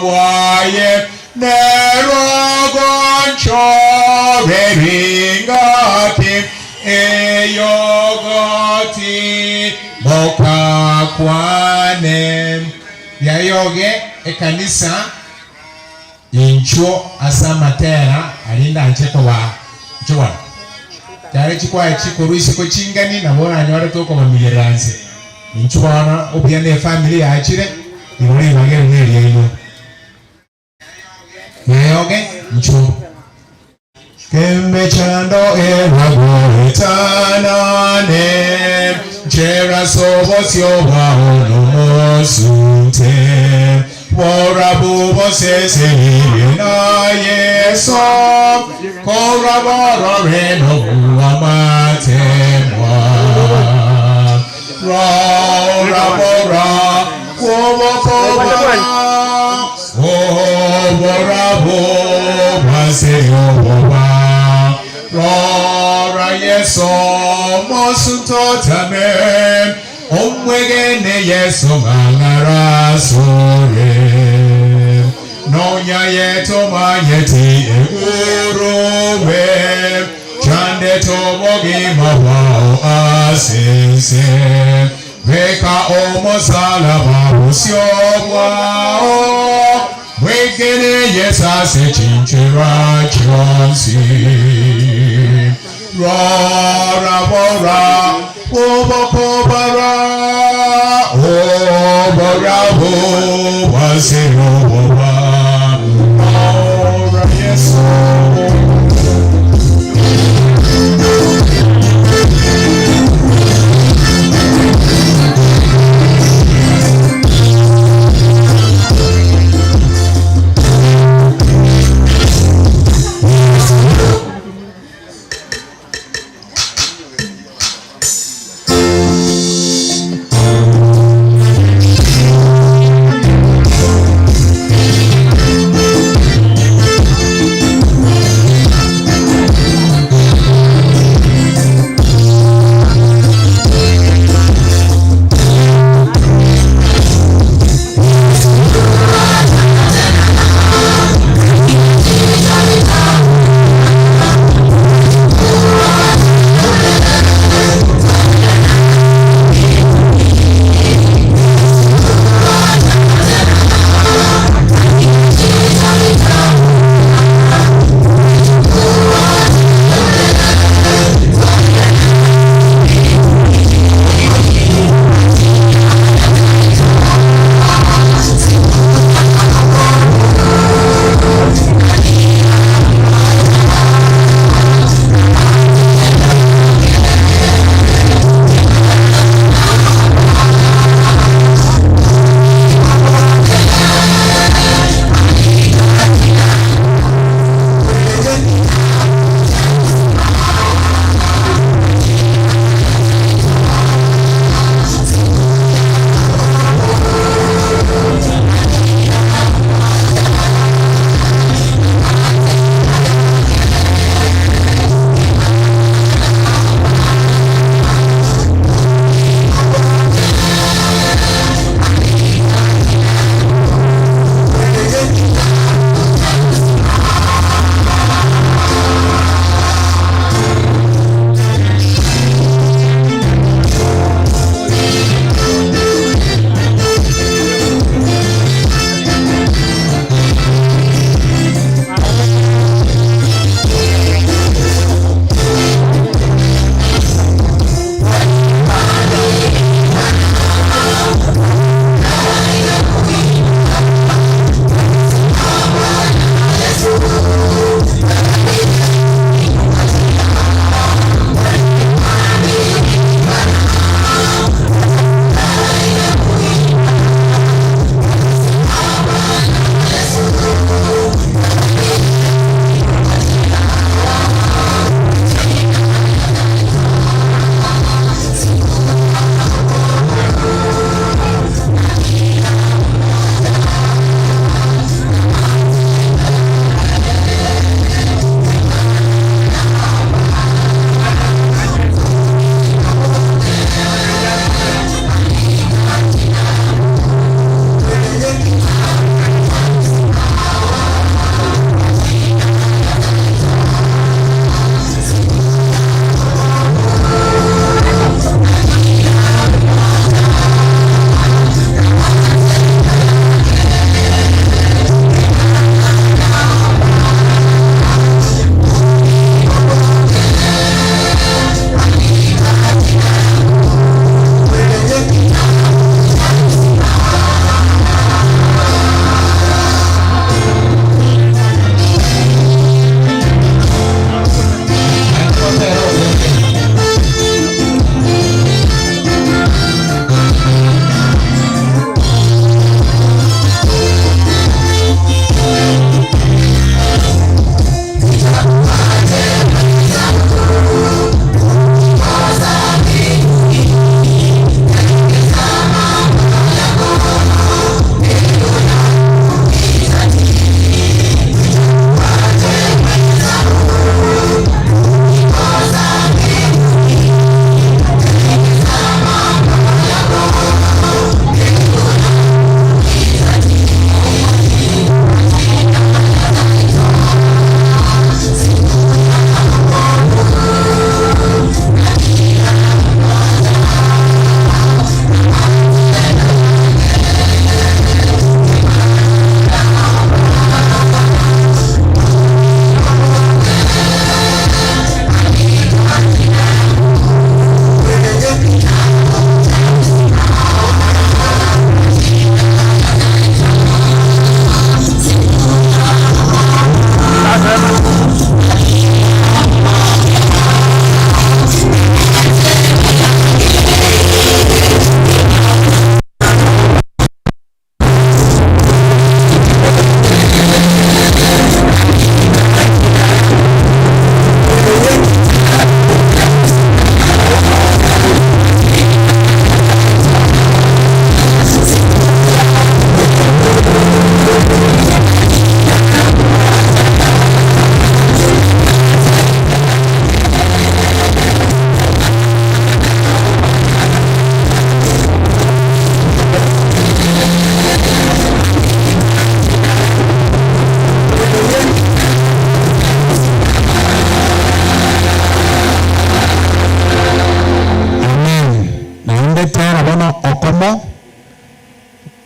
bwaye Nero gonchore ringaki eyogoti mokakwane. Yayoge ekanisa inchuo ase amatera aria ndanche kobaa. Inchuo bono. Chiare chikwaya chikorwa isiko chingani nabo oranyore tokobamigerera nse. Inchuo bono obuya ne efamiri yachire igo ribaga eri neriaino. Yayoge inchuo. Kemechando eragoetanane, nchera s'obosio bwao nomosunte, borabu bosesenirie na Yeso, korwa borore nobw'amatemwa. Rora bora kw'obokobara, oborabu bw'ase oboba. Rora Yeso mosunte otame, omwegene Yeso ng'ang'ara asore. Nonya yetomanyeti egurube, Chandete obogima bwao as'ense, Beka omosalaba bosio bwao, Bwegene Yeso ase chinchera chionsi. Rora bora bw'obokobara, Oborabu bw'ase oboba. Rora Yeso.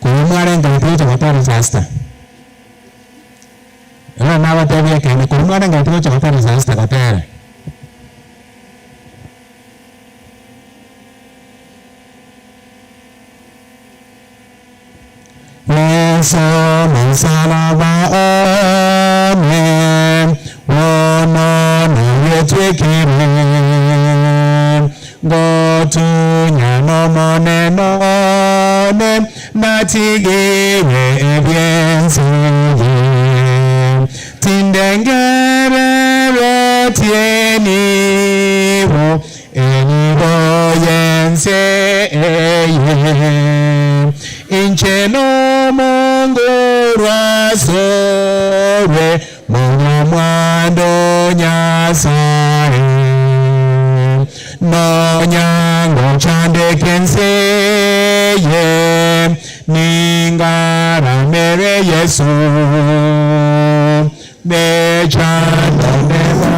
Korwa mwarengereti gocha gotera Sasta. Bono nabatebie ekeene, korwa mwarengereti gocha gotera Sasta gotera. Yeso nomosalaba one, bono nayetwekire, Ngotunya n'Omonene one, natigire ebi'ense eye. Tindengerereti enibo, Enibo y'ense eye, inche nomonguru asore, monyamwando Nyasae. Nonya ngochandeka ense eye, ningaramere Yeso, mechando neba.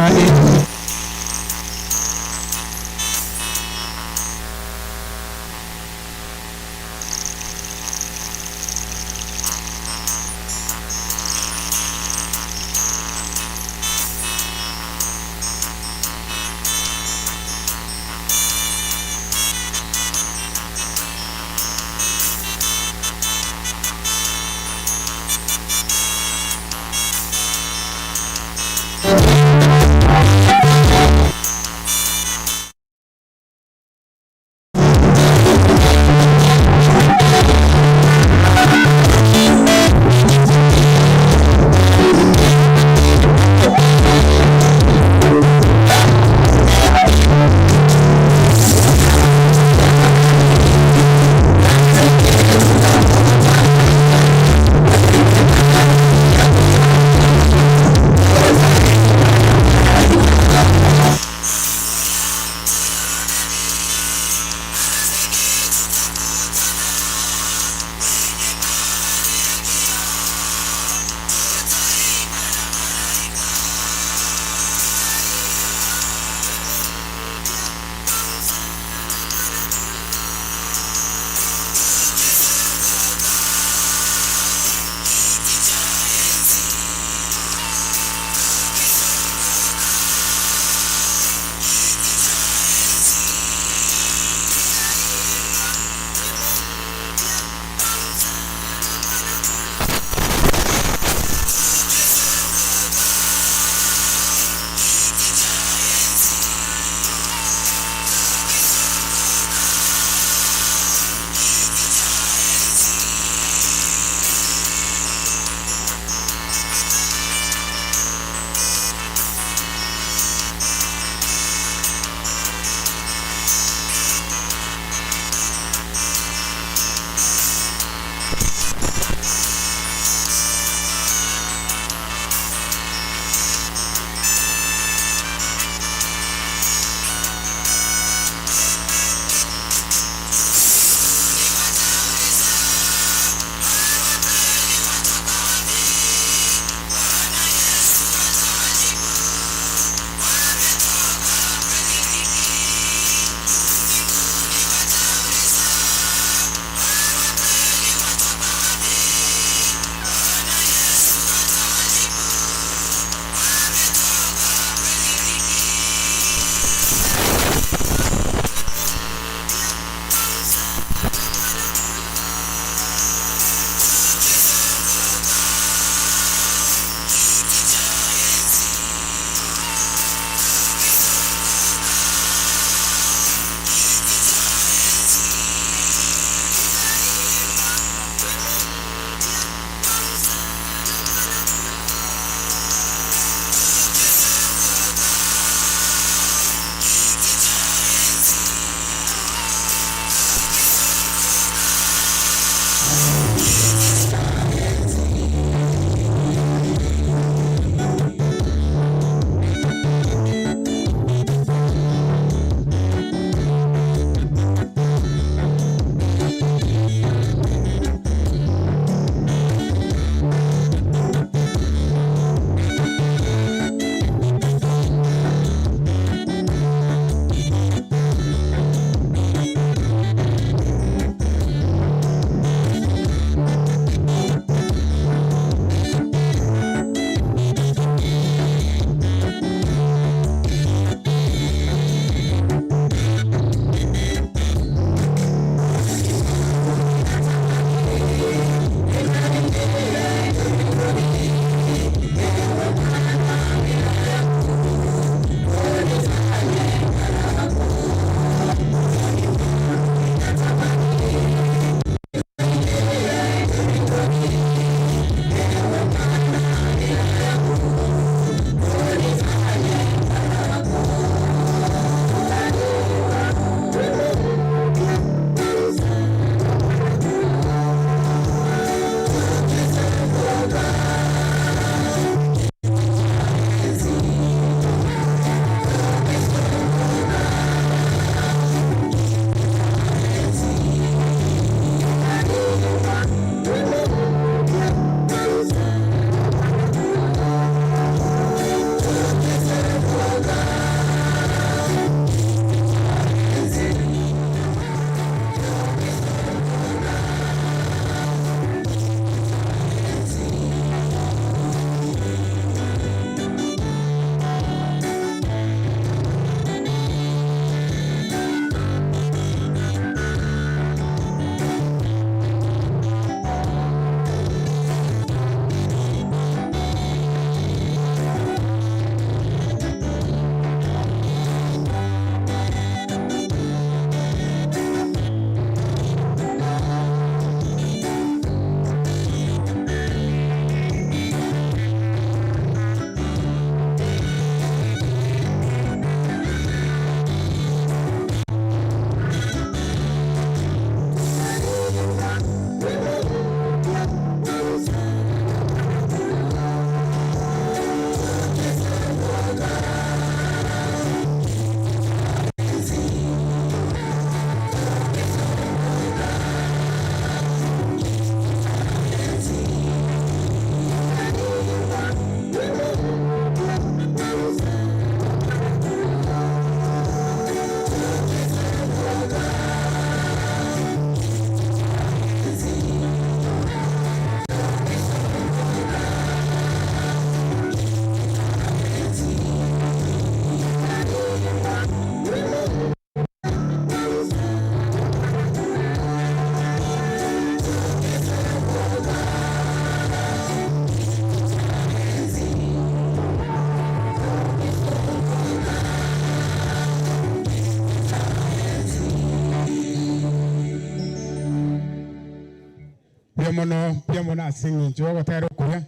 Mbuya mono, mbuya mono ase eng'encho y'ogotera okuya.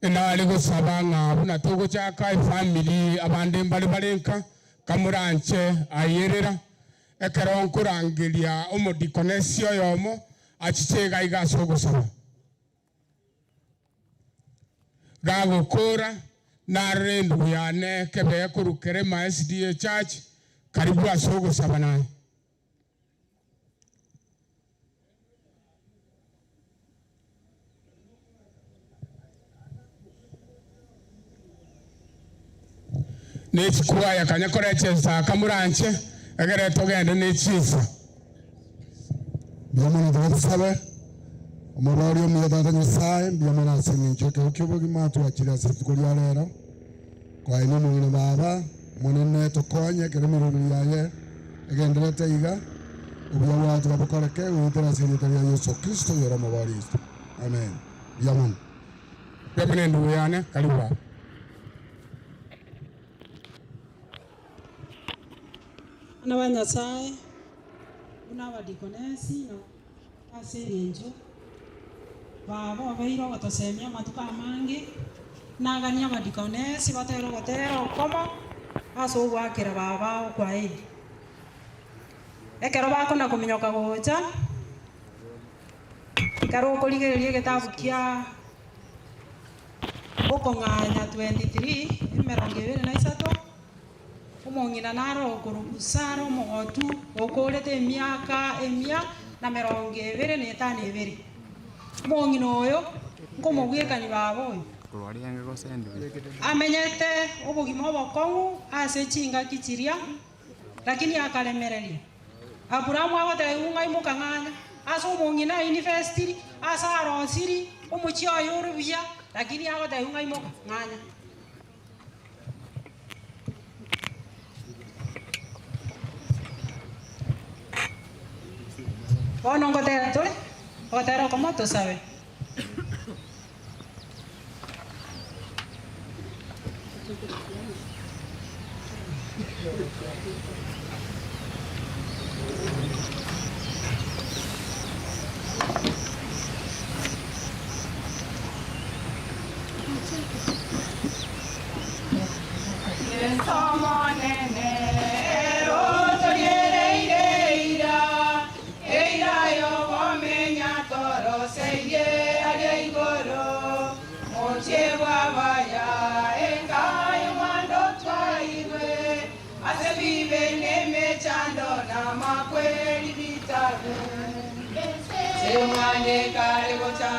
Nare gosaba ng'a buna togochaka efamiri abande mbare bare nka, kamoranche ayerera, ekero nkorangeria omodikonesi oyomo achiche iga iga ase ogosaba. Gagokora, narore endugu yane kebe korwa Kerema SDA Church, karibu ase ogosaba naye. Ne chikwaya kanya korecha ensaka moranche, egere togende ne chinsa. Mbuya mono tiga tosabe. Omorwari omuya Tata Nyasae, mbuya mono ase eng'encho ekero ki'obogima twachire ase rituko ria rero. Kwaye nomong'ina baba, Omonene tokonye ekero emeroberi yaye egendererete iga, obuya bwao tiga bokoreke goetera ase erieta ria Yeso Kristo oyore Omobori oito. Amen. Mbuya mono. Mbuya mono endugu yane, karibu baba. Abana ba Nyasae, buna abadikonesi na ase engencho baba obeire ogotosemia amatuko amange, naganie abadikonesi batere ogotera okomo ase ogoakera baba okwaeri. Ekero bakona kominyoka gocha, ekero okorigereria egetabu kia okong'anya 23, emerongo ebere na isato. Omong'ina naro okorokwa Sara omogotu, okoorete emiaka emia na merongo ebere na etano ebere. Omong'ina oyo nkomogwekania baba oyo. Amenyete obogima obokong'u ase chingaki chiria, lakini akaremereria. Aburaamu agotebiwa ng'a imoka ng'anya ase omong'ina ainvestiri, ase arosiri omochie oye ore buya, lakini agotebiwa ng'a imoka ng'anya. Bono ngotera tore, ogotera okomo tosabe. Yeso Omonene, ero toriereire eira, eira y'obomenya toroseirie aria igoro, mochie bw'abaya, enka y'omwando twairwe, ase ebibe nemechando namakweri bitabe. Semwande kare gocha.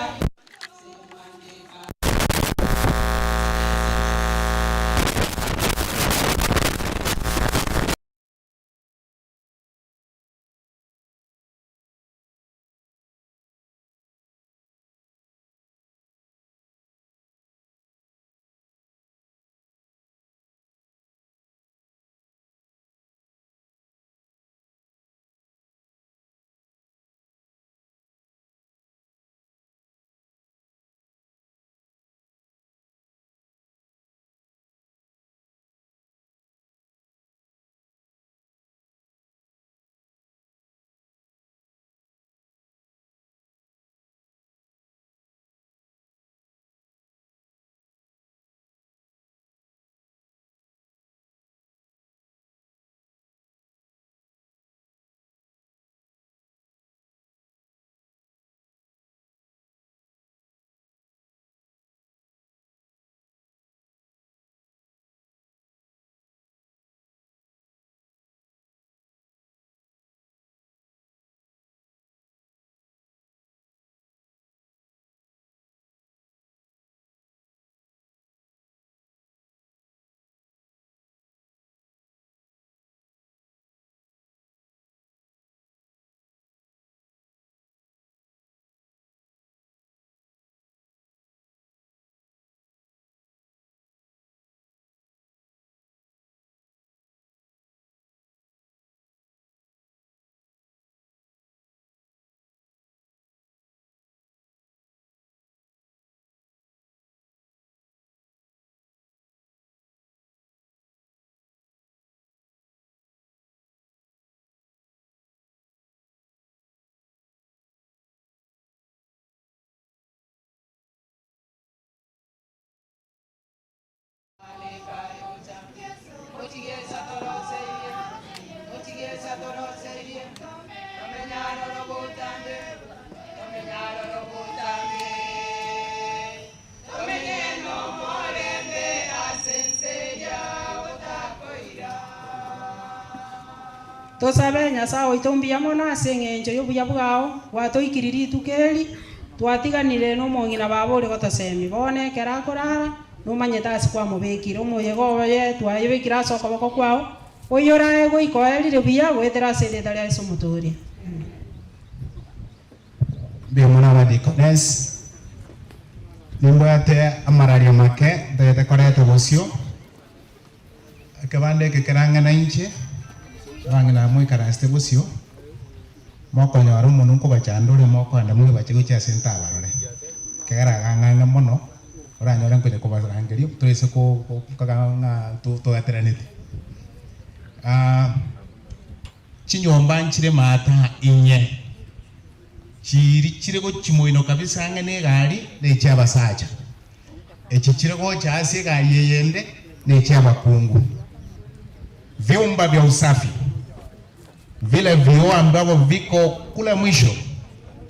Tosabe, Nyasae oito mbuya mono ase engencho y'obuya bwao, gwatoikirie rituko eri, twatiganire nomong'ina baba ore gotosemia. Bono ekero akorara, nomanyete ase kwamobekire. Omoyega oye twayobekire ase okoboko kwao, oyorae goika oerire buya goetera ase erieta ria Yeso Omotooria. Amen. Mbuya mono abadikonesi, nimbwate amarario make ntagete koreta bosio. Ekebanda eke kerang'ana inche, abang'ina aba moikaransete bosio, mokonyora omonwe nkobachanda ore mokoenda mwebache gochia ase ntabarore, ekiagera agang'ang'e mono, oranyore nkonya kobarangeria toise ko ko koga ng'a to toeteraneti. Chinyomba nchire maata inye, chiiri chire gochia moino kabisa ang'e negari na echi'abasacha, echi chire gocha ase egari eyende na echi'abakungu. Vyumba vya usafi, vile vioo ambavyo viko kule mwisho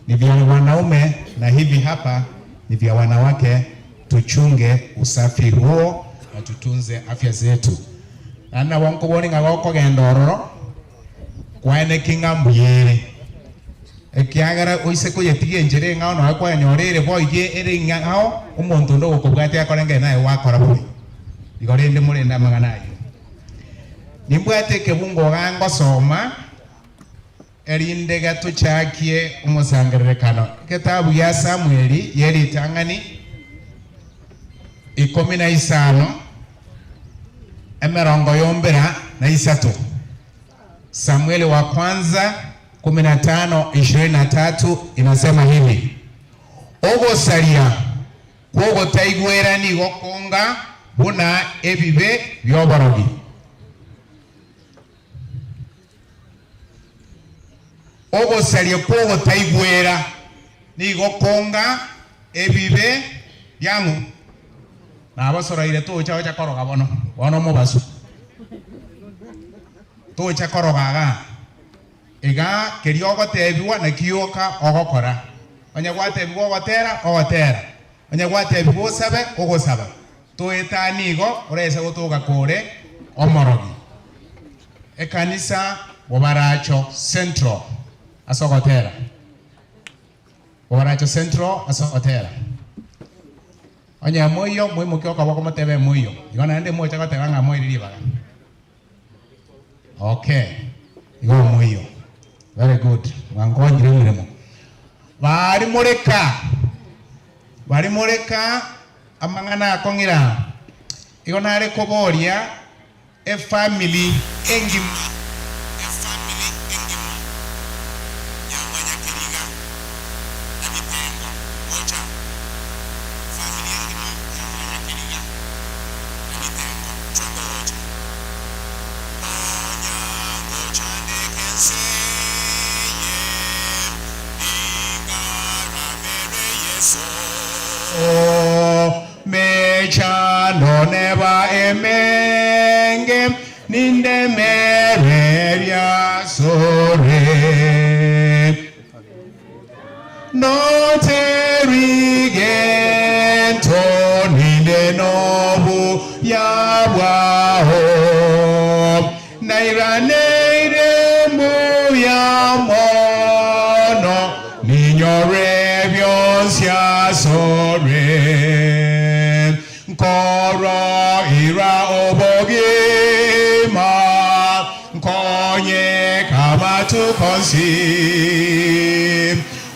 ni vya wanaume na hivi hapa ni vya wanawake. Tuchunge usafi huo na tutunze afya zetu. Naende nabo nkobori ng'a gokogenda ororo, kwaeneki ng'a mbuya ere, ekiagera oise koyetiga enchera eng'ao nonya kwanyora ere boigo ere eng'ao, omonto onde ogokobwatia akorengere naye gwakora bobe. Igo rende morende amang'ana ayio. Nimbwate ekebungo igaa ngosoma, erinde gatochakie omosangererekano. Egetabu gia Samweli ye ritang'ani 15, emerongo yombera na isato. Samueli wa kwanza 15:23 inasema hivi, Ogosaria kw'ogotaigwera nigo konga buna ebibe bi'oborogi. Ogosaria kw'ogotaigwera nigo konga ebibe biang'o. Nabasoroire tocha gocha koroga bono, bono omobaso. Tocha koroga igaa. Igaa keria ogotebigwa nakio gioka ogokora. Onye gwatebigwa ogotera, ogotera. Onye gwatebigwa osabe, ogosaba. Toetanie igo, oraise gotoka kore omorogi. Ekanisa Bobaracho Central ase ogotera. Bobaracho Central ase ogotera. Onye moiyo, moimokie okoboko motebe moiyo. Igo naende mocha goteba ng'a moire ribaga. Okay, igo moiyo. Very good. Mwankonyire emeremo. Bari moreka, bari moreka amang'ana akong'ira. Igo nare koboria Efamiri engima. Efamiri engima ya Manyakeriga na Bitengo gocha. Efamiri engima ya Manyakeriga na Bitengo chongo gocha. Konya ngochandeka ense eye, ningaramere Yeso. Mechando neba emenge, nindemererie asore. Noteri gento ninde nobuya bwao, nairaneire mbuya mono, ninyore bionsi asore. Nkoroira obogima, nkonyeka amatuko onsi.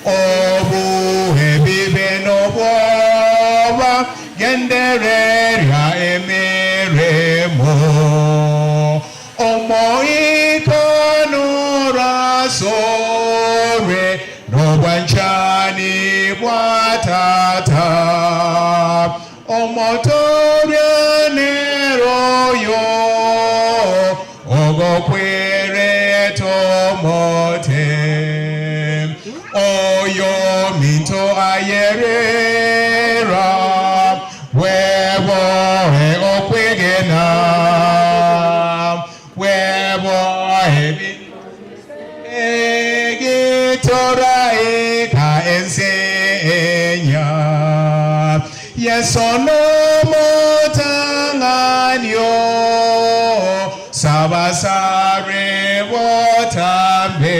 Obue ebibe nobwoba, gendereria emeremo. Omoika norasore nobwanchani bwa Tata. Omotoria neroyo ogokwerete omote. Oyominto ayerera, bweboe okwegena, bweboe ebinto egitoraika ense enya. Yeso nomotang'ani oo, sabasare botambe. botambe,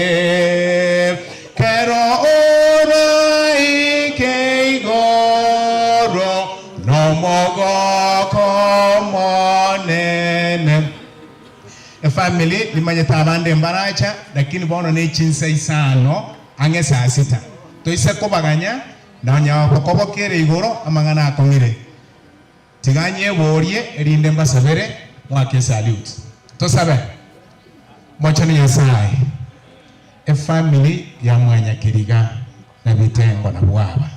Kero oraike igoro nomogoko omonene. Efamiri nimanyete abande mbaracha, lakini bono nechinsa isano ang'e saa sita. Toise kobaganya nonya bokobokera igoro amang'ana akong'ire. Tiga nyeborie erinde mbasabere mwake esalute. Tosabe. Mochenu Nyasae, efamiri ya Mwanyakeriga na Bitengo nabwo aba.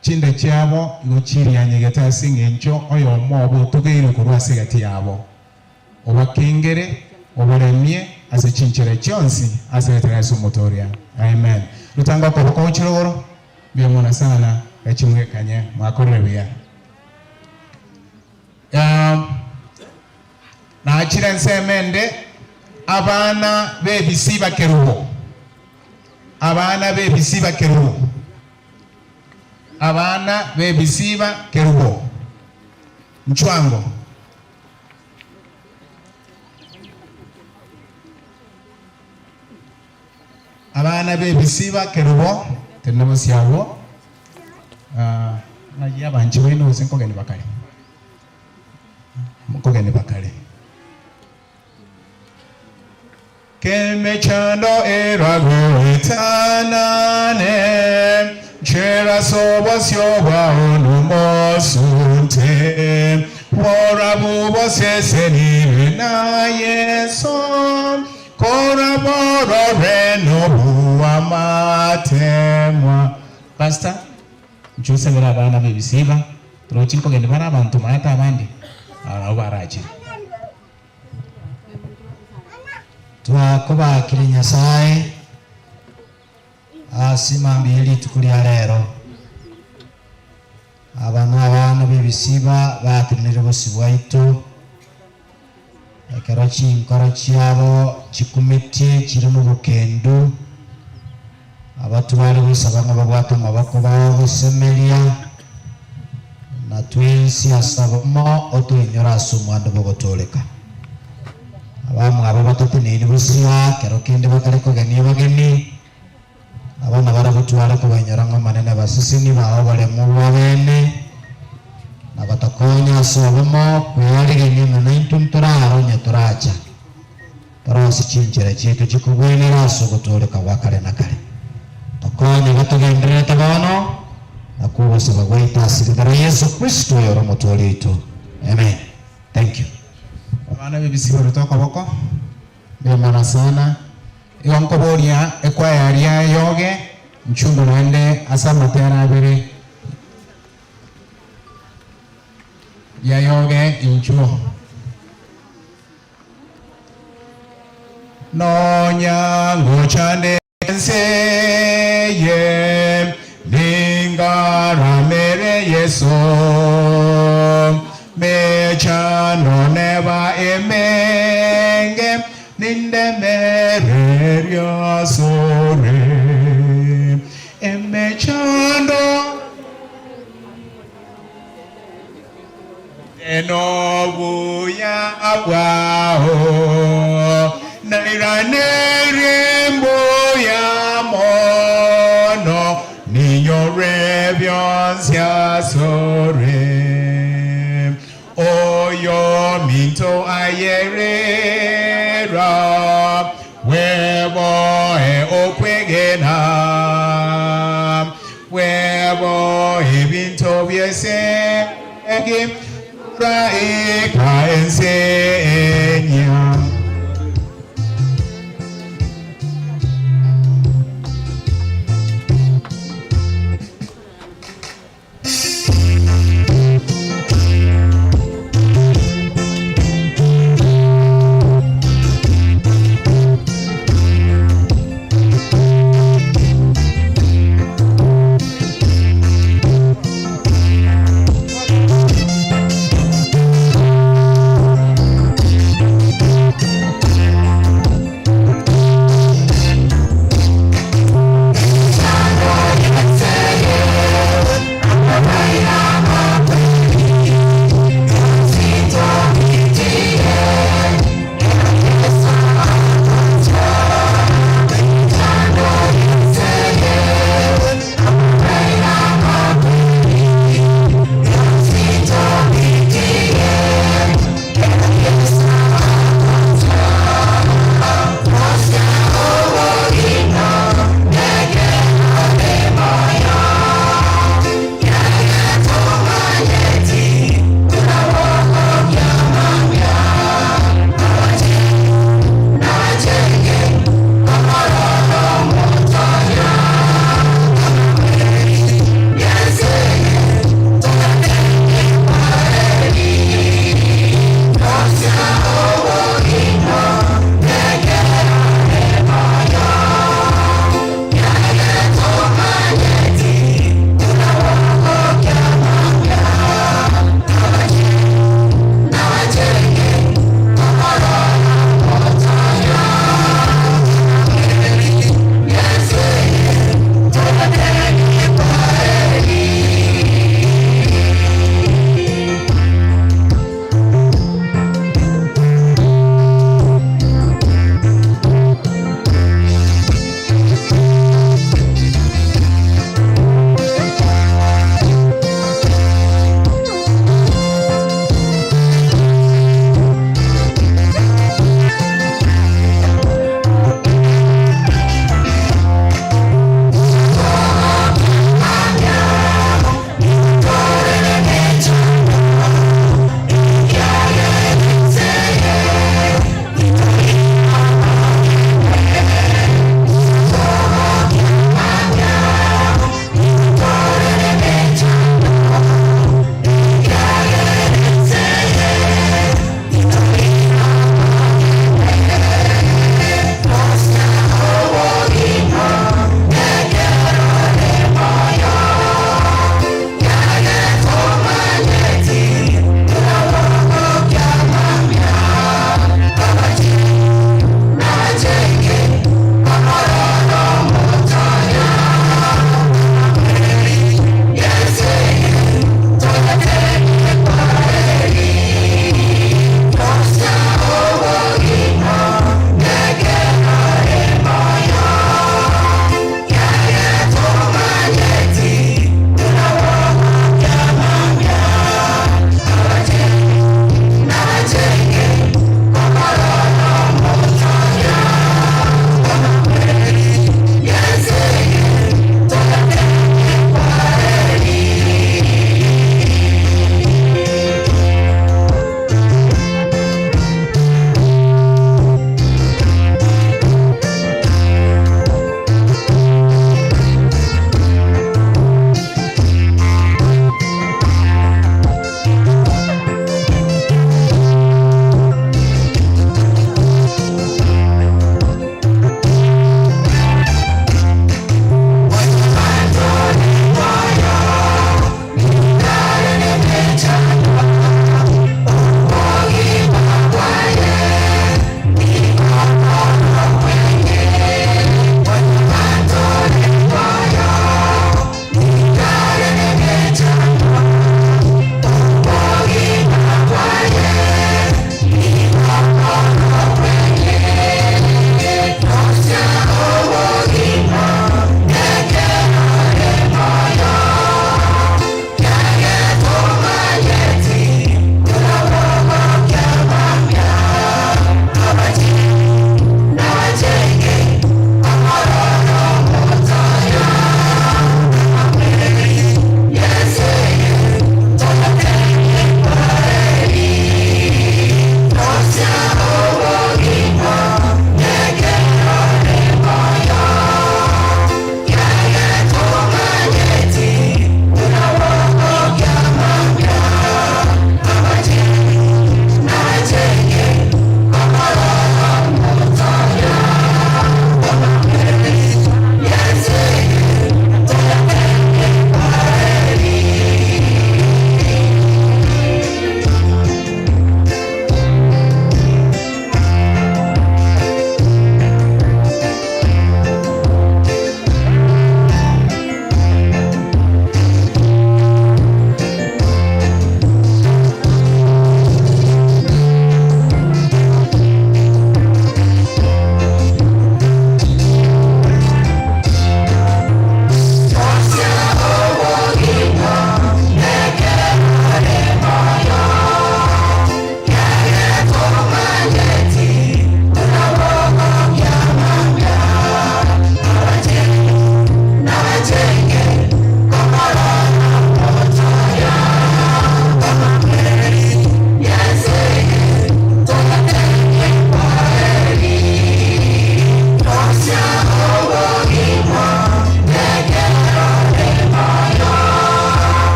Chinda chiabo igo chirianyegete ase engencho oyomo obo otogeirwe korwa ase egati yabo. Obakengere, obaremie ase chinchera chionsi ase erieta ria Yeso Omotoria. Amen. Rutanga okoboko gochia rogoro, mbuya mono sana, gachie mwekanye, mwakorire buya. Nachire ensemo ende, abana b'ebisiba kerubo, abana b'ebisiba kerubo, abana b'ebisiba kerubo, nchwango. Abana b'ebisiba kerubo, tenena bosio abwo, ng'ai abanchi baino gose nkogeni bakare? Nkogeni bakare. K'emechando eragoetanane, nchera ase obosio bwao nomosunte, borabu bosesenire na Yeso, koraborore nobuamatemwa. Pastor, inche osabere abana b'ebisiba, torochi nkogenda bare abanto maate abande, aba nabwo barachire. Twakobakire Nyasae ase mambia ye rituko ria rero. Aba nabana b'ebisiba batenenire bosio bwaito, ekero chinkoro chiabo chikumetie chire nobokendu, abatware gosaba ng'a babwate amaboko bagosemeria, na twensi ase obomo otoinyore ase omwando bw'ogotooreka. Abamwabo batateneini bosio aa, kero kende bakare kogenia abageni, nabo nabarabwo tware kobainyora ng'a Omonene abaseseni bao oboremu bw'abeene, na gotokonya ase obomo kwearigania ng'a naintwe ntorare onye toracha. Torosie chinchera chiaito chikogwenera ase ogotooreka gwa kare na kare. Tokonye iga togendererete bono na kw'ogosaba gwaito ase rieta ria Yeso Kristo oyore Omotooria oito. Amen. Thank you. Abana b'ebisibo tokoboko, mbuya mono sana. Igo nkoboria ekwaya ria yoge nchungu naende ase amatera abere ya yoge inchuo. Nonya ngochande ense eye, ningaramere Yeso. Mechando neba emenge, nindemererie asore. Emechando Nobuya bwao nairanerie mbuya mono, ninyore bionsi asore. Oyominto ayerera, bweboe okwegena, bweboe ebinto bi'esegi, raika ense enyia.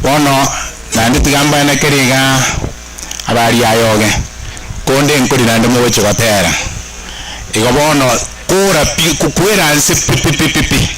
Bono naende tiga mbaenekere iga abaria ayoge, konde nkori naende mogochia gotera. Igo bono kora pi, kwera nse pi pi pi pi pi.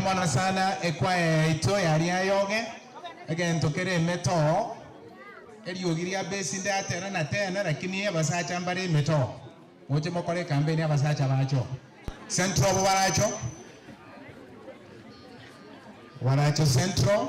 mono sana ekwaya yaito yaria ayoge, egento kere emetoo, eriogi ria base ndatera na tena lakini abasacha mbare emetoo. Moche mokore ekampeni abasacha bache oo. Central obo barache oo, barache Central.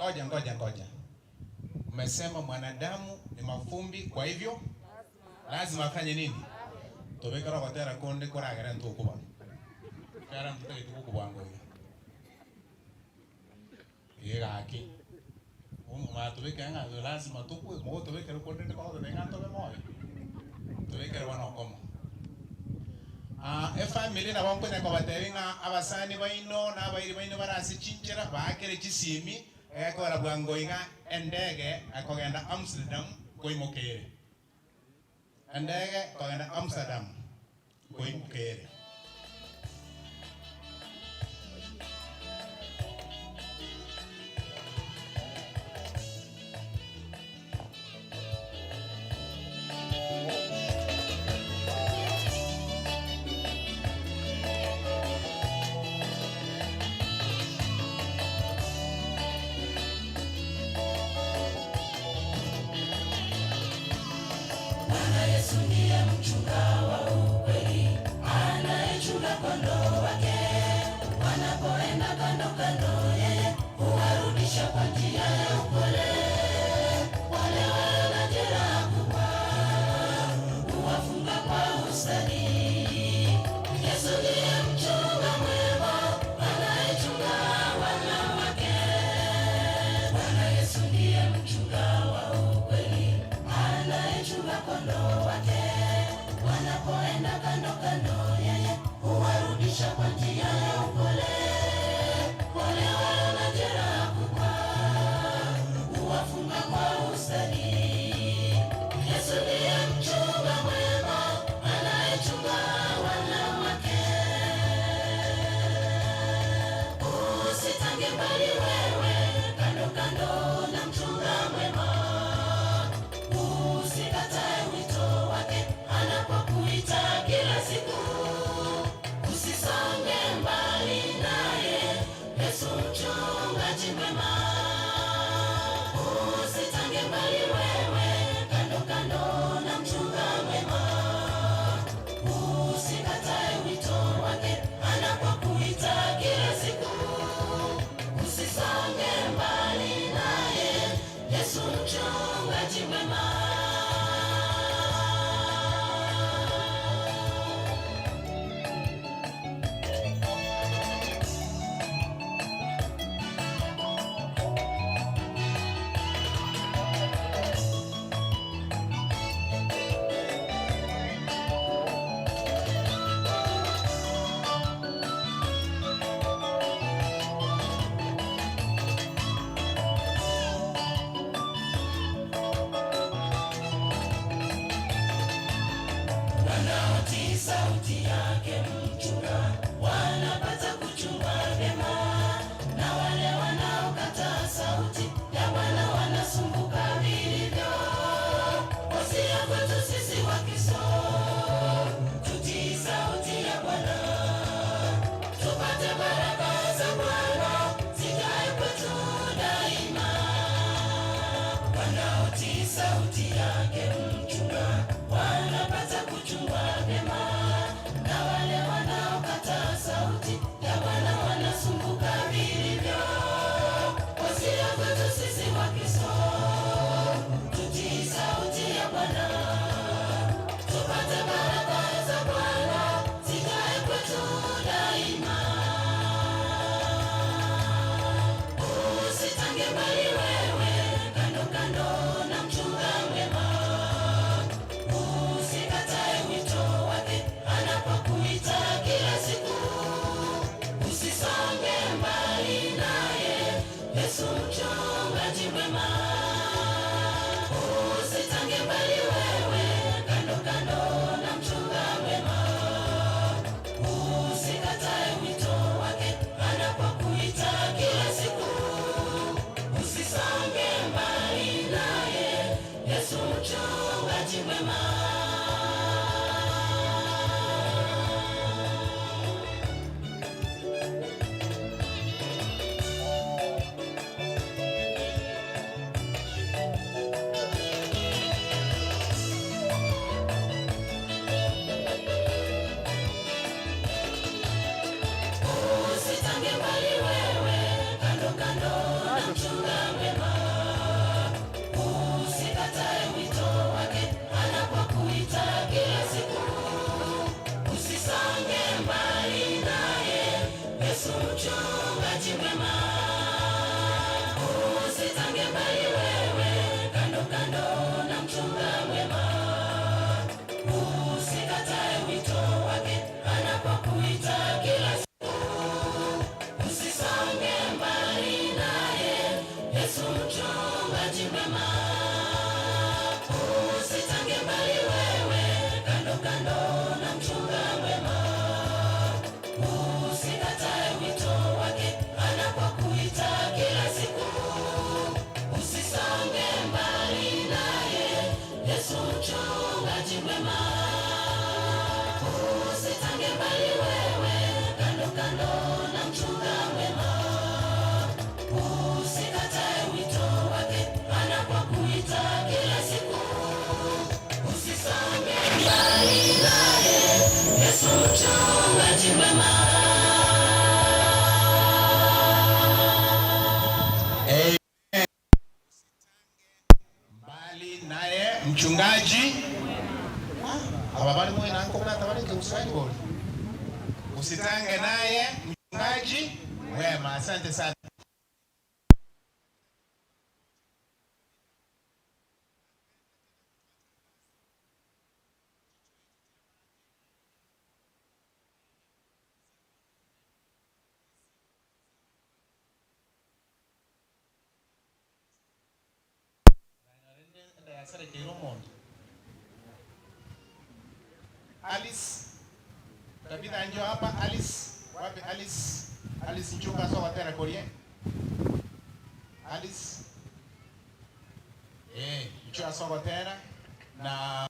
Ngoja ngoja ngoja, umesema mwanadamu ni mafumbi, kwa hivyo lazima afanye nini? Tobekera gotera konde koragera ntokuba kera ntutagete gokobwango iga iga gaki matobekera ng'a lazima tokwe mogotobekera konde ndikogotebe ng'a ntobe moyo tobekere bono okomo. Efamiri nabo nkonya kobatebi ng'a abasani baino na abairi baino bare ase chinchera baakere chisimi egekora bwango iga endege ekogenda Amsterdam koimokere. Endege kogenda Amsterdam koimokere. Sauti ya Bwana wanasumbuka. Aba bare mwena nkobwata bare Jerusalemu bori. Usitange naye mchungaji mwema. Asante sana. Alice Tabitha njoo hapa Alice. Wapi Alice? Alice Nchuka so watera korie. Alice. Eh, nchuka so watera na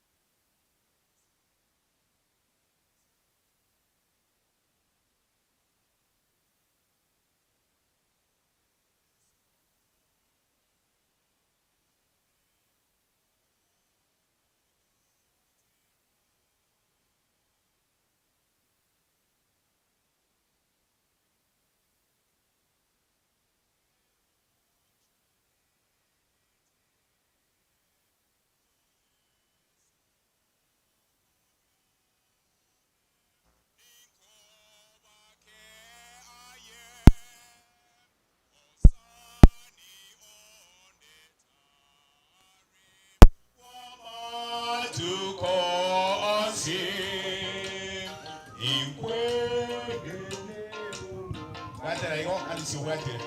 Bwatera igo Alice obwatire.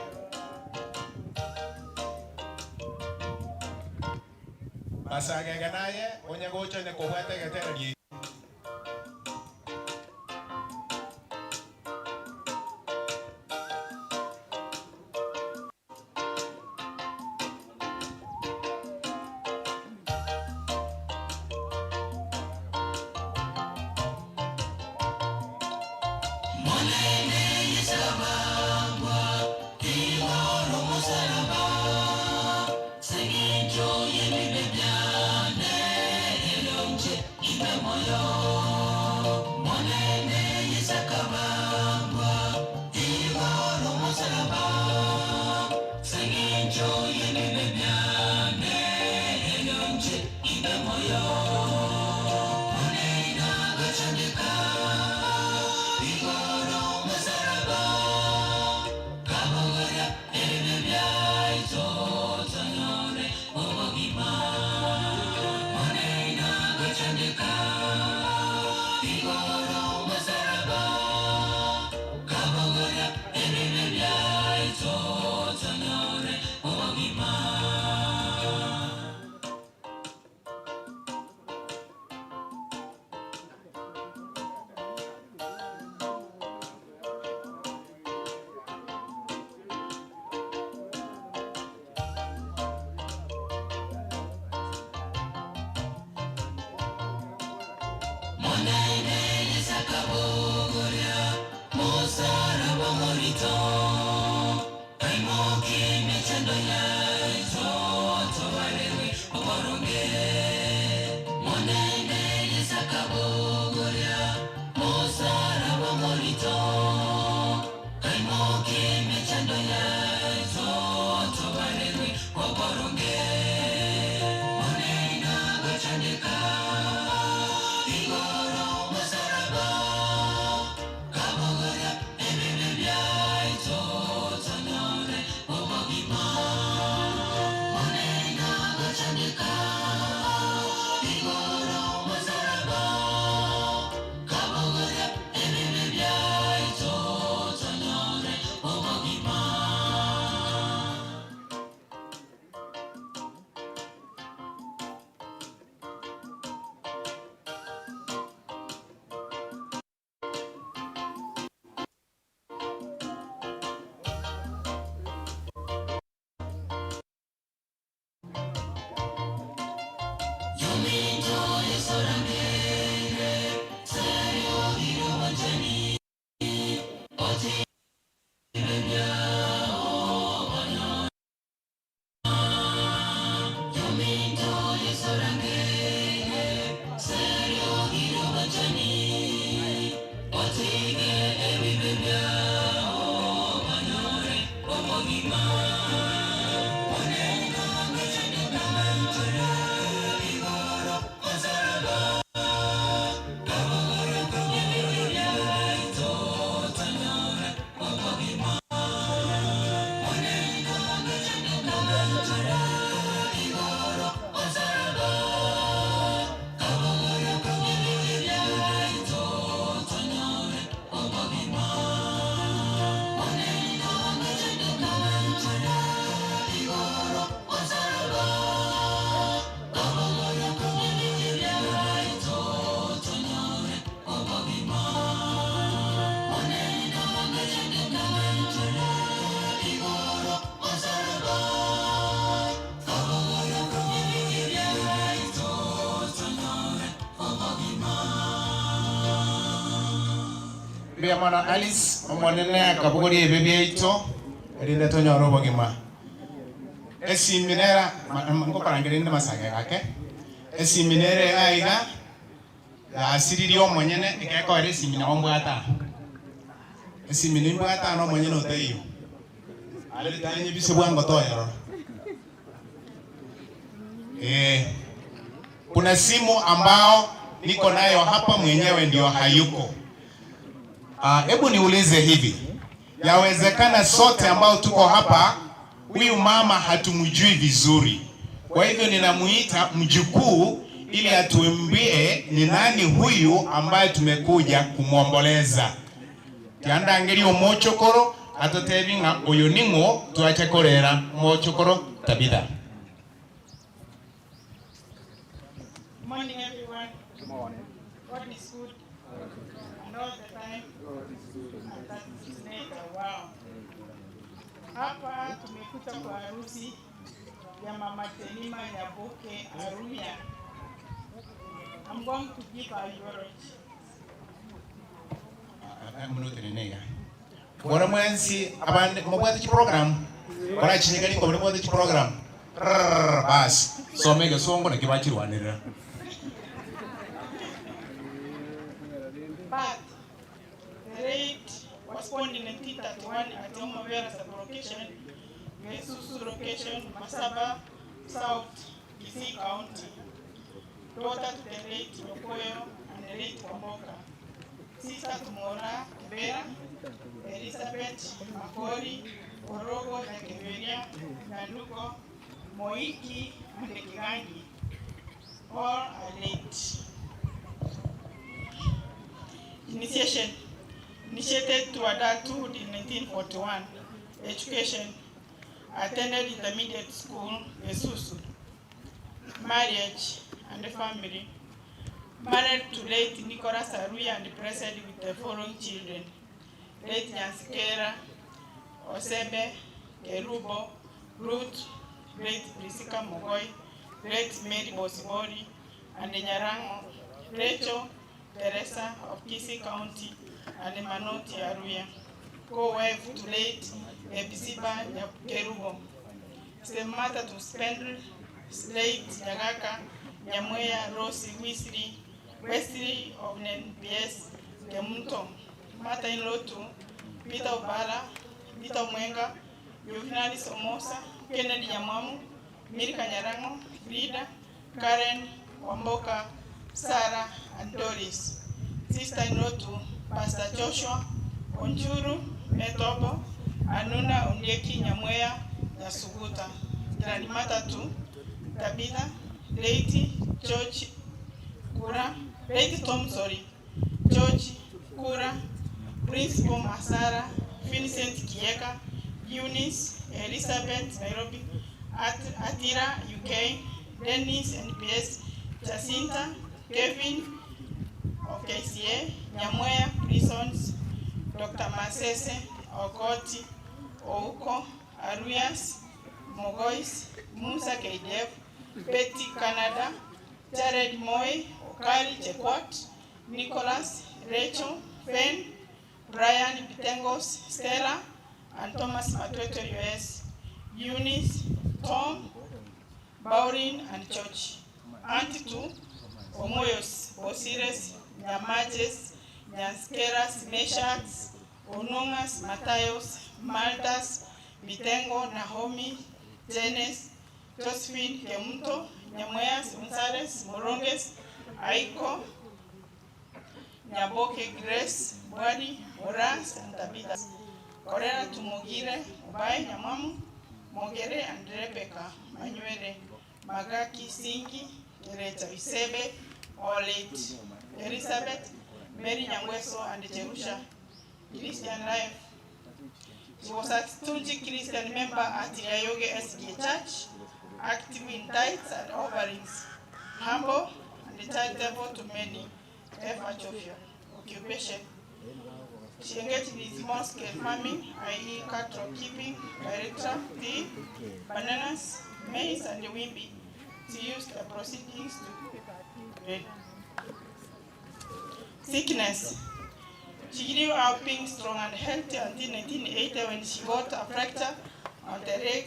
Basagega naye onye gocha onye kobwata egetero rie. Mbuya mono Alice, Omonene akabogoria ebibe biaito erinde tonyore obogima. Esimi nera ngokorangeria rinde masage gake. Esimi nere iga iga yasiririe omonyene ekekoera esimi nabo mbwate aa. Esimi nimbwate aa na omonyene otaiyo. Aye tanyebise bwango toyerora. Eh. Kuna simu ambao niko nayo hapa mwenyewe ndio hayuko. Ah, hebu niulize hivi. Yawezekana sote ambao tuko hapa huyu mama hatumjui vizuri. Kwa hivyo ninamuita mjukuu ili atuambie ni nani huyu ambaye tumekuja kumwomboleza. Tiandangeria omochokoro atotebi ng'a oyo ning'o twacha korera mochokoro Tabitha. Morning, everyone. Good morning. God is good. And all the time. And that is later. Wow. Hapa tumekuja kwa harusi ya Mama Temima Nyaboke Aruya. I'm going to give her eulogy. Bono mwensi abande mobwate chiprogram borachinyeka ringo bari mobwate chiprogram rrrr basi soma egesongo nakio bachirwanerera. Birth. The late was born in 1931 at Omobera sub-location, Gesusu location, Masaba, South, Kisii County. Daughter to the late Nyokoyo and the late Kwamboka. Sister to Mora Kibera, Elizabeth Makori, Orogo Nyakeberia, Nyanduko, Moiki, and Kigangi. All are late. Initiation. Initiated to adulthood in 1941. Education. Attended intermediate school, Gesusu. Marriage and family. Married to late Nicholas Aruya and blessed with the following children. Late Nyansikera, Osebe, Kerubo, Ruth, late Priscilla Mogoi, late Mary Bosibori, and Nyarango, Rachel Teresa of Kisii County, and Manoti Aruya. Co-wife to late Epsiba Kerubo. Stepmother to Spendel, late Nyagaka, Nyamweya, Rosy Wesley, Wesley of NPS, Kemunto, Mother-in-law to Peter Obala, Peter Mwenga, Juvenali Somosa, Kennedy Nyamwamu, Milka Nyarango, Frida, Karen, Wamboka, Sarah, and Doris. Sister-in-law to Pastor Joshua, Onjuru, Metobo, Anuna Ondieki Nyamweya, Nyasuguta. Grandmother to Tabitha, Lady George Kura, Lady Tom, sorry, George Kura, Principal Masara, Vincent Kieka, Eunice, Elizabeth, Nairobi, At Atira, UK, Dennis, NPS, Jacinta, Kevin of KCA, Nyamweya Prisons, Dr. Masese, Okoti, Ouko, Aruyas, Mogois, Musa KDF, Betty Canada, Jared Moy, Okari Chekwat, Nicholas, Rachel, Fen, Brian Bitengos, Stella, and Thomas Matwetwe US, Eunice, Tom, Baurin, and George. Auntie to Omoyos, Bosires, Nyamajes, Nyanskeras, Meshaks, Onongas, Matayos, Maltas, Bitengo, Nahomi, Jenes, Josephine, Kemunto, Nyamweas, Unsares, Moronges, Aiko, Nyaboke, Grace, Bwari, Moras, and Tabitha. Korera Tumugire, Obai, Nyamamu, Mogere, and Rebecca, Manywere, Magaki, Singi, Gerecha Isebe, Olit, Elizabeth, Mary Nyangweso, and Jerusha. Christian life. She was a staunch Christian member at Yayoge SDA Church, active in tithes and offerings, humble and charitable to many, ever jovial. Occupation. She engaged in small scale farming, i.e. cattle keeping, director, tea, bananas, maize, and wimbi. She used the proceedings to bread. Sickness. She grew up being strong and healthy until 1980 when she got a fracture on the leg.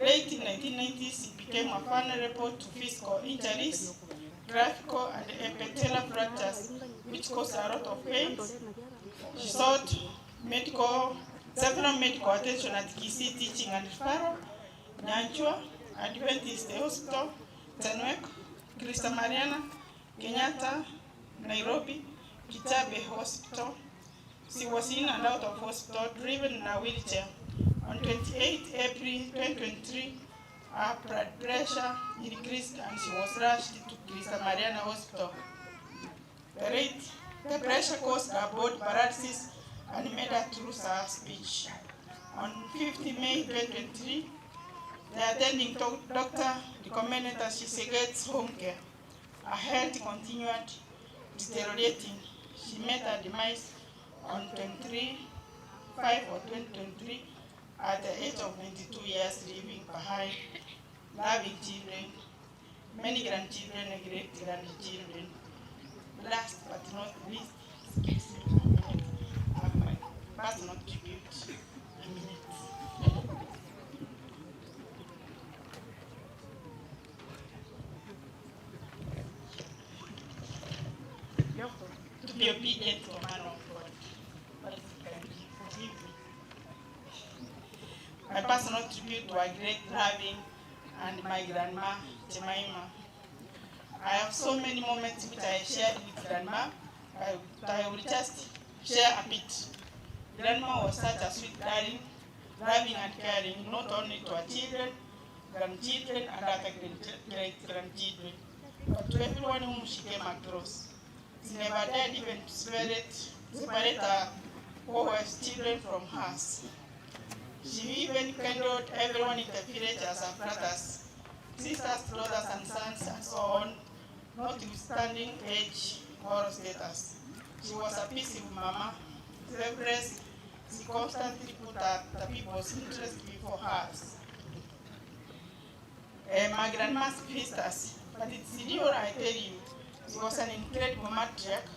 Late in 1990 she became a vulnerable to physical injuries, graphical and epitellar fractures, which caused a lot of pain. She sought medical, several medical attention at Kisii Teaching and Referral, Nyanchwa, Adventist Hospital, Tenwek, Christa Mariana, Kenyatta, Nairobi, Kitabe Hospital. She was in and out of hospital, driven in a wheelchair. On 28 April 2023, her blood pressure increased and she was rushed to Christa Mariana Hospital. The rate, the pressure caused her body paralysis and made her to lose her speech. On 50 May 2023, the attending doctor recommended that she gets home care. Her health continued deteriorating. She met her demise on 23 5 or 2023 at the age of 92 years, leaving behind loving children, many grandchildren and great grandchildren. Last but not least, excuse me a minute, I have my personal tribute. A minute. To be obedient to a man of God. But can forgive me. My personal tribute to our great loving and my grandma, Jemima. I have so many moments which I shared with grandma. I, I will just share a bit. Grandma was such a sweet darling, loving and caring, not only to her children, grandchildren, and other great grandchildren, but to everyone whom she came across. She never dared even to separate, separate her co children from hers. She even kindled everyone in the village as her brothers, sisters, daughters, and sons, and so on, notwithstanding age or status. She was a peaceful mama, selfless. She constantly put her, the people's interest before hers. My grandma's visitors, but it's real, I tell you. She was an incredible matriarch,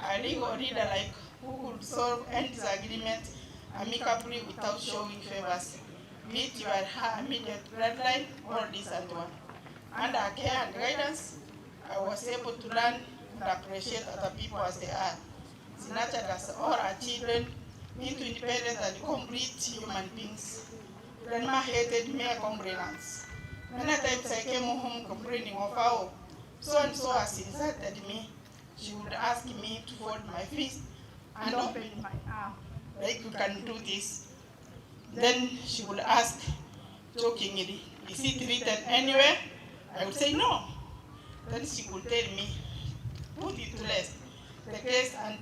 a legal leader like who could solve any disagreement amicably without showing favors, be it your her immediate bloodline or distant one. Under her care and guidance, I was able to learn and appreciate other people as they are. She nurtured us all our children into independent and complete human beings. Grandma hated mere complainants. Many times I came home complaining of how so and so has insulted me. She would ask me to fold my fist and open my arm, like you can do this. Then she would ask jokingly, Is it written anywhere? I would say no. Then she would tell me, put it to rest, the case and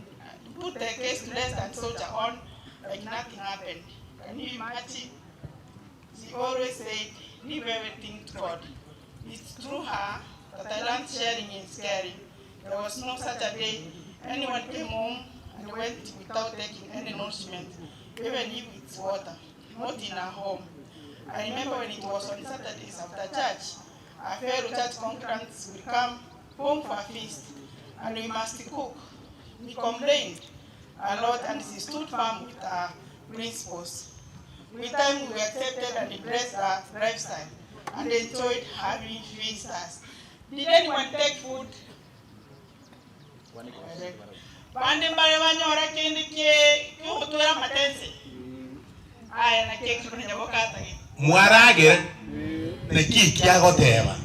put the case to rest and soldier on like nothing happened. Can you imagine? She always said, leave everything to God. It's through her that I learned sharing is caring. There was no such a day anyone came home and went without taking any nourishment, even if it's water, not in her home. I remember when it was on Saturdays after church, our fellow church congregants would come home for a feast, and we must cook. We complained a lot, and she stood firm with her principles. With time, we accepted and embraced her lifestyle and enjoyed having visitors. Did anyone take food? Bande mbare banyora kende kie kiogotwera amatense aya naki ekero nyaboka atagete. Mwaragera, naki eki agoteba?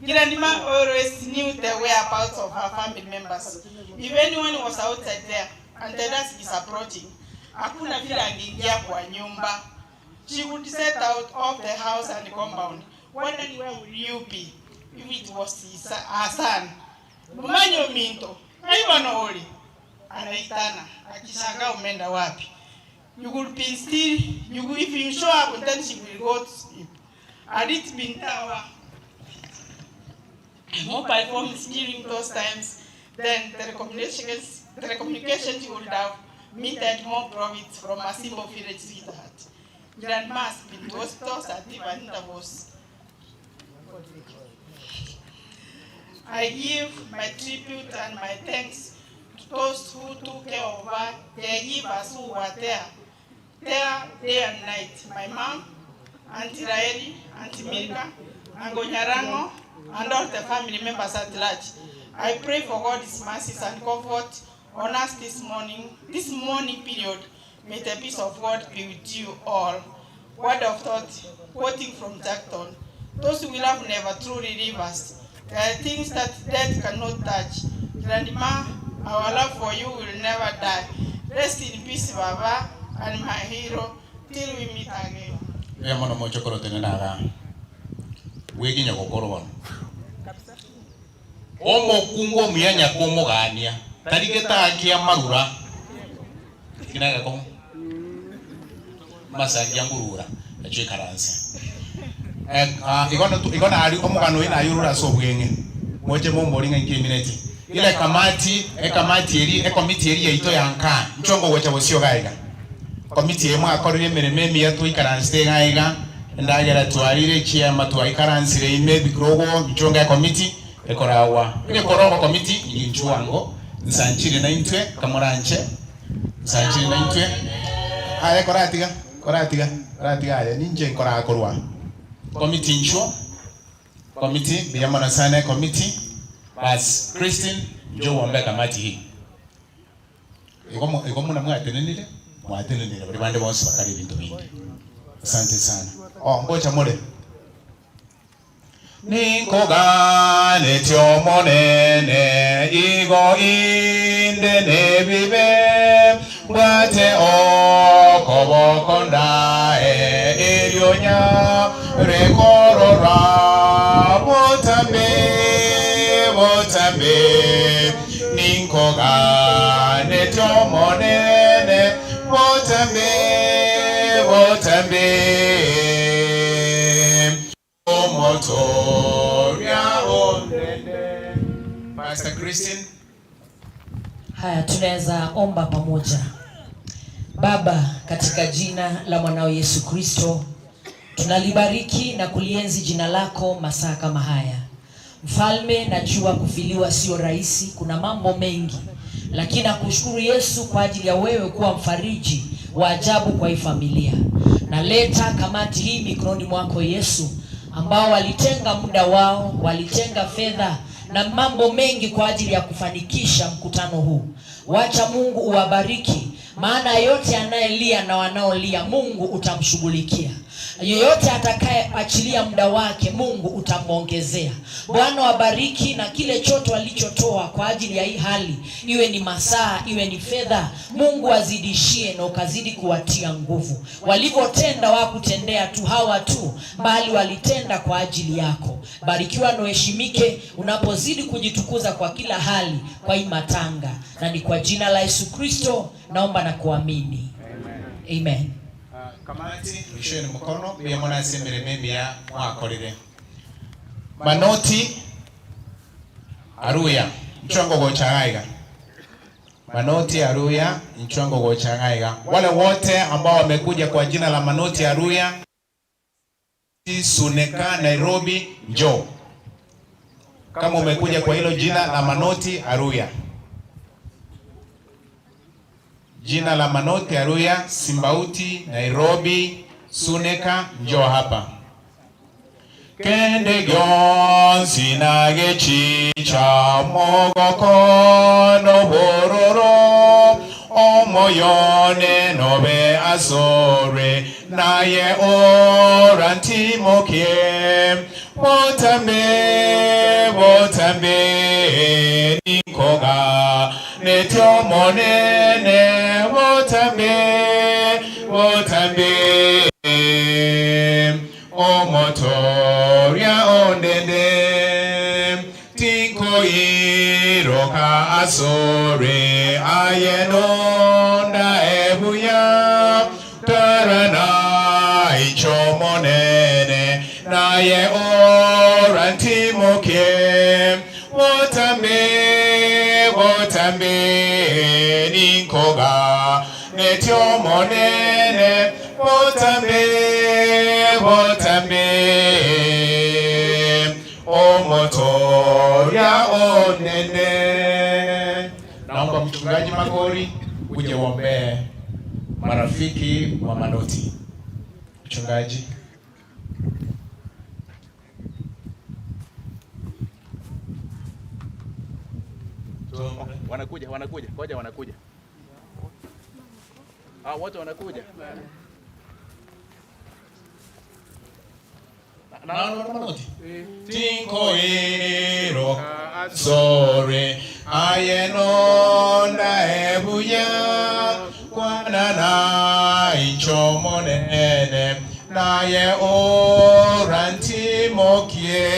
Grandma always knew the whereabouts of her family members. If anyone was outside there and the dusk is approaching, hakuna vile angeingia kwa nyumba. She would set out of the house and compound, wondering where will you be if it was his, her son. Mumanyo minto, ng'ai ore? Anaitana, akishangaa umeenda wapi? You will be still, you, if you show up, then she will go to sleep. Had it been our mobile phones during those times, then telecommunications, telecommunications would have meted more profits from a simple village sweetheart. Grandma has been to hospitals at different intervals. I give my tribute and my thanks to those who took care of her, caregivers who were there, there day and night, my mom, Auntie Raeli, Auntie Milka, Uncle Nyarango, and all the family members at large. I pray for God's mercies and comfort on us this morning, this morning period. May the peace of God be with you all. Word of thought, quoting from Jackton. Those who we love never truly leave us. There are things that death cannot touch. Grandma, our love for you will never die. Rest in peace, Baba, and my hero, till we meet again. Mbuya mono moche korotenena igaa, bweginya gokorwa bono. Omokungu omuya nyakomogania, tari getaa kia marura, Eki negekong'u masangi angurura nachio ikaranse. Igo igo nari omogano oyo nayorure ase obweng'e moche mombori ng'a inki emineti. Ila ekamati ekamati eri ekomiti eri yaito ya nka inchwe ngogocha bosio iga iga. Komiti eye mwakorire emeremo emiya twaikaransete iga iga, endagera twarire chiema twaikaransire ime ebirogo inchwe nge ekomiti ekoragwa. Egekorogwa komiti inchwe ango nsanchire naintwe kamoranche. Nsanchire naintwe. Aye koratiga, koratiga, koratiga aye, ninche nkorakorwa. Committee inchuo, committee, mbuya mono sana ecommittee. Bas, Christine, inchuo ombe ekamati hii. Igo mo igo muna mwatenenire, mwatenenire baria bande bonsi bakare ebinto binde. Asante sana. Oh, ngocha more. Ninkoganetie Omonene, igo inde nebibe, mbwate okoboko ndae, erio nyare korora botambe, botambe. Ninkoganetie Omonene, botambe, botambe. Omotoria ondende. Pastor Christine. Haya, tunaweza omba pamoja. Baba, katika jina la mwanao Yesu Kristo, tunalibariki na kulienzi jina lako masaa kama haya. Mfalme, najua kufiliwa sio rahisi, kuna mambo mengi, lakini nakushukuru Yesu kwa ajili ya wewe kuwa mfariji wa ajabu kwa hii familia. Naleta kamati hii mikononi mwako Yesu, ambao walitenga muda wao, walitenga fedha na mambo mengi kwa ajili ya kufanikisha mkutano huu. Wacha Mungu uwabariki, maana yote anayelia na wanaolia Mungu utamshughulikia. Yeyote atakayeachilia muda wake Mungu utamwongezea. Bwana wabariki na kile chote walichotoa kwa ajili ya hii hali, iwe ni masaa, iwe ni fedha, Mungu azidishie na ukazidi kuwatia nguvu. Walivyotenda wakutendea tu hawa tu, bali walitenda kwa ajili yako. Barikiwa na uheshimike unapozidi kujitukuza kwa kila hali kwa hii matanga, na ni kwa jina la Yesu Kristo naomba na kuamini, amen, amen. Kamati, rusheni mkono, mbuya mono ase emeremo emiya mwakorire. Manoti Aruya, inchwe ngogocha iga iga. Manoti Aruya, inchwe ngogocha iga iga. Wale wote ambao wamekuja kwa jina la Manoti Aruya, Suneka, Nairobi, njoo. Kama umekuja kwa hilo jina la Manoti Aruya. Jina la Manoti Aruya, Simbauti, Nairobi, Suneka, njoo hapa. Kende gionsi nagechicha mogoko nobororo omoyone nobe asore naye orantimokie botambe botambe ninkoga netiomonene botambe botambe omotoria ondende tinkoiroka asore aye nonda ebuya tarana ichomonene naye orantimokie botambe botambe ninkoga netiomonene botambe botambe omotoria. Omonene. Naomba mchungaji Magori uje uombee marafiki wa Manoti. Mchungaji. Wanakuja, wanakuja, ngoja wanakuja. Ah, wote wanakuja. Tinkoiroka asore, aye nondae buya, kwana nainche Omonene, naye orantimokie.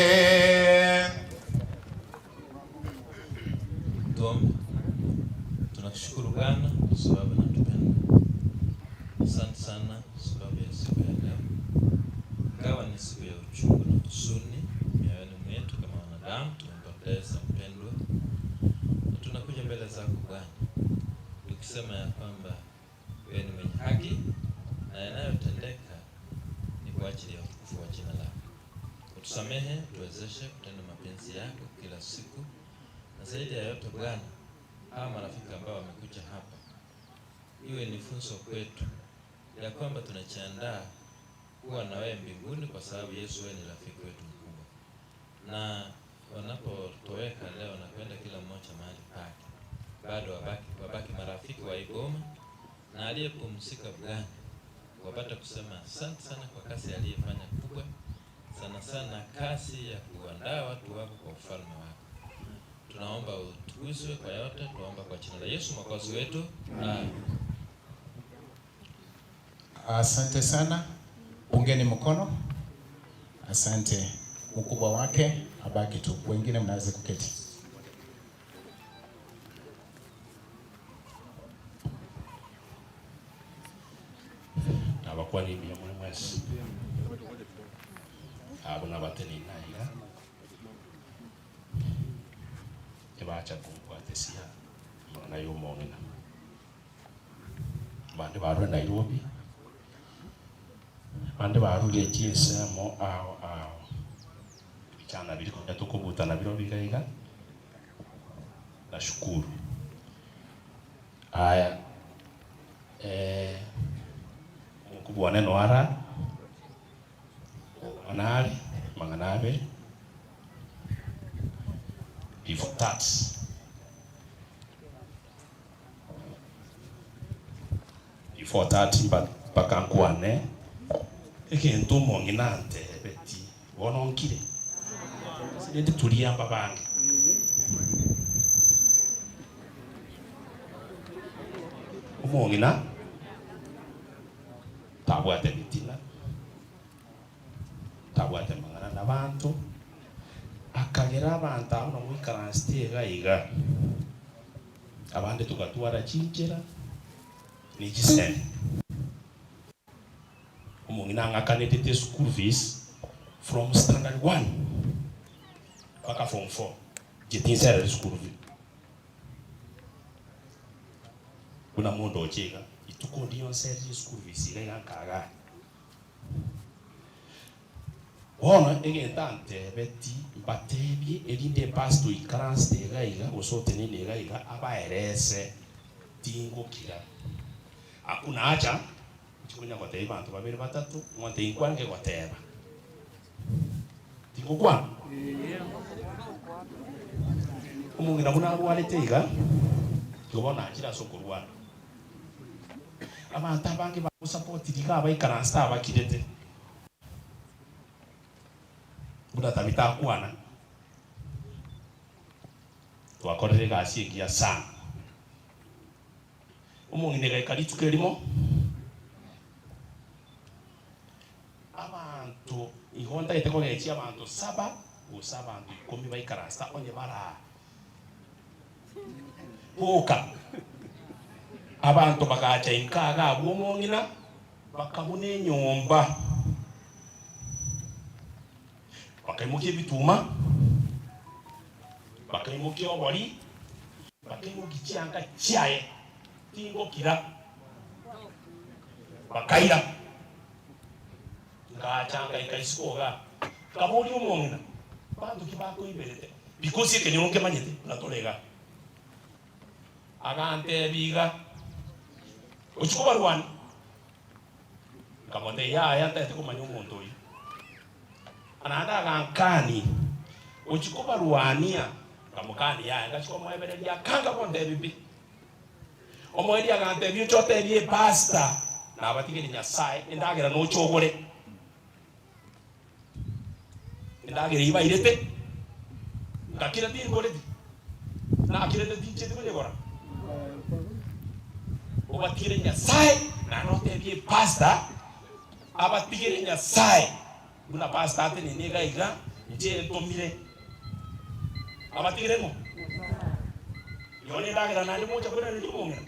Tuombe. Tunakushukuru Bwana kwa sababu unatupenda. Asante sana kwa sababu ya siku ya leo. Ingawa ni siku ya uchungu na huzuni mioyoni mwetu kama wanadamu, tumempoteza mpendwa, na tunakuja mbele zako Bwana tukisema ya kwamba wewe ni mwenye haki na yanayotendeka ni kwa ajili ya utukufu wa jina lako. Utusamehe, tuwezeshe kutenda mapenzi yako kila siku, na zaidi ya yote Bwana, hawa marafiki ambao wamekuja hapa, iwe ni funzo kwetu ya kwamba tunajiandaa kuwa na wewe mbinguni, kwa sababu Yesu wewe ni rafiki wetu mkubwa. Na wanapotoweka leo na kwenda kila mmoja mahali pake, bado wabaki, wabaki marafiki wa Igoma, na aliyepumzika Bwana wapata kusema asante sana kwa kazi aliyefanya kubwa sana sana, kazi ya kuandaa watu wako kwa ufalme wako. Tunaomba utukuzwe kwa yote, tunaomba kwa jina la Yesu mwokozi wetu. Amen. Asante sana, ungeni mkono. Asante. Mkubwa wake abaki tu, wengine mnaweza kuketi. Nabakwani mbuya more mwensi, abwo nabatenene aiga, ebacha kombwatesia amang'ana ya omong'ina. Abande barure Nairobi, abande barure chinsemo ao ao, ebichana biria konya tokobutana biro iga iga, nashukuru. Aya eh, omokubwa one noyo ara, bono are, amang'ana abere, before that. Before that mpaka nkwane egento omong'ina antebeti bono nkire ase rende turia mbabange. Omong'ina tabwate bitina, tabwate mang'ana nabanto, akagera abanto abwo namoikaransete iga iga, abande togatwara chinchera ne chisemi. Omong'ina ang'akanetete eschool fees from standard one mpaka form four, inche tinserere school fee. Buna mondoche iga, rituko ndiyo nsererie school fees iga iga nkaagare. Bono egento antebeti mbatebie erinde epastor oikaransete iga iga gose otenene iga iga abaerese tingokira. Hakuna haja inche konya gotebia banto babere batato ng'a ontebie inkwange goteba. Tingokwana? Omong'ina buna arwarete iga, igo bono achire ase okorwara. Abanto abange bagosapoti iga abaikaransete abakirete. Buna Tabitha akwana, twakorire egasi engiya sana. Omong'ina egaika rituko erimo, abanto igo ntagete kogechia abanto saba gose abanto ikomi baikaransa onye baraa boka. Abanto bagacha inka iga abwo omong'ina, bakabuna enyomba, bakaimokia ebituma, bakaimokia obori, bakaimokia chianga chiaye, tingokira, bakaira. Ngacha ngaika isiko igaa, nkaboria omong'ina, Mbanto ki bakoiberete? Because ekenyoro nkemanyete buna tore igaa. Agantebia iga, Ochia kobarwania? Nkamotebia, Yaya, ntagete komanya omonto oyio. Naende agankania, Ochia kobarwania? Nkamokania, Yaya. Ngachia komoebereria, akanga gontebia pi. Omoerio agantebia, Oche otebie epastor, nabatigeri Nyasae, endagera noche ogore. Endagera eyio bairete, ngakira tingoreti, nakirete tincheti konyegora. Obatigere Nyasae, naende otebie epastor abatigere Nyasae, buna pastor atenene iga iga, inche ntomire. Abatigere ng'o? Igo nendagera naende mocha koiraneria omong'ina.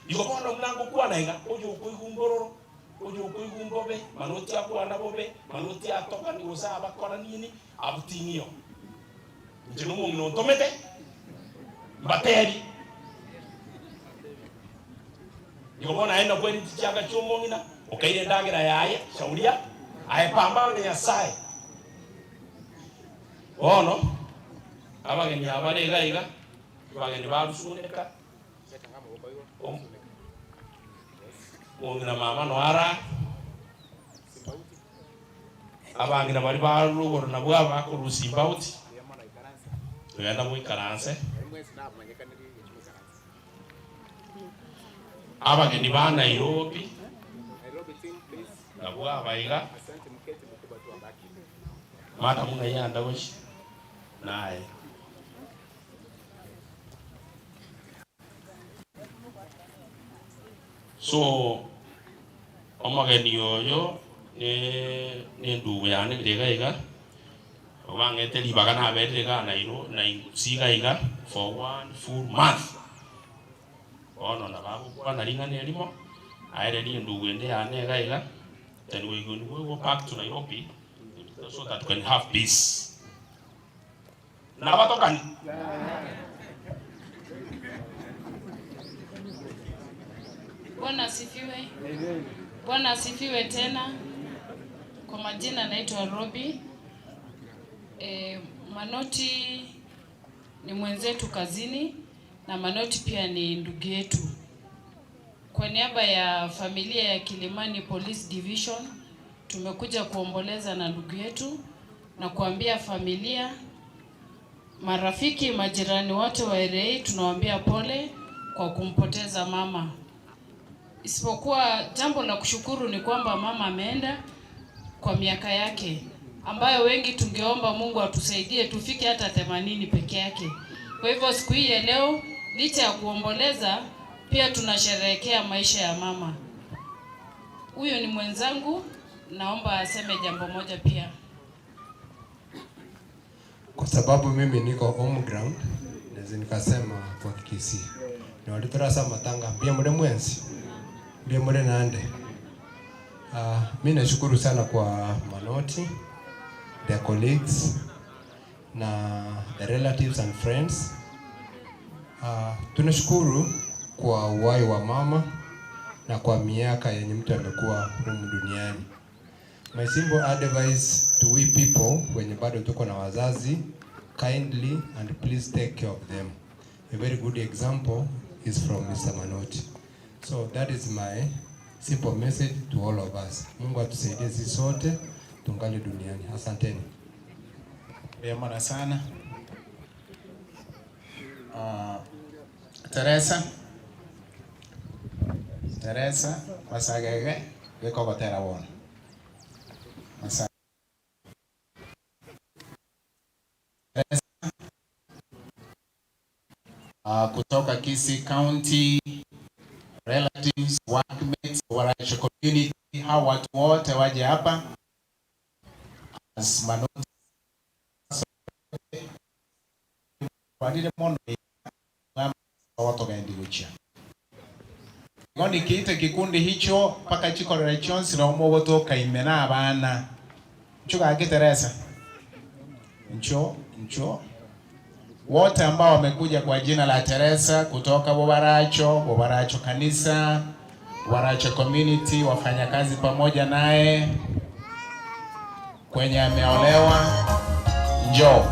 Igo bono buna ngokwana iga, oyokoigwa mbororo, oyokoigwa mbobe, manoti akwana bobe, manoti atokani gose abakora nini, abwo ting'iyo. Inche nomong'ina ontomete, mbateebie. Igo bono aye nakwereti chianga chi'omong'ina, okaira endagera yaye, shauri yako, aye pambana na Nyasae. Bono abageni aba bare iga iga, abageni barusuneka. Omong'ina mama noe ara, abang'ina baria ba rogoro nabwo abakorusia imbauti, genda moikaranse. Abageni ba Nairobi nabwo aba iga, madam ng'ai ande gochia? Naye. So omogeni oyo ne nendugu yane ere iga iga, obang'ete ribaga naberire igaa Nairo Nairobi iga iga for one full month. Bono nabo agokwana ring'ana erimo, aererie endugu ende yane iga iga, then we will go back to Nairobi so that we can have peace. Nabatokani. Bwana asifiwe. Bwana asifiwe tena. Kwa majina naitwa Robi. E, Manoti ni mwenzetu kazini na Manoti pia ni ndugu yetu. Kwa niaba ya familia ya Kilimani Police Division tumekuja kuomboleza na ndugu yetu na kuambia familia, marafiki, majirani wote wa area hii tunawaambia pole kwa kumpoteza mama. Isipokuwa jambo la kushukuru ni kwamba mama ameenda kwa miaka yake ambayo wengi tungeomba Mungu atusaidie tufike hata 80 peke yake. Kwa hivyo siku hii ya leo, licha ya kuomboleza, pia tunasherehekea maisha ya mama. Huyu ni mwenzangu, naomba aseme jambo moja pia. Kwa sababu mimi niko home ground naweza nikasema kwa Kikisii nori tore ase amatanga mbuya more mwensi mbuya more naende uh, mi nashukuru sana kwa Manoti their colleagues na the relatives and friends uh, tunashukuru kwa uhai wa mama na kwa miaka yenye mtu amekuwa humu duniani. My simple advice to we people wenye bado tuko na wazazi, kindly and please take care of them. A very good example is from Mr. Manoti. So that is my simple message to all of us. Mungu atusaidie sisi sote tungali duniani. Asanteni. Mbuya sana. Uh, Teresa Teresa masagege gekogotera bono Masa Teresa kutoka Kisii County, relatives, workmates, Waracho community, hao watu wote waje hapa as Manoti walire mono watogendi gochia igo nikiite kikundi hicho mpaka chikorera chionsi nabo mogotoka ime na abana ncho gaki Teresa ncho ncho wote ambao wamekuja kwa jina la Teresa kutoka Bobaracho, Bobaracho kanisa, Bobaracho community, wafanyakazi pamoja naye kwenye ameolewa, njoo.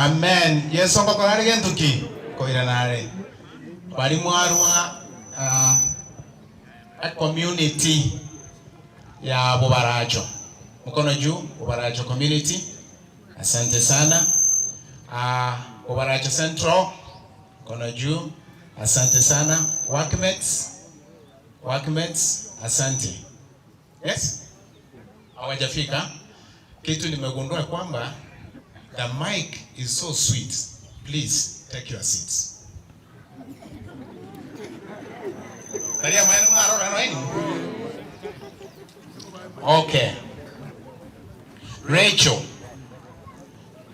Amen. Yeso ngokora are gento ki? Koirana are. Bari mwarwa ah, a community ya Bobaracho. Mkono juu, Bobaracho community. Asante sana. Ah, Bobaracho Central, mkono juu. Asante sana. Workmates, workmates, asante. Yes? Hawajafika. Kitu nimegundua kwamba the mic is so sweet. Please take your seats. Taria maene mwarora no eni? Okay. Rachel.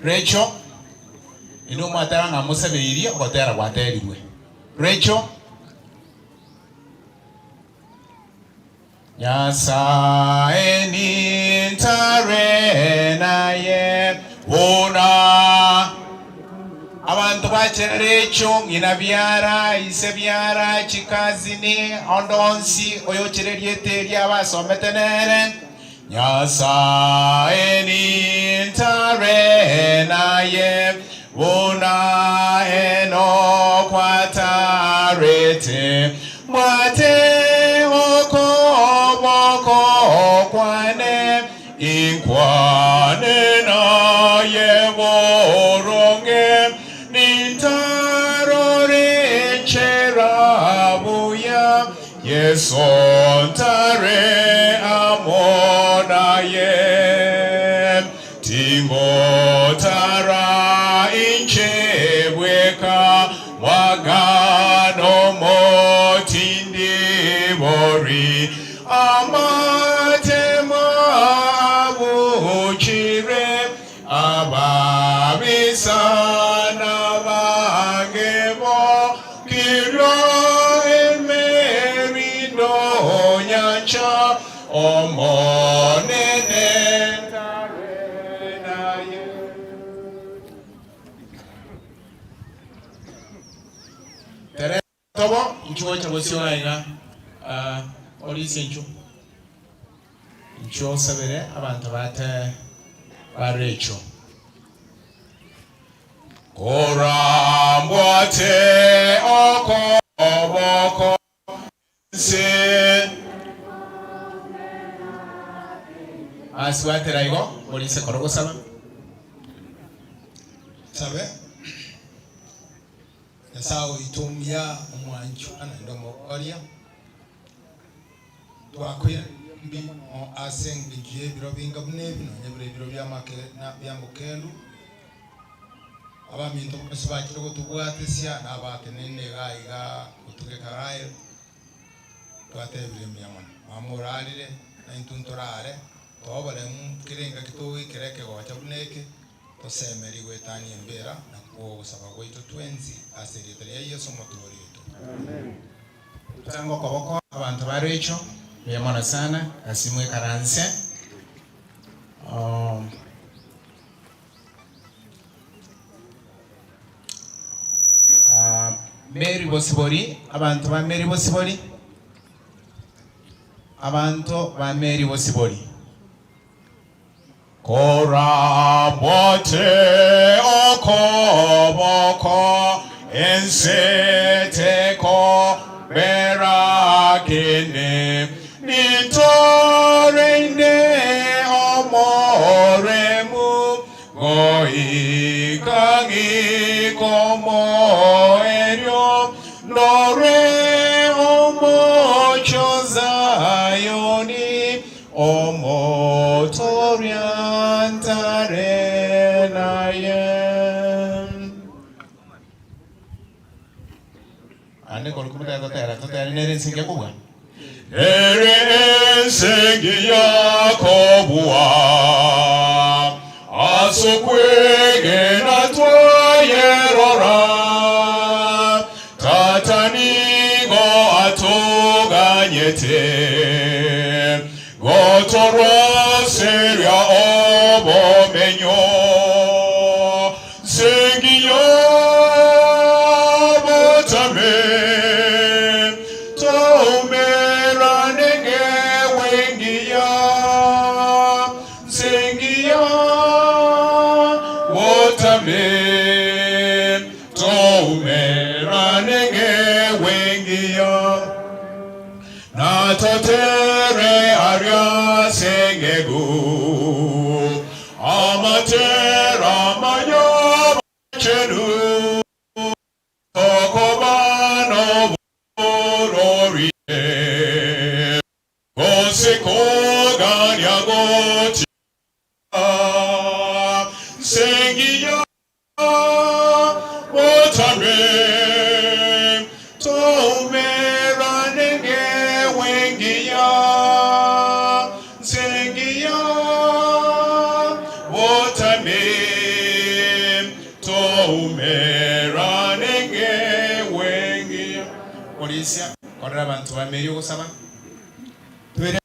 Rachel. Inwe mwateba ng'a mosabeirie ogotera gwaterirwe. Rachel. Nyasae nintare naye buna abanto bachere Recho, ng'ina biara, ise biara, chikazini, onde onsi oyochere erieta eria abasomete nere. Nyasae nintare naye buna Enok atarete, mbwate okoboko kwane, inkwane naye boronge, nintarore enchera buya. Yeso ntare amo naye, tingotara inche bweka, mwagano motindi bori, amatemo abuchire, Ababisa nabange bo, kirwa emerindo nyancha, Omonene ntare naye. Tere tobo, inchuo gocha bosio aiga, orisie inchuo. Inchuo osabere abanto bate barechwo. Korambwate okoboko inse. Ase gwatera igo, morise kora ogosaba. Sabe. Nyasae oito omuya, omwanchwa, naende omoboria, twakoiraneria mbuya mono ase engencho y'ebiro binga buna ebi, nonya bire ebiro bi'amakendu. Abaminto bonsi bachire gotobwatesia, na abatenenire iga iga gotugeka Rael, twatebire mbuya mono. Mama orarire, naintwe ntorare, toboremu kera engaki togoikera ekegocha buna eke. Tosemerie goetania embera nakwo ogosaba gwaito twensi ase erieta ria Yeso Omotoori oito. Totanga okoboko abanto ba Recho, mbuya mono sana ase mwekaranse. Mary Bosibori, abanto ba Mary Bosibori, abanto ba Mary Bosibori. Korabwate okoboko ense tekobera kende, nintorende omoremu goika ng'ikomoerio, ndore omochie o Zayoni. Omotoria ntare naye. Ande korwa komotera totera totere nere ense engiya kobua. Nere ense engiya kobua, as'okwegena twayerora. Tata nigo atoganyete gotoroseria obomenyo, nse engiya botambe, toumerane ng'ewengiya, nse engiya. mbegu Amatera amaya abachenu Tokobana obororire Gose kogania gochia Nsengiya botambe Toumerane ngewengiya Nsengiya botambe Toumerane ngewengiya Orisia, korera abanto ba Meri ogosaba. Twere.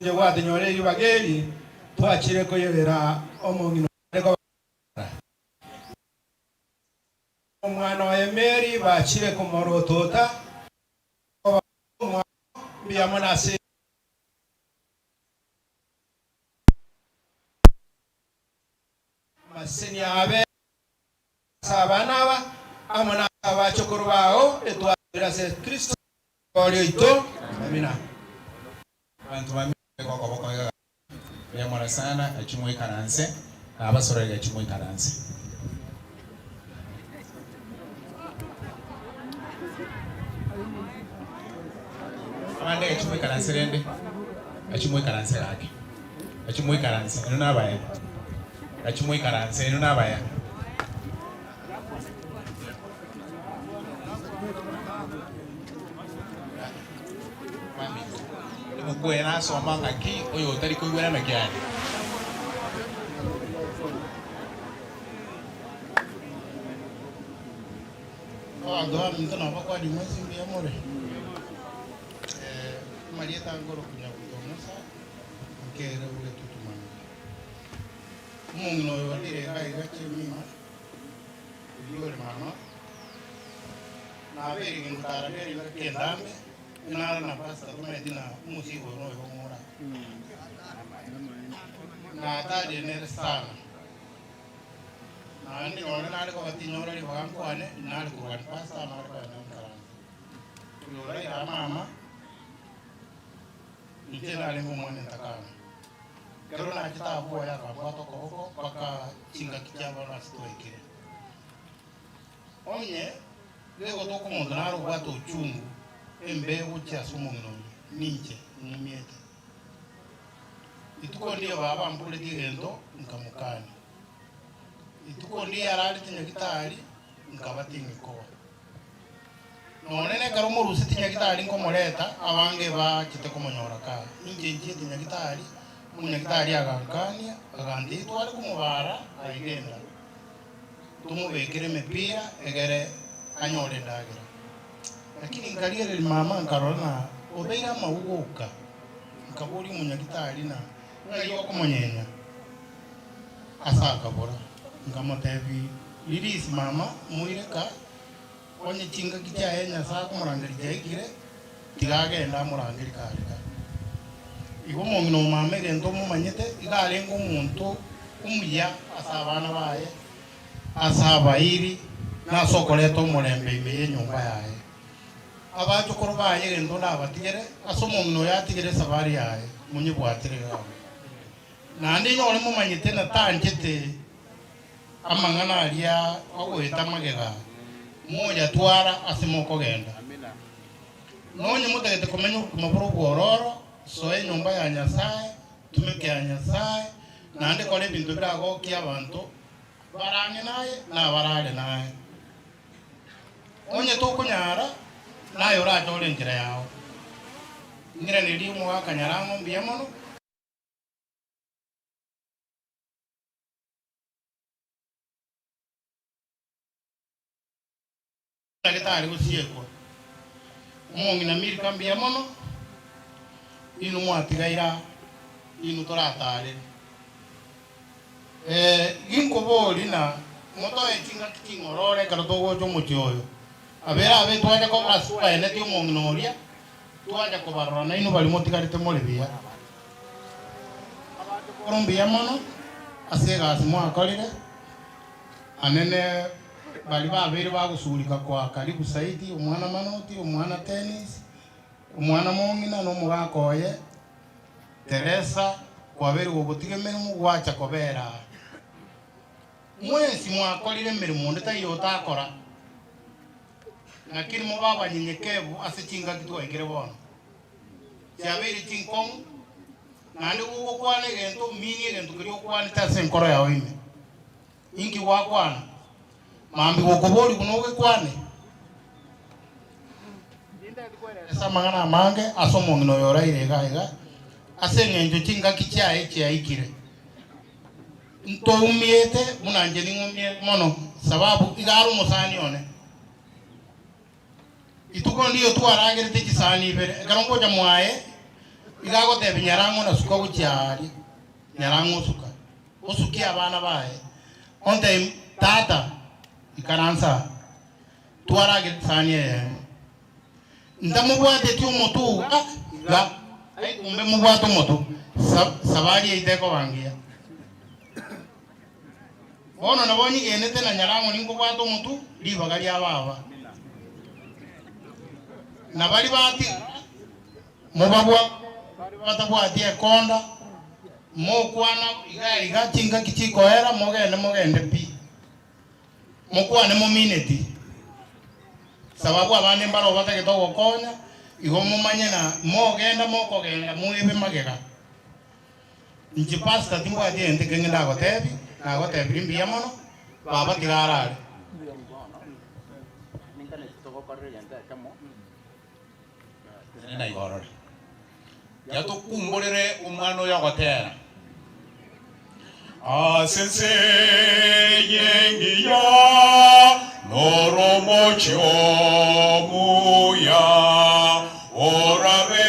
Inche gwatunyora eribaga eri twachire koyerera omong'ina are kobara. Omwana oye Mary bachire komorotota koba omwabo mbuya mono ase. Amaseseni abe ase abana aba amo na ase abachokoro bao, etwasabire ase Kristo Omotoori oito. Amina. Abanto ba Mibeko okoboko iga mbuya mono sana, achie moikaranse, na abasorori achie moikaranse. Abande achie moikaranse rende, achie moikaranse gaki, achie moikaranse, inwe nabaya, achie moikaranse, inwe nabaya. Ebuku eye nasoma ng'aki oyo otari koigwera naki are. Abanto baminto nabakwanie mwensi mbuya more? Amarieta nkoroku Nyabuto Musa, nkere bogetutu mambia. Omong'ina oyo orire iga iga chemima, oyio ore mama, nabeire gingotara nere engaki entambe, nara na pastor tomaeti na omosigo oyo noyo ong'ora. Natarire nere sana, naende nonye nare koba tinyora ribaga nkwane, nare korwania pastor nare kogenda nkaranse. Oyo oraira mama, inche narenge omwana entakana. Ekero nachete abwo oye akambwata okoboko mpaka chingaki chia bono ase twaikire. Onye gegotoka omonto nare obwate ochungu embe gochia ase omong'ina oria, ninche ng'umiete. Rituko ndiyo baba amboretie egento, nkamokania. Rituko ndiyo ararete nyagitari, nkaba ting'ikoba. Nonye nekero morusetie nyagitari nkomoreta, abange bachete komonyora kaa. Inche nchiete nyagitari, omonyagitari agankania, agantebia tware komobara aiga enda, tomobekere emepira egere anyore endagera. Lakini nkarigereria mama nkarora na obeire amauga oka, nkaboria omonyagitari na ng'ai okomonyenya? Ase akabora, nkamotebia, Release mama, moire ka. Onye chingaki chiaye Nyasae akomorangeria chiaikire, tiga agende amorangerie kare kare. Igo omong'ina o mama egento omomanyete, iga arenge omonto omuya ase abana baye, ase abairi, na ase okoreta omorembe ime y'enyomba yaye. Abachokoro baye egento ndabatigere, ase omong'ina oyo atigere esabari yaye, monyebwatire iga abwo. Naende inyore momanyete na tanchete Amang'ana aria ogoeta magega moyatwara ase mokogenda. Nonye motagete komenya obogima bore obwororo, soa enyomba ya Nyasae, tumeka ya Nyasae, naende kora ebinto biragokie abanto bare ang'e naye na abare are naye. Onye tokonyara, naye orachore enchera yao. Ng'iranerie omogaka Nyarang'o mbuya mono. Tari gosiekwa. Omong'ina Milka mbuya mono, inwe mwatigaire aa, inwe toratarere. Eh, ginkoboria na motoe chingaki ching'ororo ekero togocha omochie oyo. Abere abe twacha koba ase twaenetie omong'ina oria, twacha kobarora nainwe baria motigarete more buya. Abachokoro mbuya mono ase egasi mwakorire, anene baria babeire bagosurika kwa karibu zaidi, omwana Manoti, omwana Tennis. Omwana mong'ina na omogaka oye Teresa kwabeire gogotiga emeremo gwacha kobera aa. Mwensi mwakorire emeremo onde taiyo otakora, lakini mobe abanyenyekevu ase chingaki twaikire bono. Chiabeire chinkong'u, naende gogokwana egento ominie egento keria okwanete ase enkoro yao ime. Inki gwakwana? Mambia gokoboria buna ogekwane. Ase amang'ana amange ase omong'ina oyo oraire iga iga, ase engencho chingaki chiaye chiaikire. Ntoumiete buna inche ning'umie mono, sababu iga are omosani one. Rituko ndiyo twaragerete chisani ibere, ekero ngocha mwaye, iga agotebia nyarang'o na suka gochia aaria, nyarang'o osuka, osukie abana baye, ontebia tata ikaransa aa, twaragere esani eyemo. Ntamobwateti omotwe iga iga, aye kumbe mobwate omotwe, sa sabari yaito ekoba ngiya. Bono nabo nyigenete na nyarang'o ninkobwata omotwe ribaga ria baba. Na baria batigara mobabwate, baria batabwati ekonda, mokwana iga iga chingaki chikoera mogende mogende pi. Mokwane momineti, sababu abande mbaroo batagete ogokonya, igo momanye na mogenda mokogenda moebe magega. Inche pastor timbwati egento ekenge ndagotebi, nagotebirie mbuya mono, baba tiga arare. Tenena iga orore. Tiga tokumborere omwana oyo ogotera. Ase ense eye engiya noro omochie omuya, orabe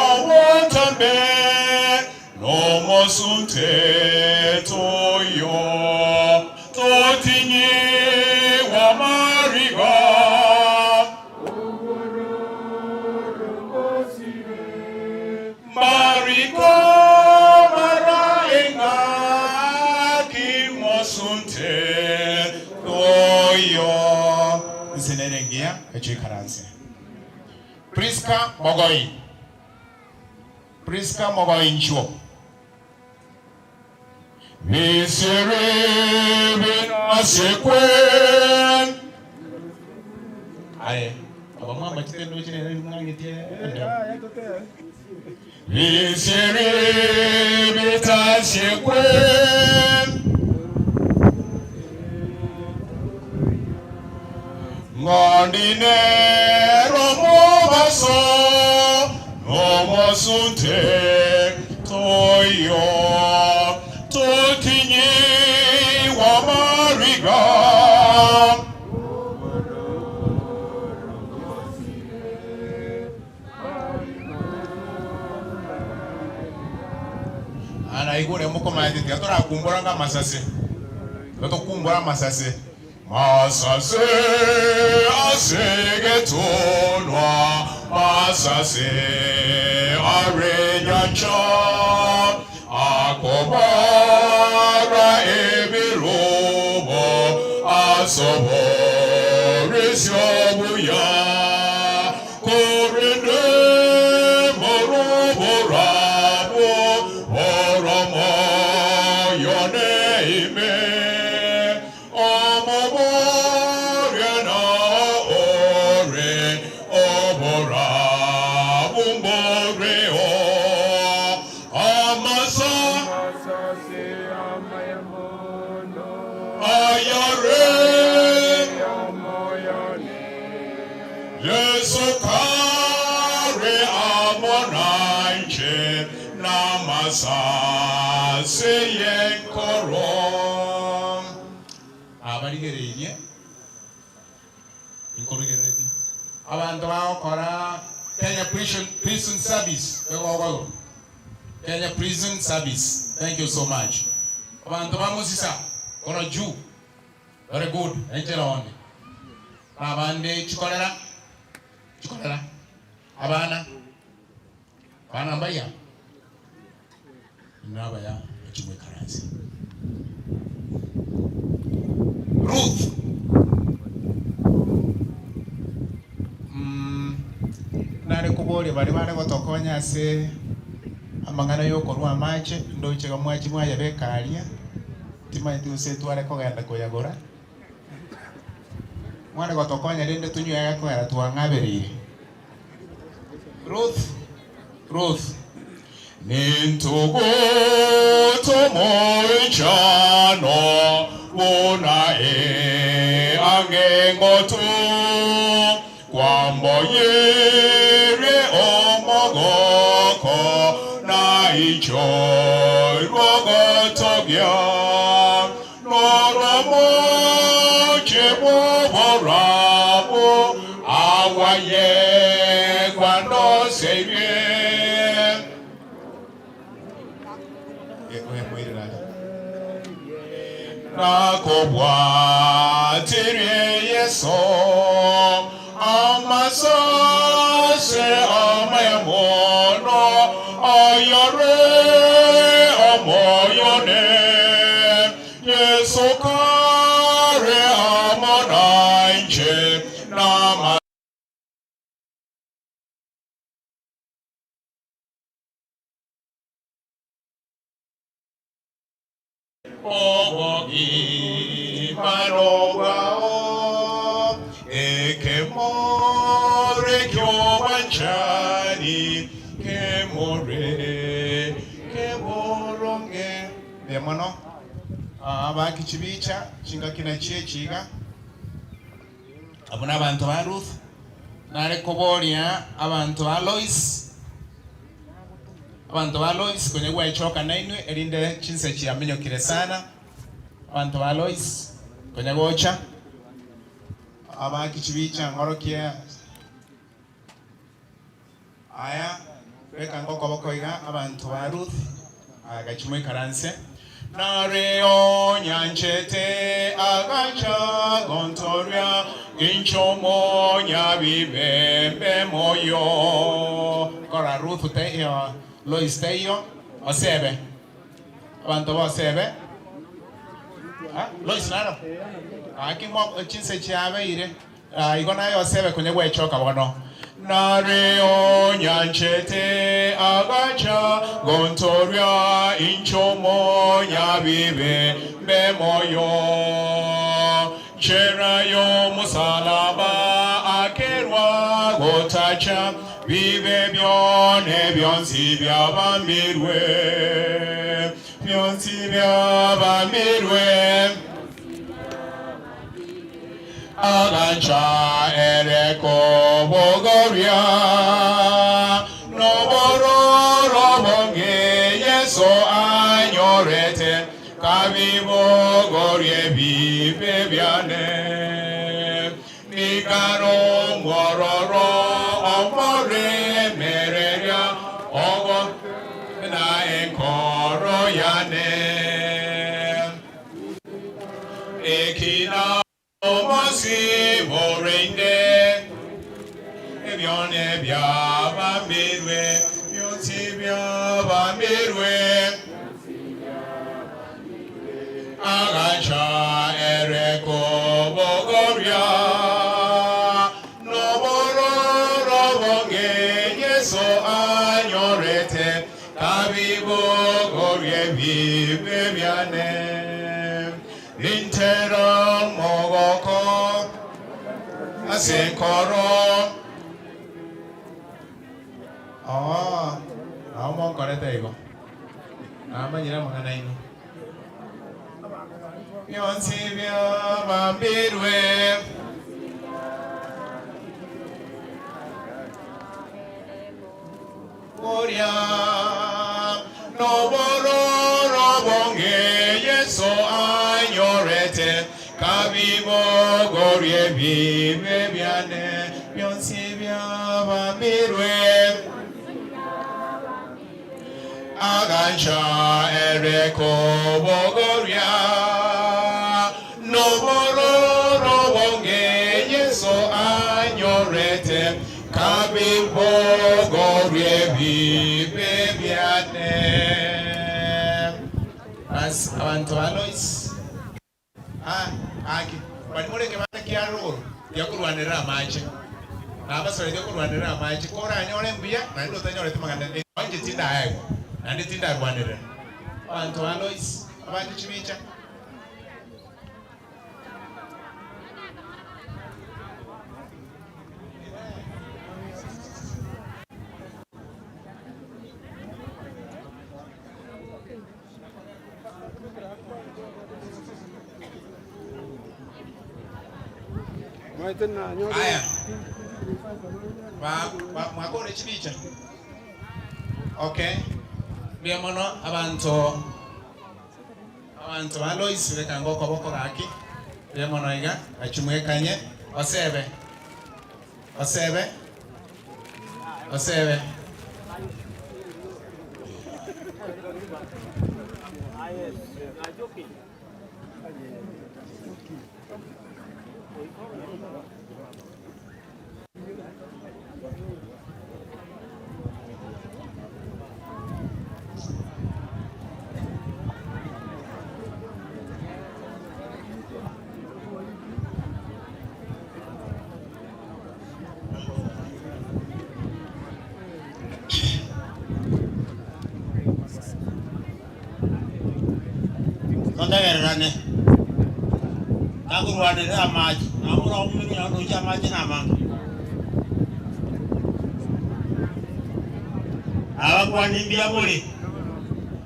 obotambe nomosunte toyo, totinyigwa mariga. Mariko maraenga kimosunte toyo. Nsenere engiya echo ikaranse. Priska Mogoi. Priska Mogoi nchuo. Misiri binasekwe. Aye, abamwe amachete ndoche rero mwang'etie. Misiri bitasekwe. Ng'ondine romobaso nomosunte toyo totinyi wa mariga. Anaigure mokomaete tiga torakumbora nga amasase. Tiga tokumbora amasase. Masase asegetonwa masase arenyancha akobara ebirobo asoborisyobuya korende moroborabo oromo yoneime omoborena ore obora bumboreo amasa ayare Yesu kare amonanche namasase yenkoro Abarigereirie inkorigereretie abanto bagokora Kenya Prison, Prison Service begogogo Kenya Prison Service thank you so much abanto ba Musisa kono juu very good enchera onde na abande chikorera chikorera abana abana mbaya nabaya echimwekaranse Ruth nare ko. koboria baria bare gotokonya ase amang'ana yokorwa amache, ndoche iga mwachi mwayabeka aria, timanyeti gose tware kogenda koyagora. Mware gotokonya rende tonywe egekogera twang'abereire. Ruth, Ruth. Nintuguta omoichano buna eangengotu, kwamboyirie omogoko na ichoirwe ogotogia, noromoche bw'oborabu awaye kwandoseirie. Nakobwatirie Yeso amasase amaya mono ayare omoyone Yeso kare amo nainche nama Obogima nobwao, ekemore ki'obwanchani, kemore keboronge. Mbuya mono abaki chibicha chingaki nachio echi iga. Abwo nabanto ba Ruth. Nare koboria abanto ba Lois, abanto ba Lois konya gwechoka nainwe erinde chinsa chiamenyokire sana. Abanto ba Lois konya gocha abaki chibicha ng'orokie Aya, beka ngokoboko iga abanto ba Ruth, agachi moikaranse. Nareo nyanchete agacha gontoria inche omonyabibe mbe moyo. Kora Ruth teiyo, Lois teiyo, osebe. Abanto bosebe. Ah, Lois naro? Gaki mo chinse chiabeire. Igo naye osebe konya gwechoka bono. Nareo nyanchete agacha gontoria inche omonyabibe mbe moyo. Nchera y'omosalaba akerwa gotacha bibe bione bionsi biabambirwe, bionsi biabambirwe. Agancha ere kobogoria nobororo bonge Yeso anyorete, kabibogorie ebibe biane. Nikare omwororo omoremereria ogo na enkoro yane. Ekina omosibore inde, ebione biabambirwe, bionsi biabambirwe. Agacha ere kobogoria, nobororo bonge Yeso anyorete, kabibogorie ebibe biane. Nintera omogoko ase enkoro. Oo, nabo monkorete igo. Namanyire amang'ana aino. Bionsi biabambirwe. Boria nobororo bonge Yeso anyorete, kabibogorie ebibe biane bionsi biabambirwe. Agancha ere kobogoria nobororo bonge Yeso anyorete, Kabibogorie ebibe biane. Bas abanto ba Lois ah, aki bari more ekebanda kia rogoro gia korwanerera amache. Nabasoretie korwanerera amache, koranyore mbuya, naende otanyoreti magana inche tindaegwa, naende tindarwanerera. Abanto ba Loisi, abanche chibicha. Aya, ba- ba- mwakore chibicha? Okay, mbuya mono abanto abanto ba Lois reka ngokoboko gaki, mbuya mono iga, gachia mwekanye, osebe, osebe, osebe. Totegererane, takorwanerera amache, nabo oraumire onye oroche amache namange. Abakwani mbuya more,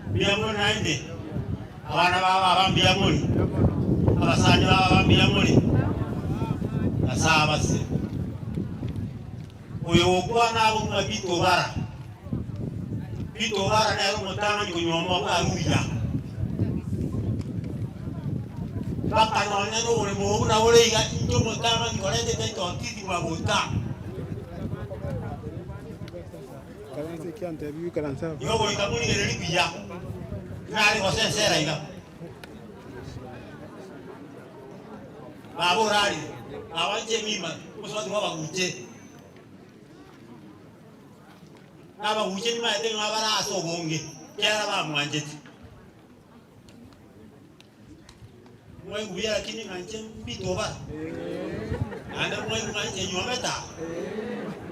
mbuya more naende, abana ba baba mbuya more, abasani ba baba mbuya more, Nyasae abasire. Oyo ogokwana agokuna Peter Obara. Peter Obara nere omotang'ani konyuoma bwa Ruya. Mpaka nonye na oboremo obo buna bore iga, inche omotang'ani koreta etitle deed bwa gota. Igo goika morigererie buya, nare gose ensera iga. Baba orarire, baba inche emima, omosubati bw'abaguche. Na abaguche nimaete ng'a bare ase obonge, ekiagera bamwanchete. Mwaigwa buya lakini ng'a inche mbite obara, naende mwaigwa ng'a inche nywomete aa,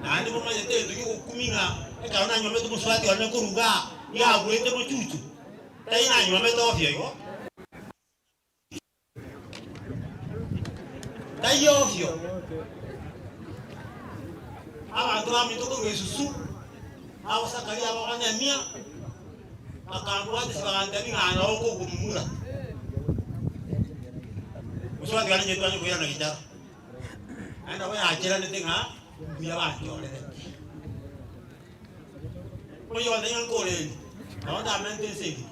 naende momanyete egento kiogokumia ng'a ekero nanywomete omosubati one korwa igaa, nigo agwete mochuchu, tari nanywomete ofio igo. Taiyo ofio, abanto baminto korwa esusu, abasakaria abaganyamia, bakambwatisia bagantebia ng'a nao okogumura. Mosubati one inche twanye koirana gichara, naende nabo yacheranete ng'a mbuya banchorerete. Oyo onde ng'a nkorende, nabo ndamente ense engima.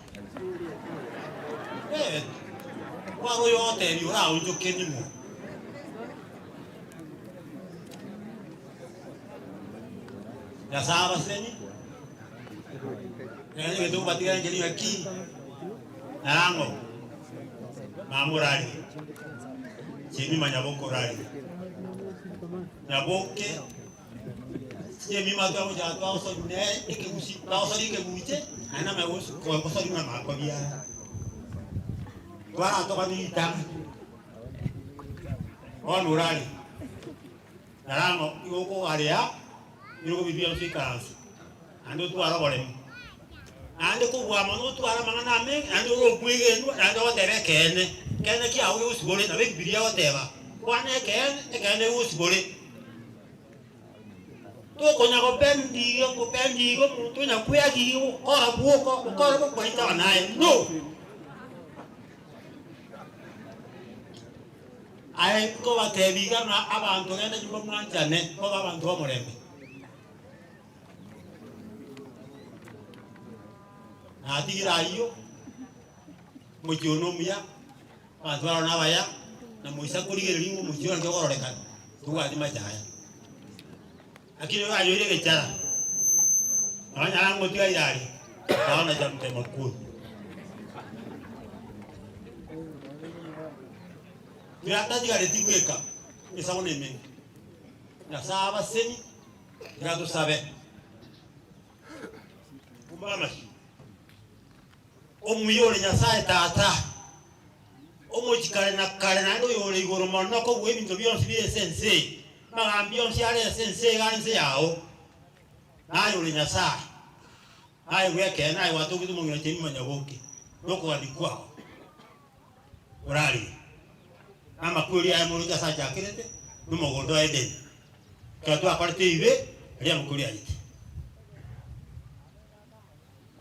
Eh, kware oyo ogotebia oraonchoke ning'o? Nyasae abaseni, nere egento okobatigera inche niga ki? Narang'o, mama orarire, chemima nyaboke orarire, nyaboke. Chinyemima twagochaka twagosori ne ekegusi twagosori ekeguche naende namanya gosori buna makobiara. Twaratokani ritang'ani bono orare narang'o igo okogarea nigo bibia ase ikaranso naende otware oboremu naende kobua mono otware amang'ana amenge naende ore omwegenwa naende ogoteba ekeene, ekeene kiago gegosibore nabo ebibiria egoteba kwana ekeene, ekeene gegosibore. Tokonya gopenda iga gopenda iga omonto onya kweagia iga gokora bwoka gokora bokoita naye no. Aye nkobatebia iga ng'a abanto genda nyomba mwanchane mobe abanto b'omorembe. Natigire ayio, omochie one omuya. Abanto baroro nabaya, na moisa korigereria ng'a omochie oranche okororekana, tobwati machaya. Lakini oranyoire egechara, nonye ngotiga ira aria, naona cha mtema kuni. Tiga tatigareti bweka, emesago nemenge. Nyasae abaseni, tiga tosabe. Kumbe amasio. Omuya ore Nyasae Tata, omochie kare na kare, naende oyore igoro mono kobua ebinto bionsi bire ase ense eye. Amagambi onsi are ase ense iga are inse yao, naye ore Nyasae, naye bw'ekeene, naye gwatongete omong'ina cheni monyaboke, na okogania kwao orarire. Na amakweri aya moroche ase achakerete, na omogondo o Edeni, ekero twakorete ebibe, aria amakweri ayete.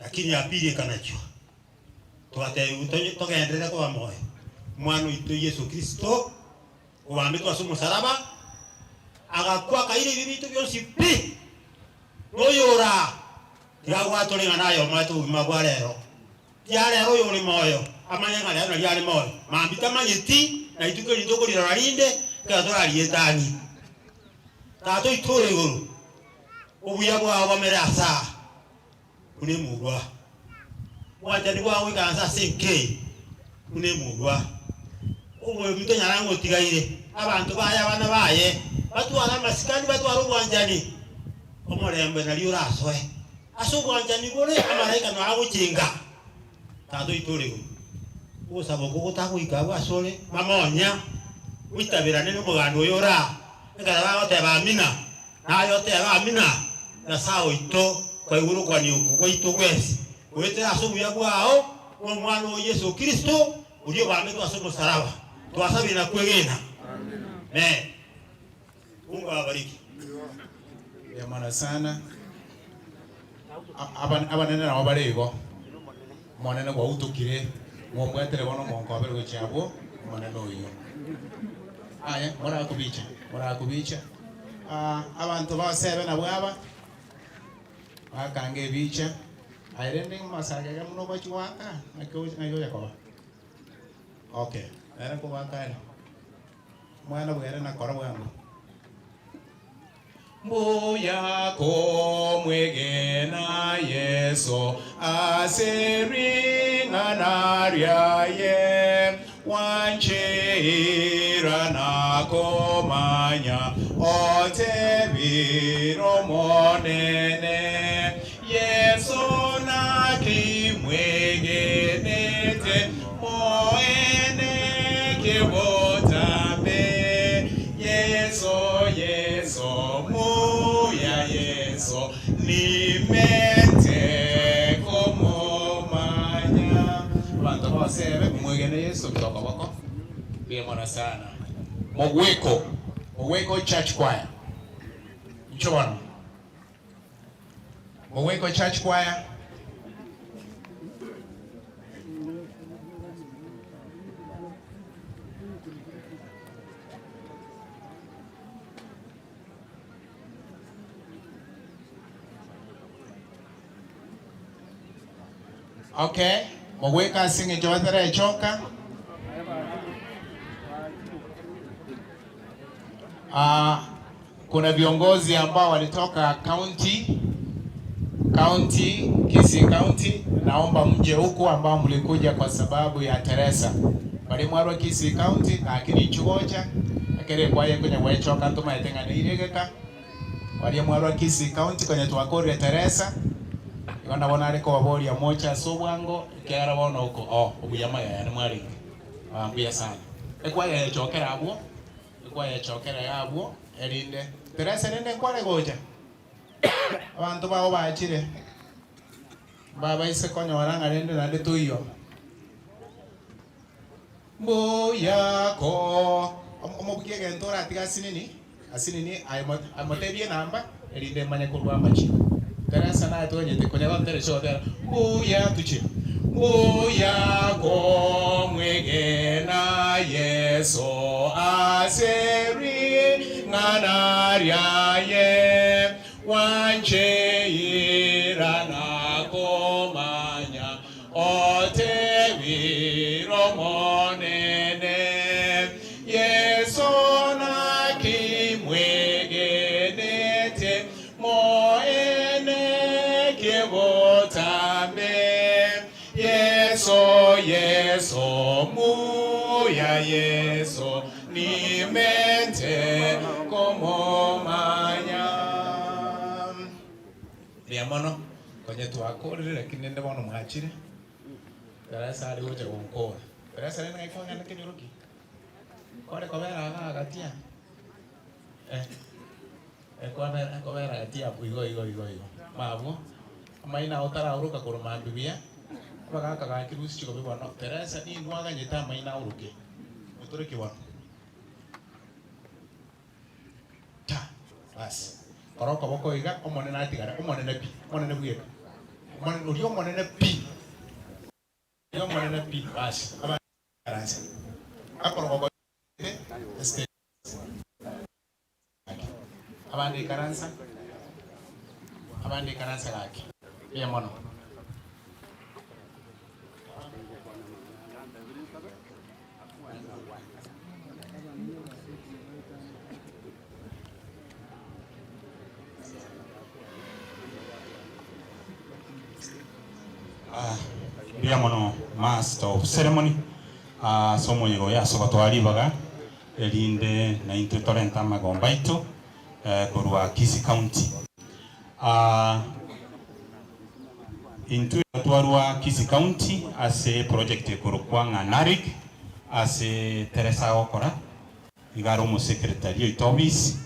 Lakini ya pili ekanachwa, twatebiwa tonye togenderere koba moyo, Omwana oito Yeso Kristo, obambetwe ase omosaraba, agakwa akaira ebibe biaito bionsi pi, na oyore aa, tiga agwatore ng'a naye omoete obogima bwa rero. Tiga rero oyore moyo amanye ng'a rero nario are moyo, mambia tamanyeti, na rituko eri ntokorirora rinde, ekero torarietanie. Tata oito ore igoro, obuya bwao bomere ase aa, buna emurwa. Obwanchani bwao goikaransa ase enka eye, buna emurwa. Omoebi tonyara ng'a otigaire, abanto baye, abana baye, batware amasikani, batware obwanchani, omorembe nario orasoe. Ase obwanchani bore, amalaika nao agochenga. Tata oito ore igoro, ogosaba oko gotagoika agwo asore, mamonya, oitaberane nomoganda oyo ore aa, ekero bagoteba amina, Naye otebe, Amina, Nyasae oito, kwaigure okwania oko gwaito gwensi, goetera ase obuya bwao na Omwana oo Yeso Kristo, oria obambetwe ase omosaraba. Twasabire na kwegena. Amen. Mungu awabariki. Mbuya mono sana. Abanene nabo bare igo. Omonene gwautokire, ng'ombwetere bono omonkobere gochia abwo, Omonene oyio. Aye, morakobicha, morakobicha. Ah, abanto basebe nabwo aba, bakanga ebicha. Aye rende masage iga buna ogochi goaka, naki ogochi ng'ai oye koba? Okay, nere nkogoaka are. Omwana bwere nakora bwango. Mbuya komwegena Yeso ase ring'ana riaye, gwancheira na komanya otebire Omonene, Yeso naki mwegenete moene kebotambe, Yeso, Yeso, muya Yeso, nimente komomanya. Abanto bosebe mwegene Yeso tokoboko mbuya mono sana. Mogweko, Mogweko Church Choir. Inche bono. Mogweko Church Choir. Okay, mogweka ase eng'encho batarechoka. Ah, kuna viongozi ambao walitoka county county Kisii County, naomba mje huku ambao mlikuja kwa sababu ya Teresa bari mwarwa Kisii County lakini nchugocha ekere kwaye konya gwechoka ntomaete ng'a neiregeka baria mwarwa Kisii County konya twakorire Teresa igo nabo nare kobaboria moche ase obwango ekiagera bono oko oh obuya mayaya nimwarenge ah mbuya sana ekwaya yechokera abwo Ekwayechokera abwo, erinde Teresa rende nkware gocha. Abanto bao bachire, mbabaise konyora ng'a rende naende toiyo. Mbuya ko omobuki egento oratiga asinini, asinini aye motebie enamba erinde manye korwa amachiko. Teresa naye tonyete konya gonteresia ogotera mbuya tuchie. Mbuya komwegena Yeso ase ring'ana riaye, gwancheira na komanya otebire Omonene, Yeso naki mwegenete moene kebotambe. Yeso, Yeso, muya Yeso, nimente komomanya. Mbuya mono, konye twakorire lakini rende bono mwachire, Teresa are gocha gonkora. Teresa rende ng'ai kwagenda kenyoro ki? Kore kobera igaa gati aa. Eh, ekobera ekobera gati abwo igo igo igo igo. Mabwo, amaino ao tarauruka korwa mambia buya, abagaka gaki rusia chigobi bono, Teresa nindwe aganyete amaino auruke, motore ki bono? Ta, basi. Kora okoboko iga, Omonene atigare, Omonene pi, Omonene bweka. Omonene, oria Omonene pi. Oria Omonene pi, basi. Abande ikaranse. Akorogo estage. Gaki. Abande ikaransa. Abande ikaransa gaki. Mbuya mono. Mbuya mono master of ceremony ase omoyega oyo ase ogotoa ribaga erinde naintwe torente amagomba aito korwa Kisii County. Intwe twarwa Kisii County ase eproject ekorokwa ng'a NARIC ase Teresa agokora. Iga are omosekretari oito obisi.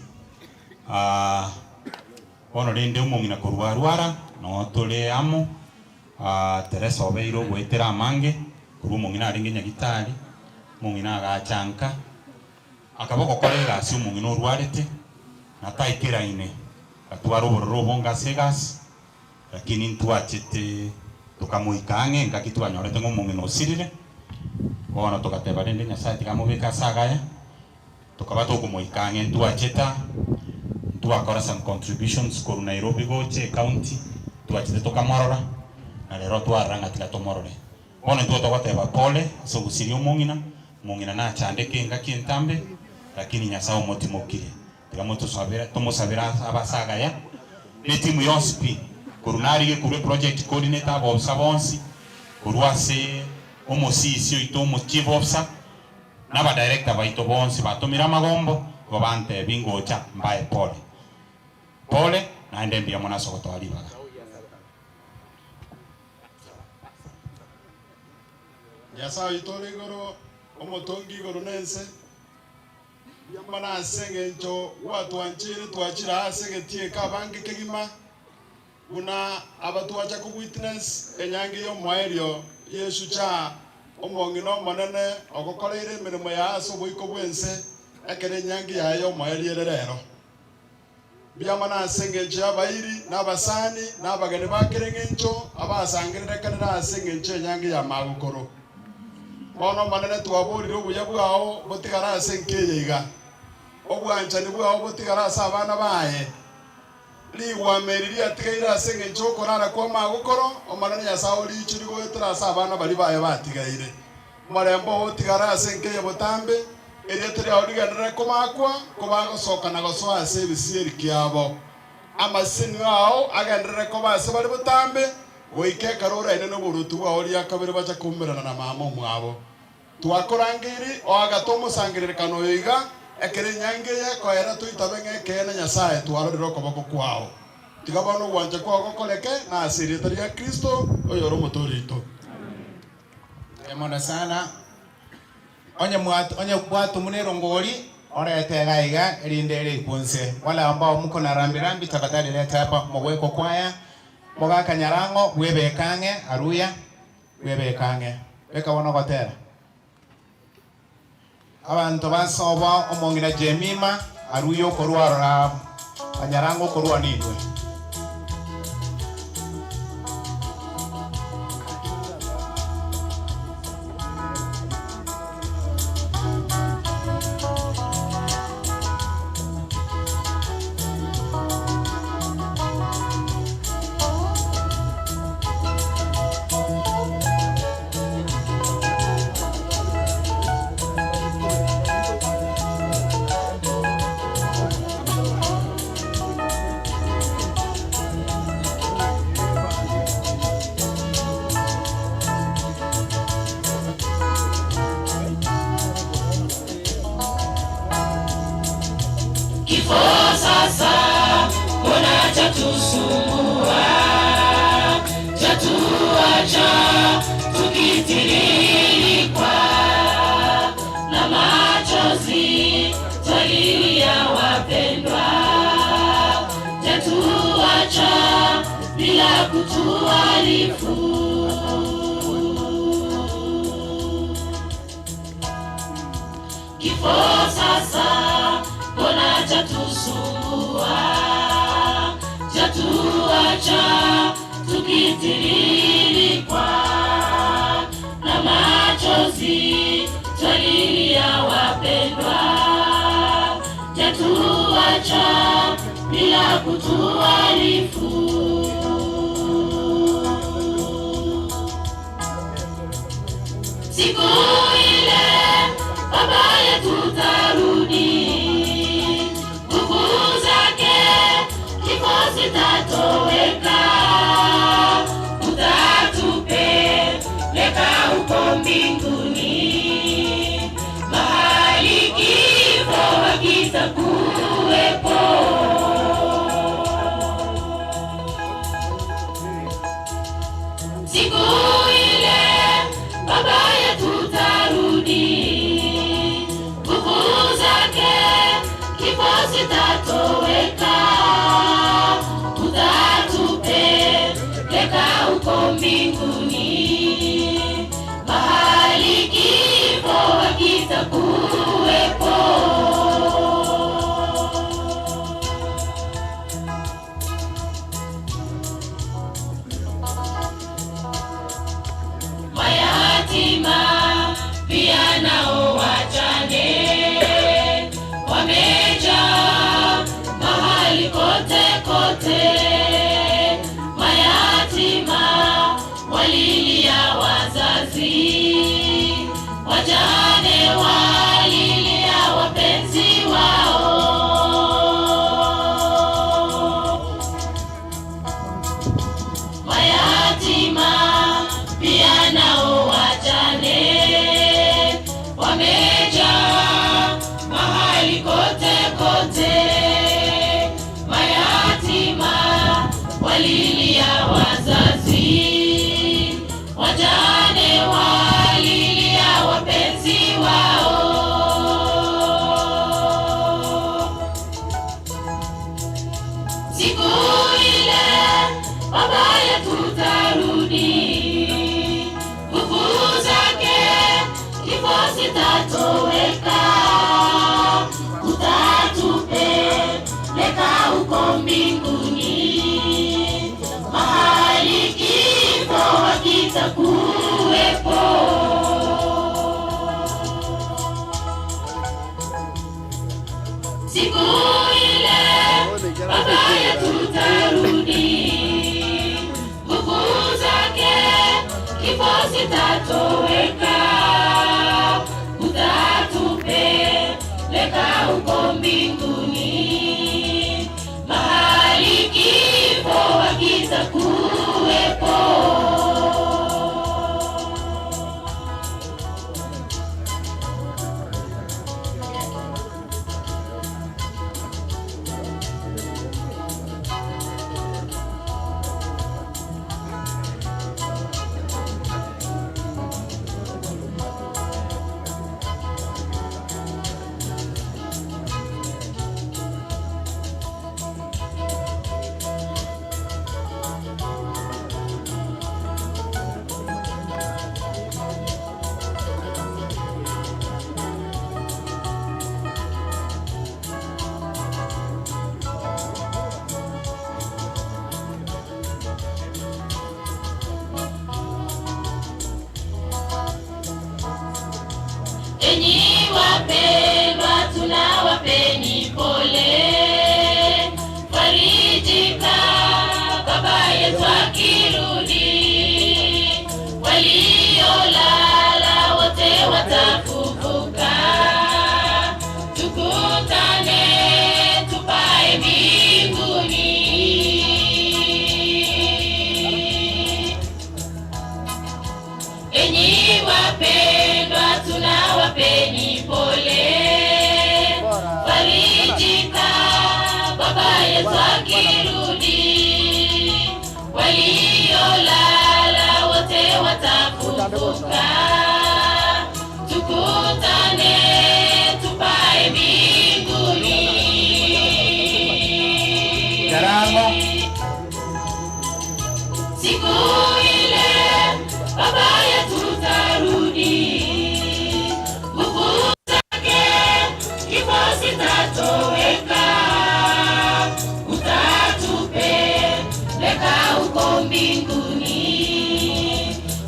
Bono rende omong'ina korwa arwara, noo tore amo, Teresa obeire ogoetera amange, korwa omong'ina arenge nyagitari, omong'ina agacha nka, akaba ogokora egasi omong'ina orwarete, na taikeraine, agatwara obororo obonge ase egasi, lakini ntwachete tokamoika ang'e engaki twanyorete ng'a omong'ina osirire, bono togateba rende Nyasaye tiga amobeke ase agaya, Tokaba tokomoika ang'e ntwachete aa, ntwakora some contributions korwa Nairobi gocha ecounty, twachete tokamorora, na rero twarora ng'a tiga tomorore. Bono intwe togoteba pole ase ogosiria omong'ina, omong'ina nachandeke engaki entambe, lakini Nyasaye omotimokire. Tiga motosabere tomosabere ase abase agaya, na etimu yonsi pi, korwa narige korwa eproject coordinator abaofisa bonsi, korwa ase omosisi oito omo chief officer, Na abadirector baito bonsi batomire amagombo, igo bantebia ngocha mbae pole. Pole, naende mbuya mono ase ogotoa ribaga. Nyasae oito ore igoro, omotongi igoro na ense, mbuya mono ase engencho gwatwancheire twachire aa ase egetii eke abange kegima, Buna aba twacha ko witness enyangi y'omoerio y'Eshujaa, omong'ina omonene ogokoreire emeremo yaye ase oboiko bw'ense ekero enyangi yaye y'omoerio ere rero. Mbuya mono ase engencho y'abairi na abasani na abageni ba kera eng'encho abasangererekanire ase engencho y'enyangi ya magokoro. Bono Omonene twaborire obuya bwao botigare ase enka eye iga, obwanchani bwao botigare ase abana baye. Rigwama eri riatigaire ase engencho y'okorara kw'amagokoro, Omonene Nyasae o riicho rigoetera ase abana baria baye batigaire. Omorembe oo otigare ase enka eye botambe, erieta riao rigenderere komakwa, kobagosoka na gosoa ase ebisieri kiabo. Amasenio ao agenderere koba ase bare botambe, goika ekero oraine noboruoti bwao ria kabere bacha koumerana na mama omwabo. Twakorangeiri oagate omosangererekano oyo iga, ekero enyangi eye ekoera toitabe ng'a ekeene Nyasae twarorire okoboko kwao. Tiga bono ogwancha kwao gokoreke, na ase erieta ria Kristo, oyore Omotoori oito. Mbuya mono sana. Onye mwat onye bwatomwa nerongori, orete iga iga, erinde ere ikunse. Wale ambao mko na rambirambi tafadhali leta hapa mogweko kwaya, mogaka nyarang'o bwebeke ang'e aruya. Bwebeke ang'e, beka bono ogotera. Abanto basoba omong'ina Jemima aruya okorwa arora banyaranga okorwa ninwe. bila kutuarifu. Kifo sasa mbona chatusumbua, chatuacha tukitiririkwa na machozi, twalilia wapendwa, chatuacha bila kutuarifu. Siku ile baba yetu tarudi, nguvu zake kifo zitatoweka, utatupeleka huko mbinguni, mahali kifo hakitakuwepo. Siku ile baba yetu tarudi, nguvu zake kifo zitatoweka, utatupeleka huko mbinguni, mahali kifo hakitakuwepo. Mayatima pia nao wajane wamejaa mahali kote kote. Mayatima walilia wazazi, wajane walilia wapenzi wao. Mayatima pia nao wajane wamejaa mahali kote kote. Mayatima walilia wazazi, wajane walilia wapenzi wao. Siku ile baba yetu tarudi, nguvu zake kifo zitatoweka, utatupeleka huko mbinguni, mahali kifo hakitakuwepo. Siku ile baba yetu tarudi, nguvu zake kifo zitatoweka, utatupeleka huko mbinguni, mahali kifo hakitakuwepo. Enyi wapendwa, tunawapeni pole, farijika baba yetu akirudi. Waliolala wote watafufuka, tukutane tupae mbinguni. Enyi wapendwa, tunawapeni pole, farijika baba yetu akirudi. Waliolala wote watafufuka, tukutane tupae mbinguni. Karamo. Siku ile baba yetu tarudi, nguvu zake kifo sitatoweka, utatupeleka huko mbinguni,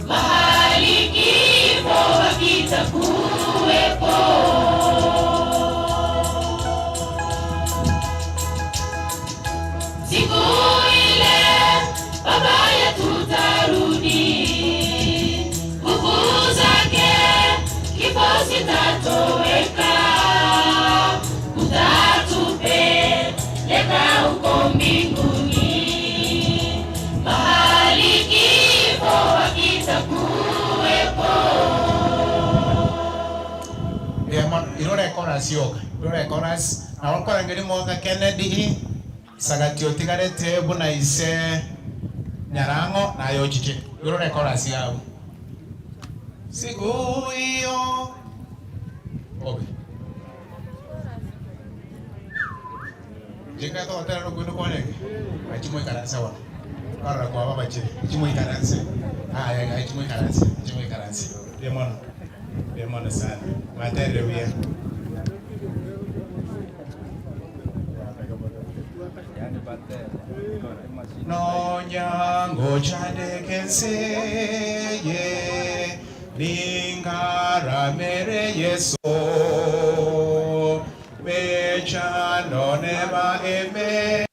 mahali kifo hakitakuwepo. Siku ile baba yetu tarudi, nguvu zake kifo sitatoweka, utatupeleka huko mbinguni, mahali kifo hakitakuwepo. Diamond irore chorus yoka irore chorus na wakorangeri moka Kennedy sagati otigarete buna ise nyarango nayo chiche irore chorus yabo siku hiyo obe jenga to tera no kwendo kwanenge achimwe karanse wana karra kwa baba chire chimwe karanse aya aya chimwe karanse chimwe karanse Diamond Diamond sana matere bia Nonyango chandekenseye ningaramere Yesu mechano neba eme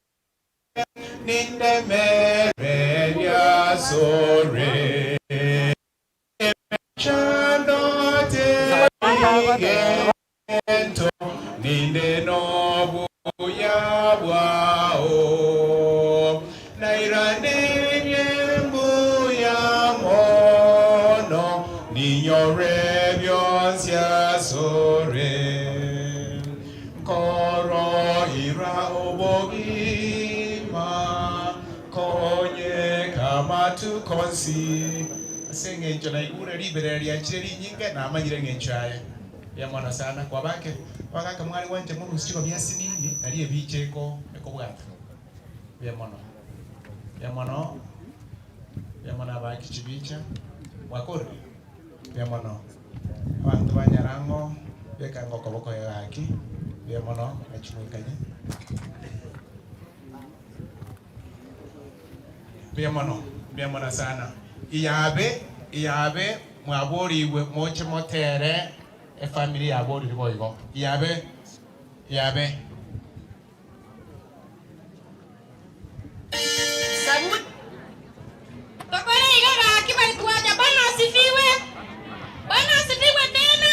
nindemere lyasore mechano tegento ninde nobuya bwao nairanĩrie mbuya mono ninyore byonsyasore nkoro ira obogima konye kamatukonsi ase eng'encho naigure riberera riachire rinyinge namanyire eng'encho yaye ya sana kwa bake bagaka mwari wanje morusichiko bia sinini nari ebiche eko ekobwata bia mono bia mono bia mono abakichibicha wakore bia mono abanto banyarango bekanga okoboko gaki bia mono achimwikanye bia mono bia mono sana iyabe iyabe mwaboriwe moche motere efamily yaborire boigo iyabe iyabe Sabu Tokore iga gaki baitwaja Bwana asifiwe. Bwana asifiwe tena.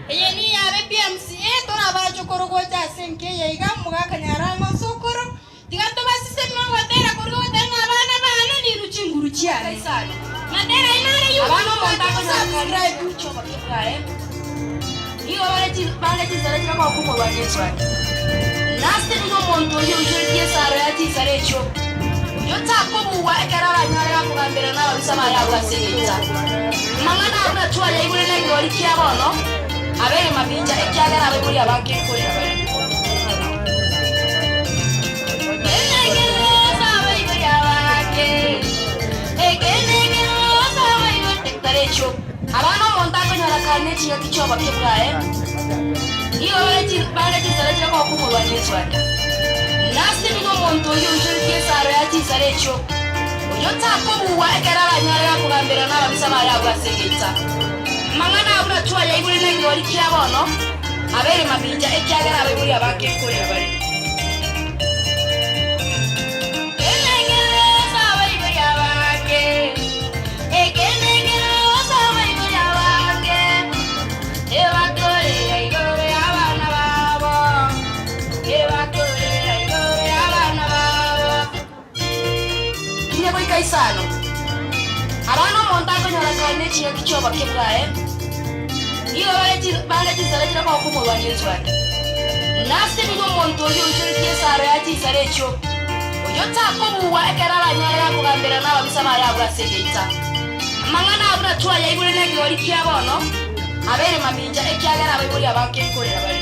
Eye ni yabe PMCA torabachukuru gocha ase enkeya iga mugakanyaranga nsokoro tiga tobasise mangotera kurigotera abana bana niru chinguru chiane matera inare yu Abana omonto akonyara ebichoba bwaye nigo bare chisare chira kwakumurwa nechwake naste nigo omonto oyo oichoretie esaro ya chisare echio oyo takobuwa ekero aranyore akogambera nababisa baye abwo ase egeita mang'ana abwo natware igure na ekegori kia bono abere mabicha ekiagera abaibori abange nkorera bare abana omonto akonyora kane ching'aki chioboke bwaye nigo bare chisare chira kwakumurwa nechwake naste nigo omonto oyo oichoretie esaro ya chisare echio oyo takobuwa ekero aranyore akogambera nababisa baye abwo ase egeita mang'ana abwo natware igure na ekegori kia bono abere mabicha ekiagera abaibori abange nkorera bare isano abana omonto akonyora kane ching'aki chioboke bwaye nigo bare chisare chira kwakumurwa nechwake naste nigo omonto oyo oichoretie esaro ya chisare echio oyo takobuwa ekero aranyore akogambera nababisa baye abwo ase egeita mang'ana abwo natware igure na ekegori kia bono abere mamincha ekiagera abaibori abange nkorera bare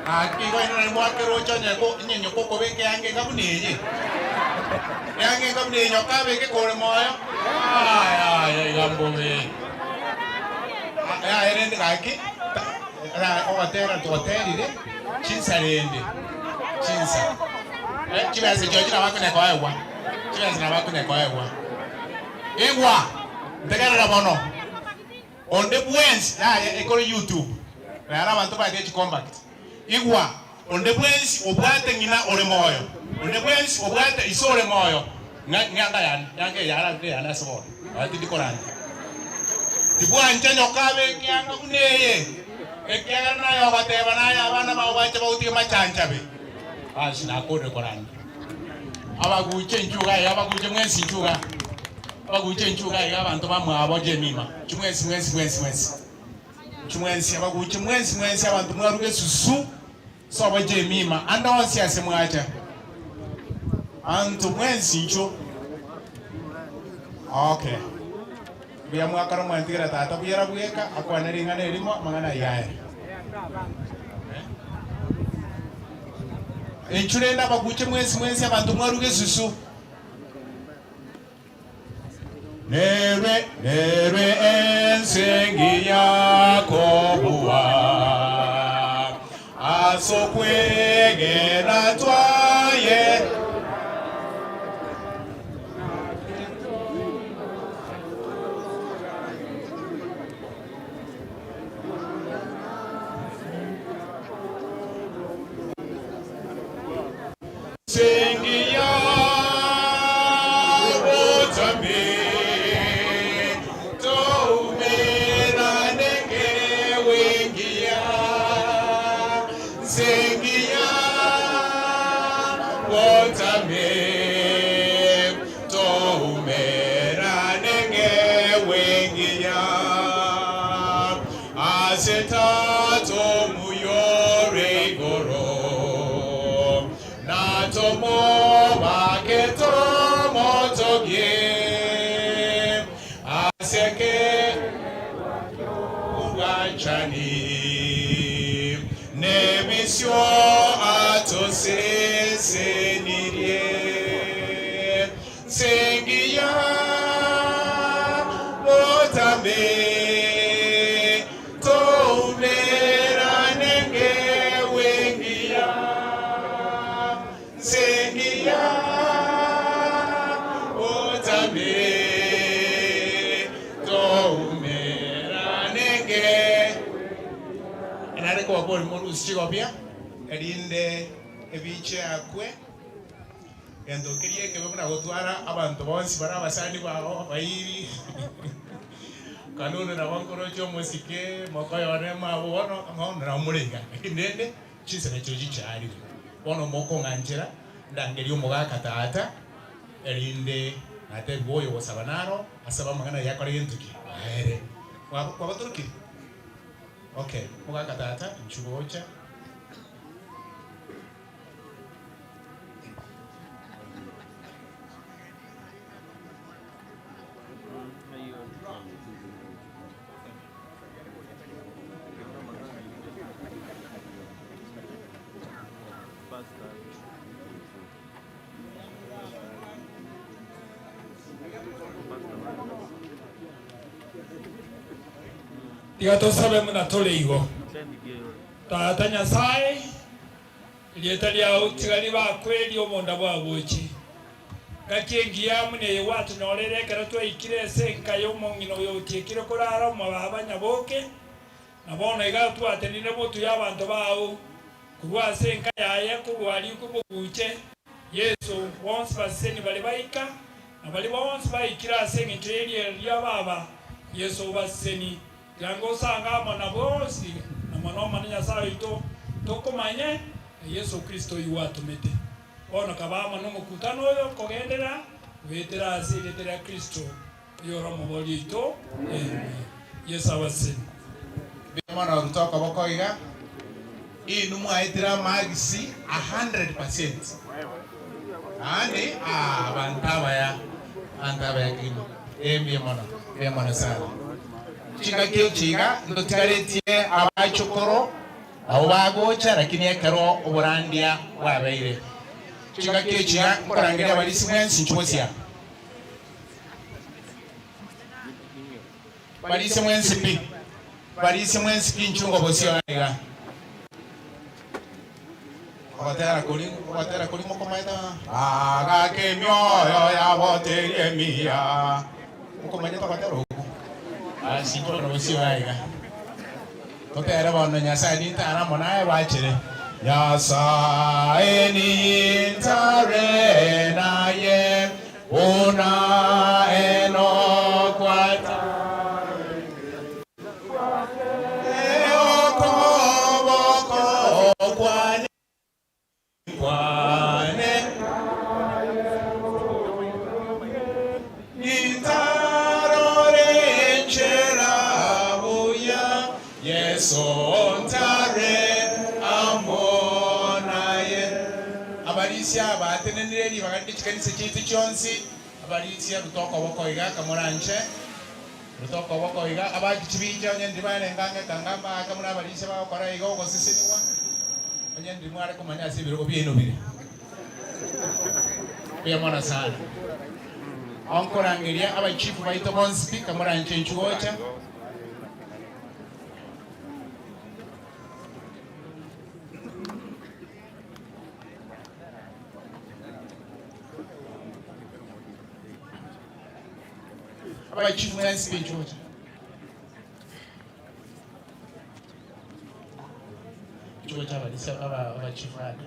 Gaki igo inwe nari mwakeroche onye onye nyoko okobeka eanga enga buna eye? Eanga enga buna eye nyoko abeke kore moyo? Yaya yaya iga mbobe. Yaya rende gaki, ogotera twaterire chinsa rende, chinsa. Chibesa echio chira bakonya koegwa, chibesa nabo bakonya koegwa. Igwa, ntegerera bono. Onde bwensi, yaya ekore YouTube, rero abanto baria chicompact. Igwa, onde bwensi obwate ng'ina ore moyo, onde bwensi obwate ise ore moyo, ng'a ng'anga yane, yanga eye yararire eyane ase bono, nonya tindi korandia. Tibwancha nyoka abe ekianga buna eye, ekiagera naye ogoteba naye abana bao bache bagotige machanchabe. Basi nakorire korandia. Abaguche inchuga iga, abaguche mwensi inchuga, abaguche inchuga iga abanto bamwabo Jemima, inchu mwensi mwensi mwensi mwensi, inchu mwensi abaguche mwensi mwensi abanto mwaruga esusu sobo Jemima ande onsi ase mwacha, anto mwensi inchu. Okay, mbuya mwakora mwantigera tata buyera bweka akwane ring'ana erimo amang'ana ayio aye. Inchuo rende abaguche mwensi mwensi abanto mwaruga esusu. Nerwe nerwe ense engiya kobua, as'okwegena twaye. Sengiya botambe toumerane ngewengiya Sengiya botambe toumerane ngewengiya Ase Tata omuyore igoro, na tomobake tomotogie, ase ekeegwa ki'obwanchani, n'ebisio atosesenirie. Nse engiya botambe toumerane ngewe engiya nse engiya botambe toumerane nge Nare kobabori morusie chigobia erinde ebiche akwe. Gento keria ekebe buna gotwara abanto bonsi bare abasani bao abairi, Kanunu nabo nkoroche omosike, mokoyone mabo bono bono nabo more iga. Lakini rende chinsa nachio chichaarire. Bono mokong'anchera ndangerie omogaka tata, erinde natebiwe oyo ogosaba naro asabe amang'ana ayio akore gento ki? Aere. Kwabatorokire? Okay, mogaka tata, inchuo gocha. Tiga tosabe buna tore igo. Tata Nyasae, Erieta riao tiga ribakwe eri'obonda bw'agochi. Ngaki engiya buna eye gwatonyoreire ekero twaikire ase enka y'omong'ina oyo otiekire korara omobaba nyaboke, na bono iga twatenenire motwe y'abanto bao, korwa ase enka yaye korwa riko boguche. Yeso, bonsi baseseni baria baika, na baria bonsi baikire ase engencho y'eriero ria baba, Yeso obaseseni. Tiga osange amo na bonsi, na mono mono Nyasae oito, tokomanye, na Yeso Kristo oyio gwatomete. Bono kaba amo nomokutano oyo kogenderera goetera ase erieta ria Kristo, oyore Omoboria oito. Amen. Yeso abasesenie. Mbuya mono ruta okoboko iga, inwe mwaetire amagisi 100%. Yaani abanto abaya, abanto abaya kegima. Ee mbuya mono, mbuya mono sana. Chingaki echi iga ntotigaretie abachokoro. Nabo bagocha, lakini ekero oborandia bwabeire. Chingaki echi iga nkorangeria abarisia mwensi inchuo bosia. Barisia mwensi pi, barisia mwensi pi inchuo bosio iga. Ogotera koria, ogotera koria mokomaete Bagaka emioyo yabo teri emiya. Mokomanyete ogotera okwo? Basi inchuo bosio iga. Totere bono Nyasae nintare amo naye bachere. Nyasae nintare naye buna Enoko atarenge okoboko kwane Kwane nintarore enchera buya, Yeso ntare amo naye. Abarisia batenenire ribaga rinde chikanisa chiaito chionsi, abarisia ruta okoboko iga kamoranche, ruta okoboko iga, abaki chibicha onye ndiri barenge ang'e kanga mbaake buna abarisia bagokora iga ogosesenigwa. Onye ndiri mware komanya ase ebirogo biaino bire. Mbuya mono sana. Onkorangeria abachifu baito bonsi pi kamoranche inchu gocha. Abachifu mwensi pi inchu gocha. Chigocha abarisia aba abachifu ande.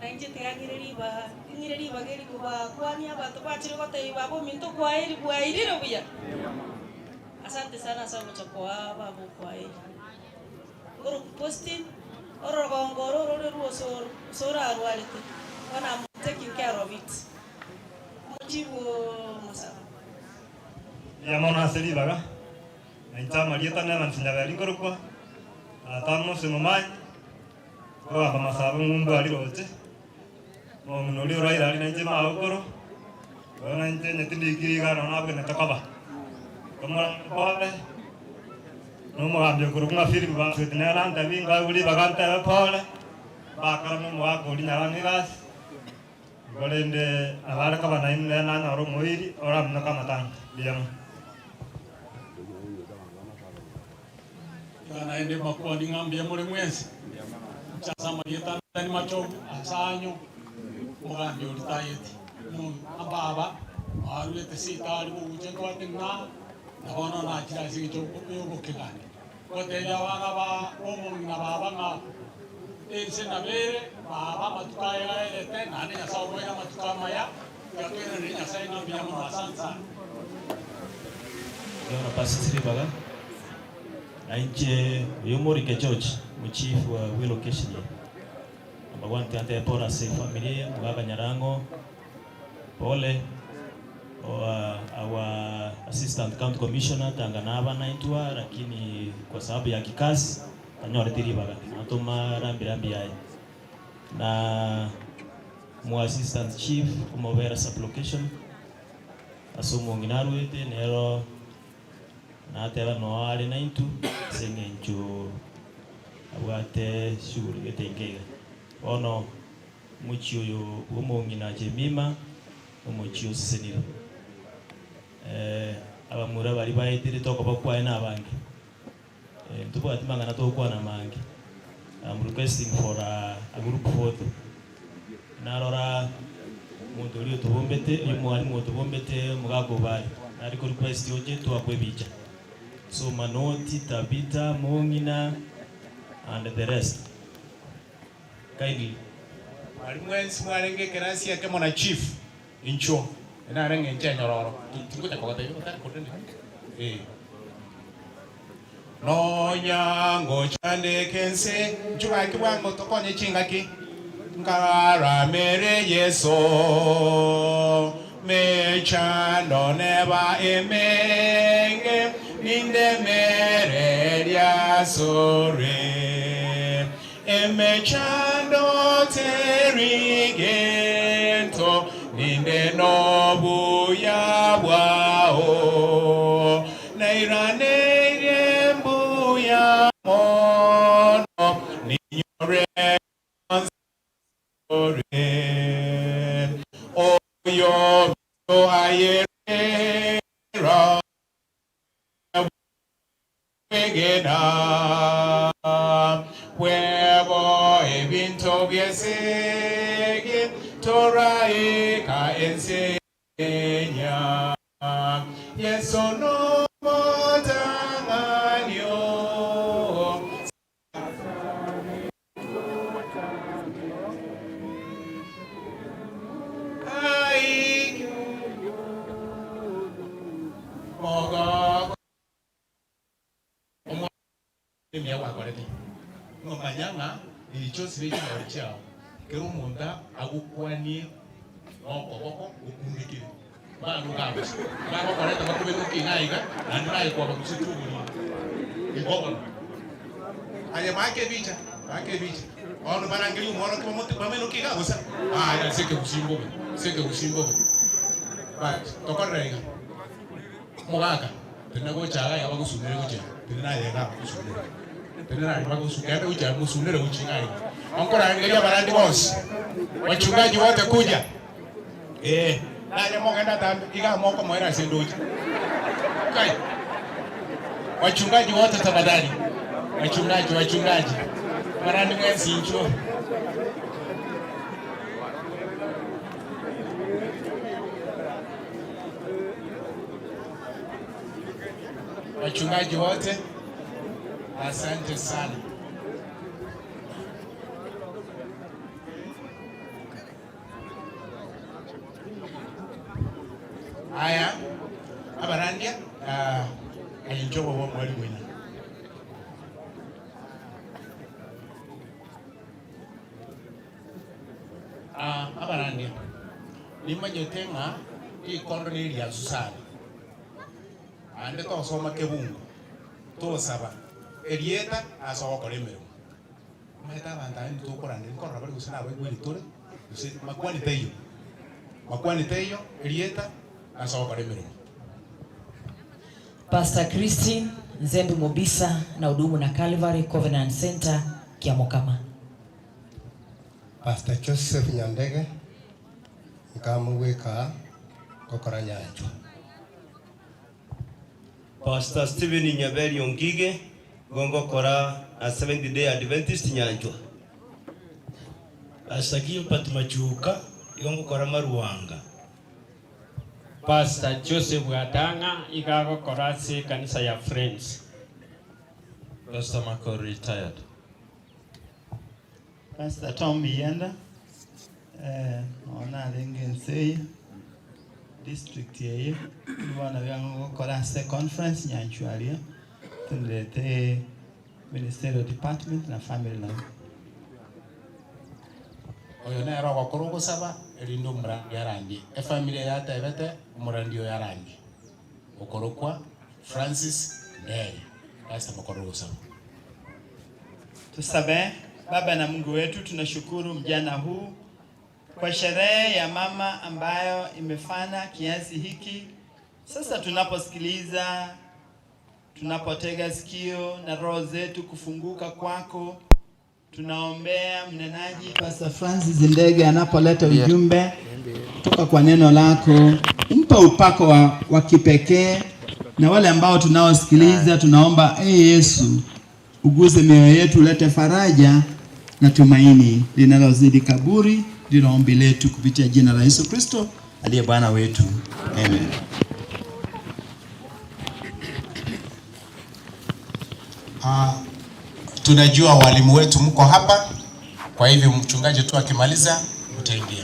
Na inche tiga ng'ire ribaga, ng'ire ribaga eri kobakwania abanto bachire gotebia baba ominto kwaeri bwairire buya. Asante sana ase ogocha koa baba okwaeri. Oroku Postin, orogongo oro orore rw'osoro, osoro arwarete, bono am taking care of it. Omochibu omosaba. Mbuya mono ase ribaga, na inche amarieta na Evans Nyaberi nkorokwa, tata Mose Momanyi, nkogamba masabo ng'umbu aria roche, omong'ina oria oraire aria nainche magokoro, bono inche onye tindikiri iga nonya nabwenerete koba. Nkamoranga pole. Nomogambi okorokwa ng'a Filipo basweti nere antebi, Nkaigwa ribaga ntebe pole, mbakora nomogaka oria nyarang'a egasi. Igo rende nabo are koba nainwe nere nanyore omoiri oraminyoke amatanga. Mbuya mono. Iga naende mbakwani ng'a mbuya more mwensi, inche ase amarieta ane Dani Machogu, ase anyo omogambi o ritayeti, baba mwaruete seita aria bogocha ntwate ng'a Na bono nachire ase engencho y'obokegani, gotebia abana ba omong'ina baba ng'a ense nabere baba amatuko aye gaerete, naende Nyasae omoeire amatuko amaya, tiga toiranerie Nyasae ng'a mbuya mono. Asante sana. Bono pastor ribaga nainche oyo Omorike George omochief wa bwe location eye. Number one tiga ntebe pole ase efamiri eye omogaka Nyarango pole our assistant county commissioner tanga naba naintwe lakini kwa sababu ya kikazi tanyoreti ribaga natoma rambi rambi yaye na omo assistant chief omobera sub location ase omong'ina arwete nero nateba noo are naintwe ase eng'encho abwate shughuli gete inke iga. Bono Omochie oyo bw'omong'ina Jemima nomochie osesenire. Abamura baria baeterete okoba kwaye nabange. Ntobwati mang'ana togokwana amange. I'm requesting for a group photo. Narora omonto oria otobombete, oyo omwalimu otobombete omogaka Obare, nare ko request oche toakwe ebicha. So Manoti, Tabitha, Mong'ina and the rest. Kindly. Aria mwensi mwarenge ekerasi ekemo na chief, inchuo, enare ng'encho enyororo, tingocha kogotebia gotari korende eh. Nonya ngochandeka ense, inchuo gaki bwango tokonye chingaki, nkaramere Yeso, mechando neba emenge, nindemereria asore. Emechando teri gento ninde. Nobuya bwao nairaneirie mbuya mono ninyore ore oyo ayerera kwegena kwebo ebinto byesege toraika ensenya Yesu nomotang'anio. Emiya gwakorete, ng'omanya ng'a riicho osibe chigori chiao, kera omonto agokwanie nokoboko gokundekire. Mbano okagosa, bagokoreta bakobeka okina aiga, naende naye kwabarusetie oborimo. Igo bono. Aye maaka ebicha, maaka ebicha. Bono barangerie omworokia bamote bamenoke iga gosa? Aya ase ekegusii mbobe, ase ekegusii mbobe. But tokorera iga. Omogaka, tenena gocha iga iga bagosunere gochia, tenena aye iga bagosunere. Tenena aria bagosu genda gochia mosunere gochia iga iga. Onkorangeria abarandi bonsi, wachungaji wote kuja. Ee, naye mogende atambe iga mokomoera ase endoche. Kai. Wachungaji wote tafadhali. Wachungaji, wachungaji. Abarandi mwensi inchuo. Wachungaji wote, asante sana. Aya, abarandia, ah, aye inche obobe omweri bwena. Ah, abarandia, nimanyete ng'a rikondo neriansu sana. Naende tosoma kebungo, tosaba erieta ase ogokora emeremo. Omanyete abanto aba intwe tokoranderia nkorora bare gose nabaigweri tore, gose makwani taiyo, makwani taiyo erieta ase ogokora emeremo. Pastor Christine Nzembi Mobisa na hudumu na Calvary Covenant Centre Kiamokama. Pastor Joseph Nyandege nkamogweka gokora nyanchwa. Pastor Stephen Nyaberi Ongige igo ngokora na Seventh Day Adventist Nyanchwa. Pastor Gilbert Machuka igo ngokora Maruanga. Pastor Joseph Gatang'a iga agokora ase ekanisa ya Friends. Pastor Makori retired. Pastor Tom Miyenda, eh, nonya narenge ense eye, district eye, bono nigo ngokora ase conference Nyanchwa aria, ntenderete ministerial department na family life. Oyo nere ogokora ogosaba, erinde omorandi arandie. Efamiri eye yatebete, omorandi oyo arandie, okorokwa Francis Nderi. Pastor mokore ogosaba. Tusabe. Baba na Mungu wetu, tunashukuru mjana huu kwa sherehe ya mama ambayo imefana kiasi hiki. Sasa tunaposikiliza, tunapotega sikio na roho zetu kufunguka kwako, tunaombea mnenaji Pastor Francis Ndege anapoleta ujumbe kutoka kwa neno lako, mpa upako wa, wa kipekee na wale ambao tunaosikiliza tunaomba ee Yesu uguze mioyo yetu, ulete faraja na tumaini linalozidi kaburi. Ndilo ombi letu kupitia jina la Yesu Kristo aliye Bwana wetu, amen. Ah, tunajua walimu wetu mko hapa, kwa hivyo mchungaji tu akimaliza mtaingia.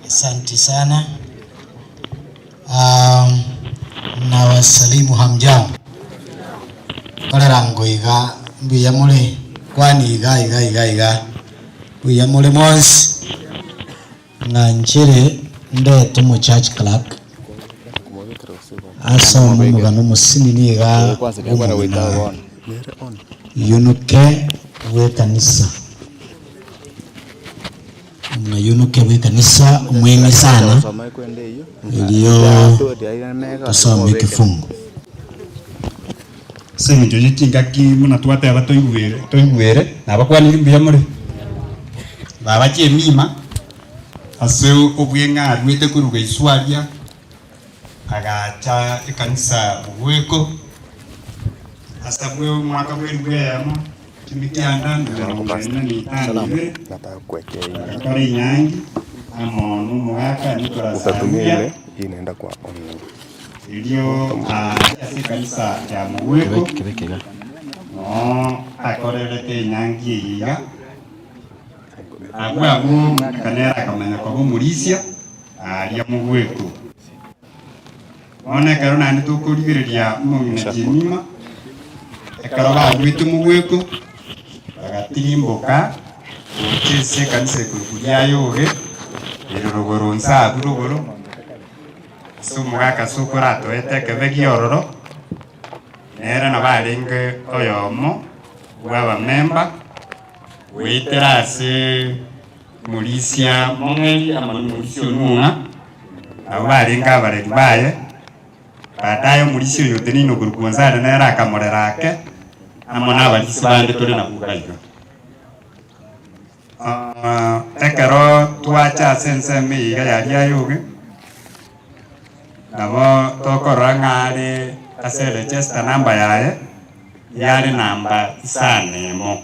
Asante sana. Um, na wasalimu hamjambo. Korera ngoiga mbuya more kwani iga iga iga iga mbuya more mwensi ng'a nchere ndete omo church clerk asome omogano omosinini iga bw'omong'ina. Yunuke bw'ekanisa. Omong'ina Yunuke bw'ekanisa omweng'e sana, erio tosome ekefungu. Ase eng'encho ye chingaki buna twateba toigwere toigwere, nabakwanirie mbuya more? Baba chi'emima, ase obweng'e aruete korwa Gaiswa aria, Agacha ekanisa bogweko ase abwo omwaka bw'elifu eyemo, chimikianda emerongo ene na etano na ibere, agakora enyangi amo nomogaka Nicholas Aruya, erio aaria ase ekanisa ya Mogweko noo akorerete enyangi eye iga. Abwo abwo omogaka nere akamanya koba omorisia aaria Mogweko. Bono ekero naende tokorigereria omong'ina Jemima, ekero baruete mogweko, bagatirimboka gocha ase ekanisa ekorokwa Riayoge, ere rogoro nse abwo rogoro, ase omogaka ase okoratoete ekebe gi'ororo, nere nabo arenge oyomo bw'abamemba, goetera ase Morisia Mong'eli amo nomorisia Onung'a, abwo barenge abareri baye. Baadaye omorisia oyo oteneine okorokwa Gonzalo nere akamorera ake, amo nabarisia bande tore nabwo iga iga. Ekero twacha ase ensemo eye iga ya Riayoge, nabo tokorora ng'a are ase eregister number yaye, yare namba isano emo.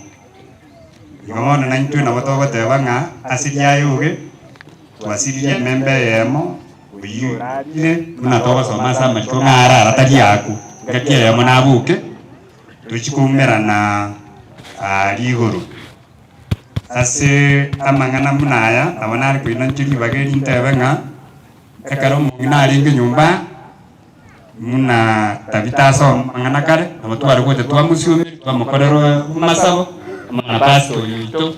Igo bono naintwe nabo togoteba ng'a ase riayoge twasiririe ememba eyemo, oyio orarire, buna togosoma ase amariko ng'a arara tari akwo, engaki eyemo naboke, tochie koumerana aaria igoro. Ase amang'ana buna aya, nabo nare koinancha ribaga eri ntebe ng'a, ekero omong'ina arenge nyomba, Buna Tabita asoma amang'ana kare, nabo tware gocha twamosiomeria, twamokorera amasabo, amo na pastor oyo oito,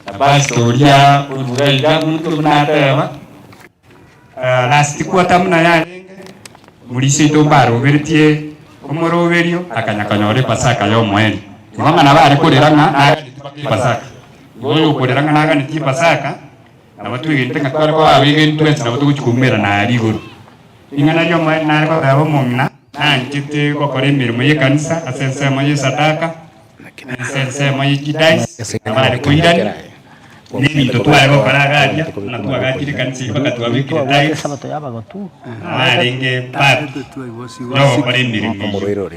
na pastor oria orure iga monto buna ateba, last quarter buna yarenge, omorisia oito mbaroberetie omoroberio, akanya konyora epasaka ya omoerio. Igo ng'a nabo are korera ng'a naganetie mpaka epasaka. Igo oyokorera ng'a naganetie epasaka, nabo twegenete ng'a tware koba abegeni twensi nabo togochia koumerana aria igoro. Ring'ana ri'Omoerio nare goteba omong'ina, Nanchete gokora emeremo y'ekanisa ase ensemo y'esadaka, na ase ensemo ye chidice, na bare koirania, na ebinto tware gokora iga aria, buna twagachire ekanisa eyio mpaka twabekire tiles, narenge part yogokora emeremo eyio.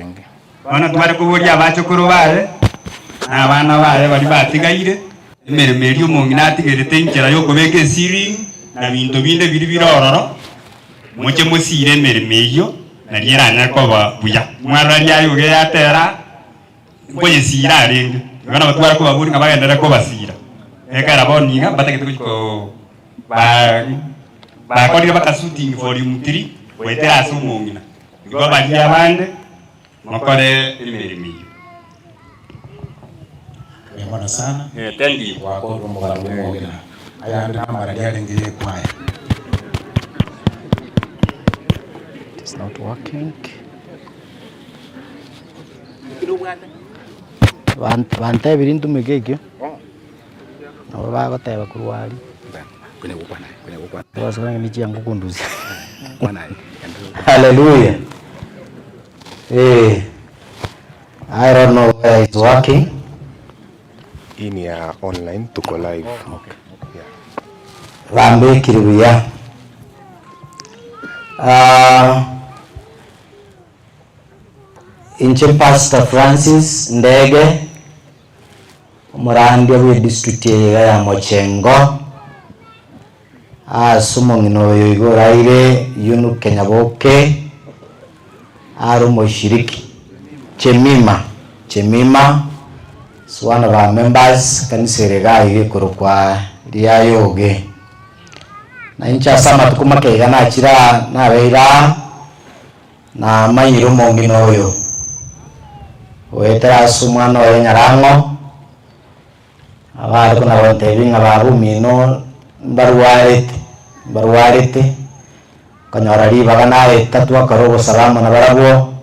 Bono tware koboria abachokoro baye, na abana baye baria batigaire, emeremo eria omong'ina atigerete enchera y'okobeka esiringi, na binto binde biria bire ororo, moche mosiire emeremo eyio, nario eranyare koba buya. Mwarora riaye yatera, nkoyesiira arenge. Igo nabo tware kobaboria ng'a bagenderere kobasiira. Ekero bono iga mbatagete gochia ko ba bakorire baka shooting volume 3 goetera ase omong'ina. Igo baria abande mokore emeremo eyio. Mbuya mono sana. Eh, thank you. Gwakorire omogano bwa omong'ina. Ayande namararia arenge y'ekwaya. It is not working. Bantebirie ntumeke ekio, nabo bagoteba korwa aria. Hallelujah. Eh, I don't know where it's working. Hii ni ya online, tuko live. Yeah. Bambekire buya. Ah, inche Pastor Francis Ndege Omorandia bw'edistrict eye iga ya Mochengo, ase omong'ina oyo iga oraire Yunuke Nyaboke, are omoshiriki Chemima, Chemima is one of our members ekanisa ere iga iga ekorokwa Riayoge. Na inche ase amatuko make iga nachire aa nabeire aa. Namanyire omong'ina oyo, goetera ase omwana oye Nyarang'o, abare kona gontebia ng'a baba omino mbarwarete, mbarwarete, nkanyora ribaga naeta twakora ogosaba amo nabarabwo,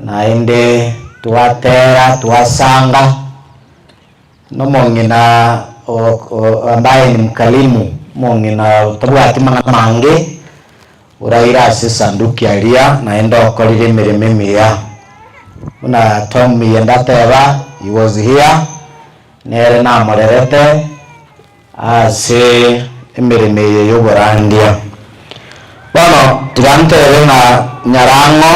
naende. Twatera twasanga nomong'ina ambaye ni mkalimu, omong'ina otabwati mang'ana mange, oraire ase esanduki aria naende okorire emeremo emiya. Buna Tom Miyenda ateba, he was here, nere namorerete ase emeremo eye y'oborandia. Bono tiga ntebe ng'a nyarang'o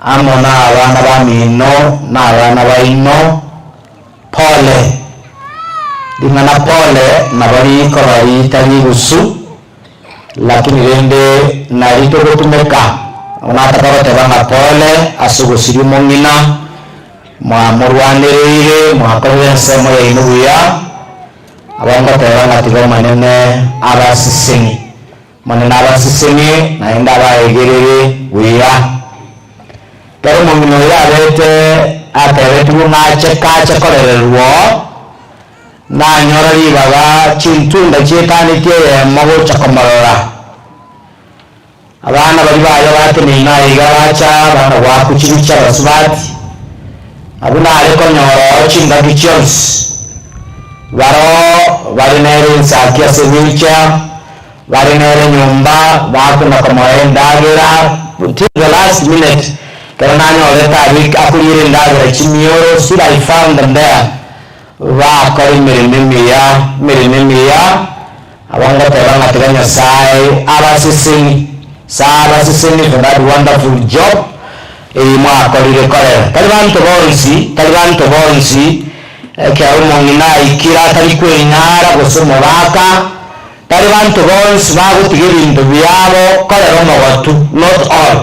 amo nabana bamino na abana baino, pole, ring'ana pole nabo rikoba ritari rigusu, lakini rende nari togotumeka. Nabo nataka goteba ng'a pole ase ogosiria omong'ina, Mwamorwanereire, mwakorire ensemo yaino buya, aba ngoteba ng'a tiga Omonene abasesenie. Omonene abasesenie, naende abaegerere buya. Ekero omong'ina oyo abete atebetigwe ng'a ache kache korererwa oo, nanyora ribaga chintunda chietanetie eyemo gocha komorora. Abana baria baye bateneine aiga bacha bana goakwa chibicha abasubati, abwo nare konyora oo chingaki chionsi. Baroo bare nere ensaki ase wheelchair, bare nere nyomba, bakona komoa endagera till the last minute, ekero nanyorete abwo akoriera endagera chimioro, still I found them there, bakora emeremo emiya, emeremo emiya. Aba ngoteba ng'a tiga Nyasae abaseseni, Nyasae abaseseni for that wonderful job eye mwakorire korera. Tari banto bonsi, tari banto bonsi ekero omong'ina aikire atari kwenyara gose omogaka, tari banto bonsi bagotiga ebinto biabo korera omogotu, not all,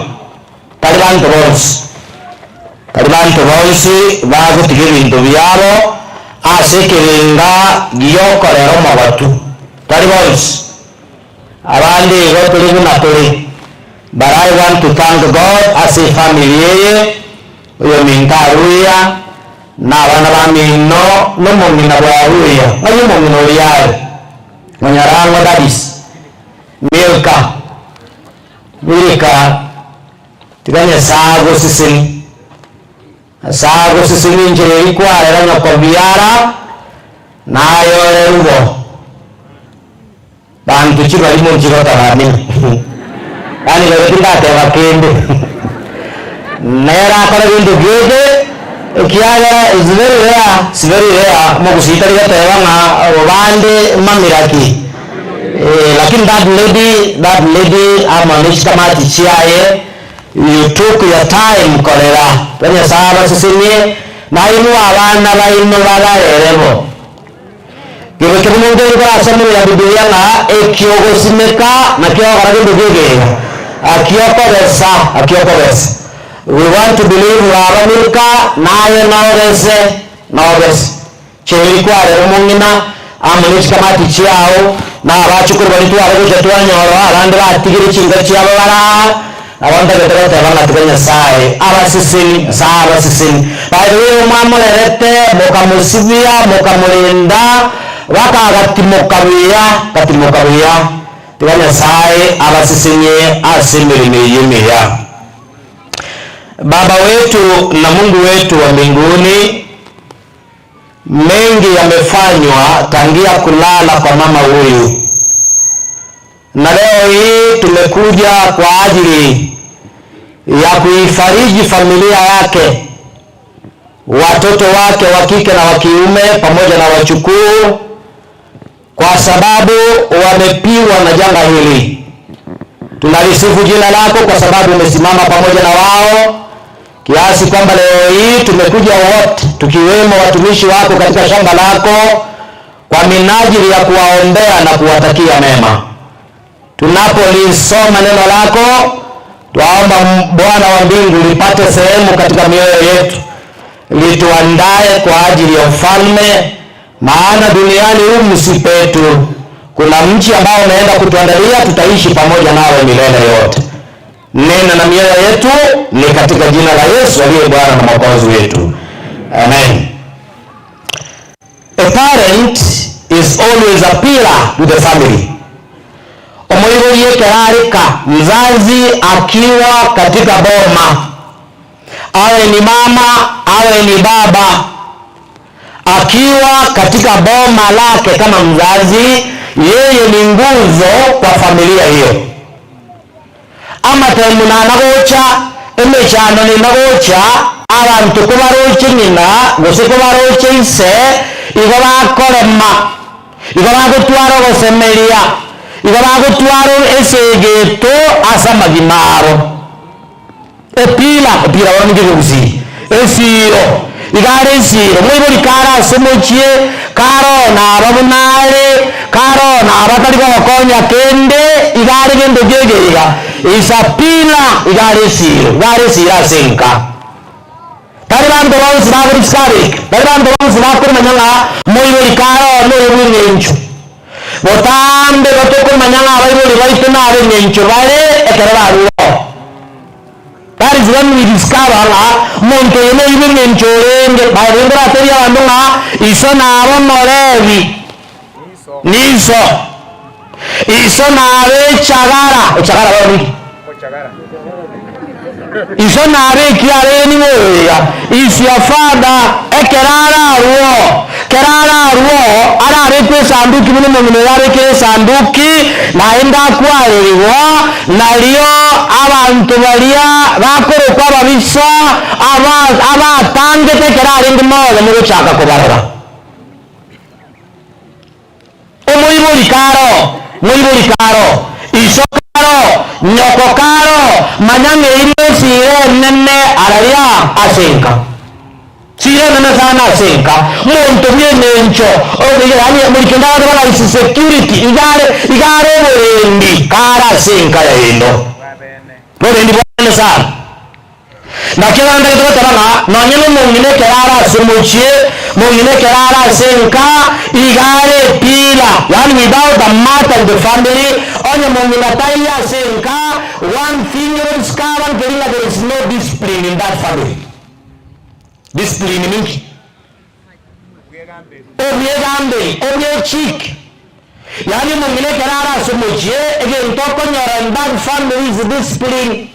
tari banto bonsi. Tari banto bonsi bagotiga ebinto biabo ase ekerenga gi'okorera omogotu, tari bonsi. Abande igo tore buna tore. But I want to thank God ase efamiri eye, oyominto Aruya, na abana bamino, na omong'ina bwa Aruya. Ng'ai omong'ina oria are? Monyarang'o Dadis, Milka, Milka. Tiga Nyasae agosesenie. Nyasae agosesenie enchera eria kwarera nyoko biara, naye ore rubo. Banto chibarimo nchigotoramina. Yaani rero tindateba kende. Nere akore gento gete, ekiagera it's very rare, it's very rare omogusii tari goteba ng'a bande mamira ki. Eh, lakini that lady, that lady amo ne chikamati chiaye, you took your time korera. Igo Nyasaye abasesenie, nainwe abana baino babarere bo. Gego keria monto oyo nkorasome ime ya Bibilia ng'a ekiogosimeka nakio ogokora gento ki'egega, akiokogesa, akiokogesa. We want to believe baba Milka naye nogese, nogese. Cheri kwarera omong'ina amo ne chikamati chiao, na abachukuru baria tware gocha twanyora abande batigire chinka chiabo bare aa, nabo ntagete goteba ng'a tiga Nyasae abaseseni, Nyasae abaseseni. By the way mwamorerete, mokamosibia, mokamorenda, baka agatimoka buya, agatimoka buya. Tiga Nyasae abasesenie ase emeremo eyio emiya. Baba wetu na Mungu wetu wa mbinguni. Mengi yamefanywa tangia kulala kwa mama huyu, na leo hii tumekuja kwa ajili ya kuifariji familia yake, watoto wake wa kike na wa kiume, pamoja na wachukuu, kwa sababu wamepiwa na janga hili. Tunalisifu jina lako kwa sababu umesimama pamoja na wao kiasi kwamba leo hii tumekuja wote tukiwemo watumishi wako katika shamba lako kwa minajili ya kuwaombea na kuwatakia mema. Tunapolisoma neno lako, twaomba Bwana wa mbingu lipate sehemu katika mioyo yetu, lituandae kwa ajili ya ufalme, maana duniani humu si petu. Kuna mji ambao umeenda kutuandalia, tutaishi pamoja nawe milele yote. Nena na mioyo yetu ni katika jina la Yesu aliye Bwana na Mwokozi wetu. Amen. A parent is always a pillar to the family. Omoibori ekero areka mzazi akiwa katika boma. Awe ni mama awe ni baba akiwa katika boma lake kama mzazi, yeye ni nguzo kwa familia hiyo. Amatemu nanagocha, emechando nenagocha, abanto kobaroche ng'ina gose kobaroche ise, igo bakorema, igo bagotwara ogosemeria, igo bagotwara esegeto ase amagima abo. Epila, epila bono ninki ekegusii? Esiiro, iga are esiiro, moibori kare ase omochie, kare oo naba buna are, kare oo naba tari gogokonya kende, iga are gento ki eke iga? Is a pillar, iga are esiiro, iga are esiiro ase enka. Tari banto bonsi bagorisabeka, tari banto bonsi bakomanya ng'a moibori kare oo noyo bw'eng'encho. Botambe batokomanya ng'a abaibori baito nab'engencho bare ekero barure oo. That is when we discover ng'a omonto oyo noyio bw'engencho orenge. By the way nkoratebie abanto ng'a iso naba omorebi, niso. Iso naba echagara, echagara bono ninki? Iso nabe ekiarenge nigo oyo iga, is your father, ekero ararwe oo, kero ararwe oo, arabekwe esanduki buna omong'ina oyo abekire esanduki, naende akwarerigwa, nario abanto baria bakorokwa ababisa, aba abatangete ekero arenge moyo mogochaka kobarora. Omoibori kare oo, moibori kare oo, iso kare oo, nyoko kare oo, manya ng'a eyio nesira enene araria ase enka. Sira enene sana ase enka. Monto bw'engencho okoigera yaani buri kende abanto bara is security iga are iga are oborendi kare ase enka yaino. Borendi bwane sana. Naki abande togoteba ng'a nonye nomong'ina ekero are ase omochie, mong'ina ekero are ase enka, iga are epila, yaani without a mother in the family, onye mong'ina taiyo ase enka, one thing you discover nkeri ng'a there is no discipline in that family. Discipline ninki? Obwegamberi, obwechiki. Yaani omong'ina ekero are ase omochie, egento okonyora in that family is discipline.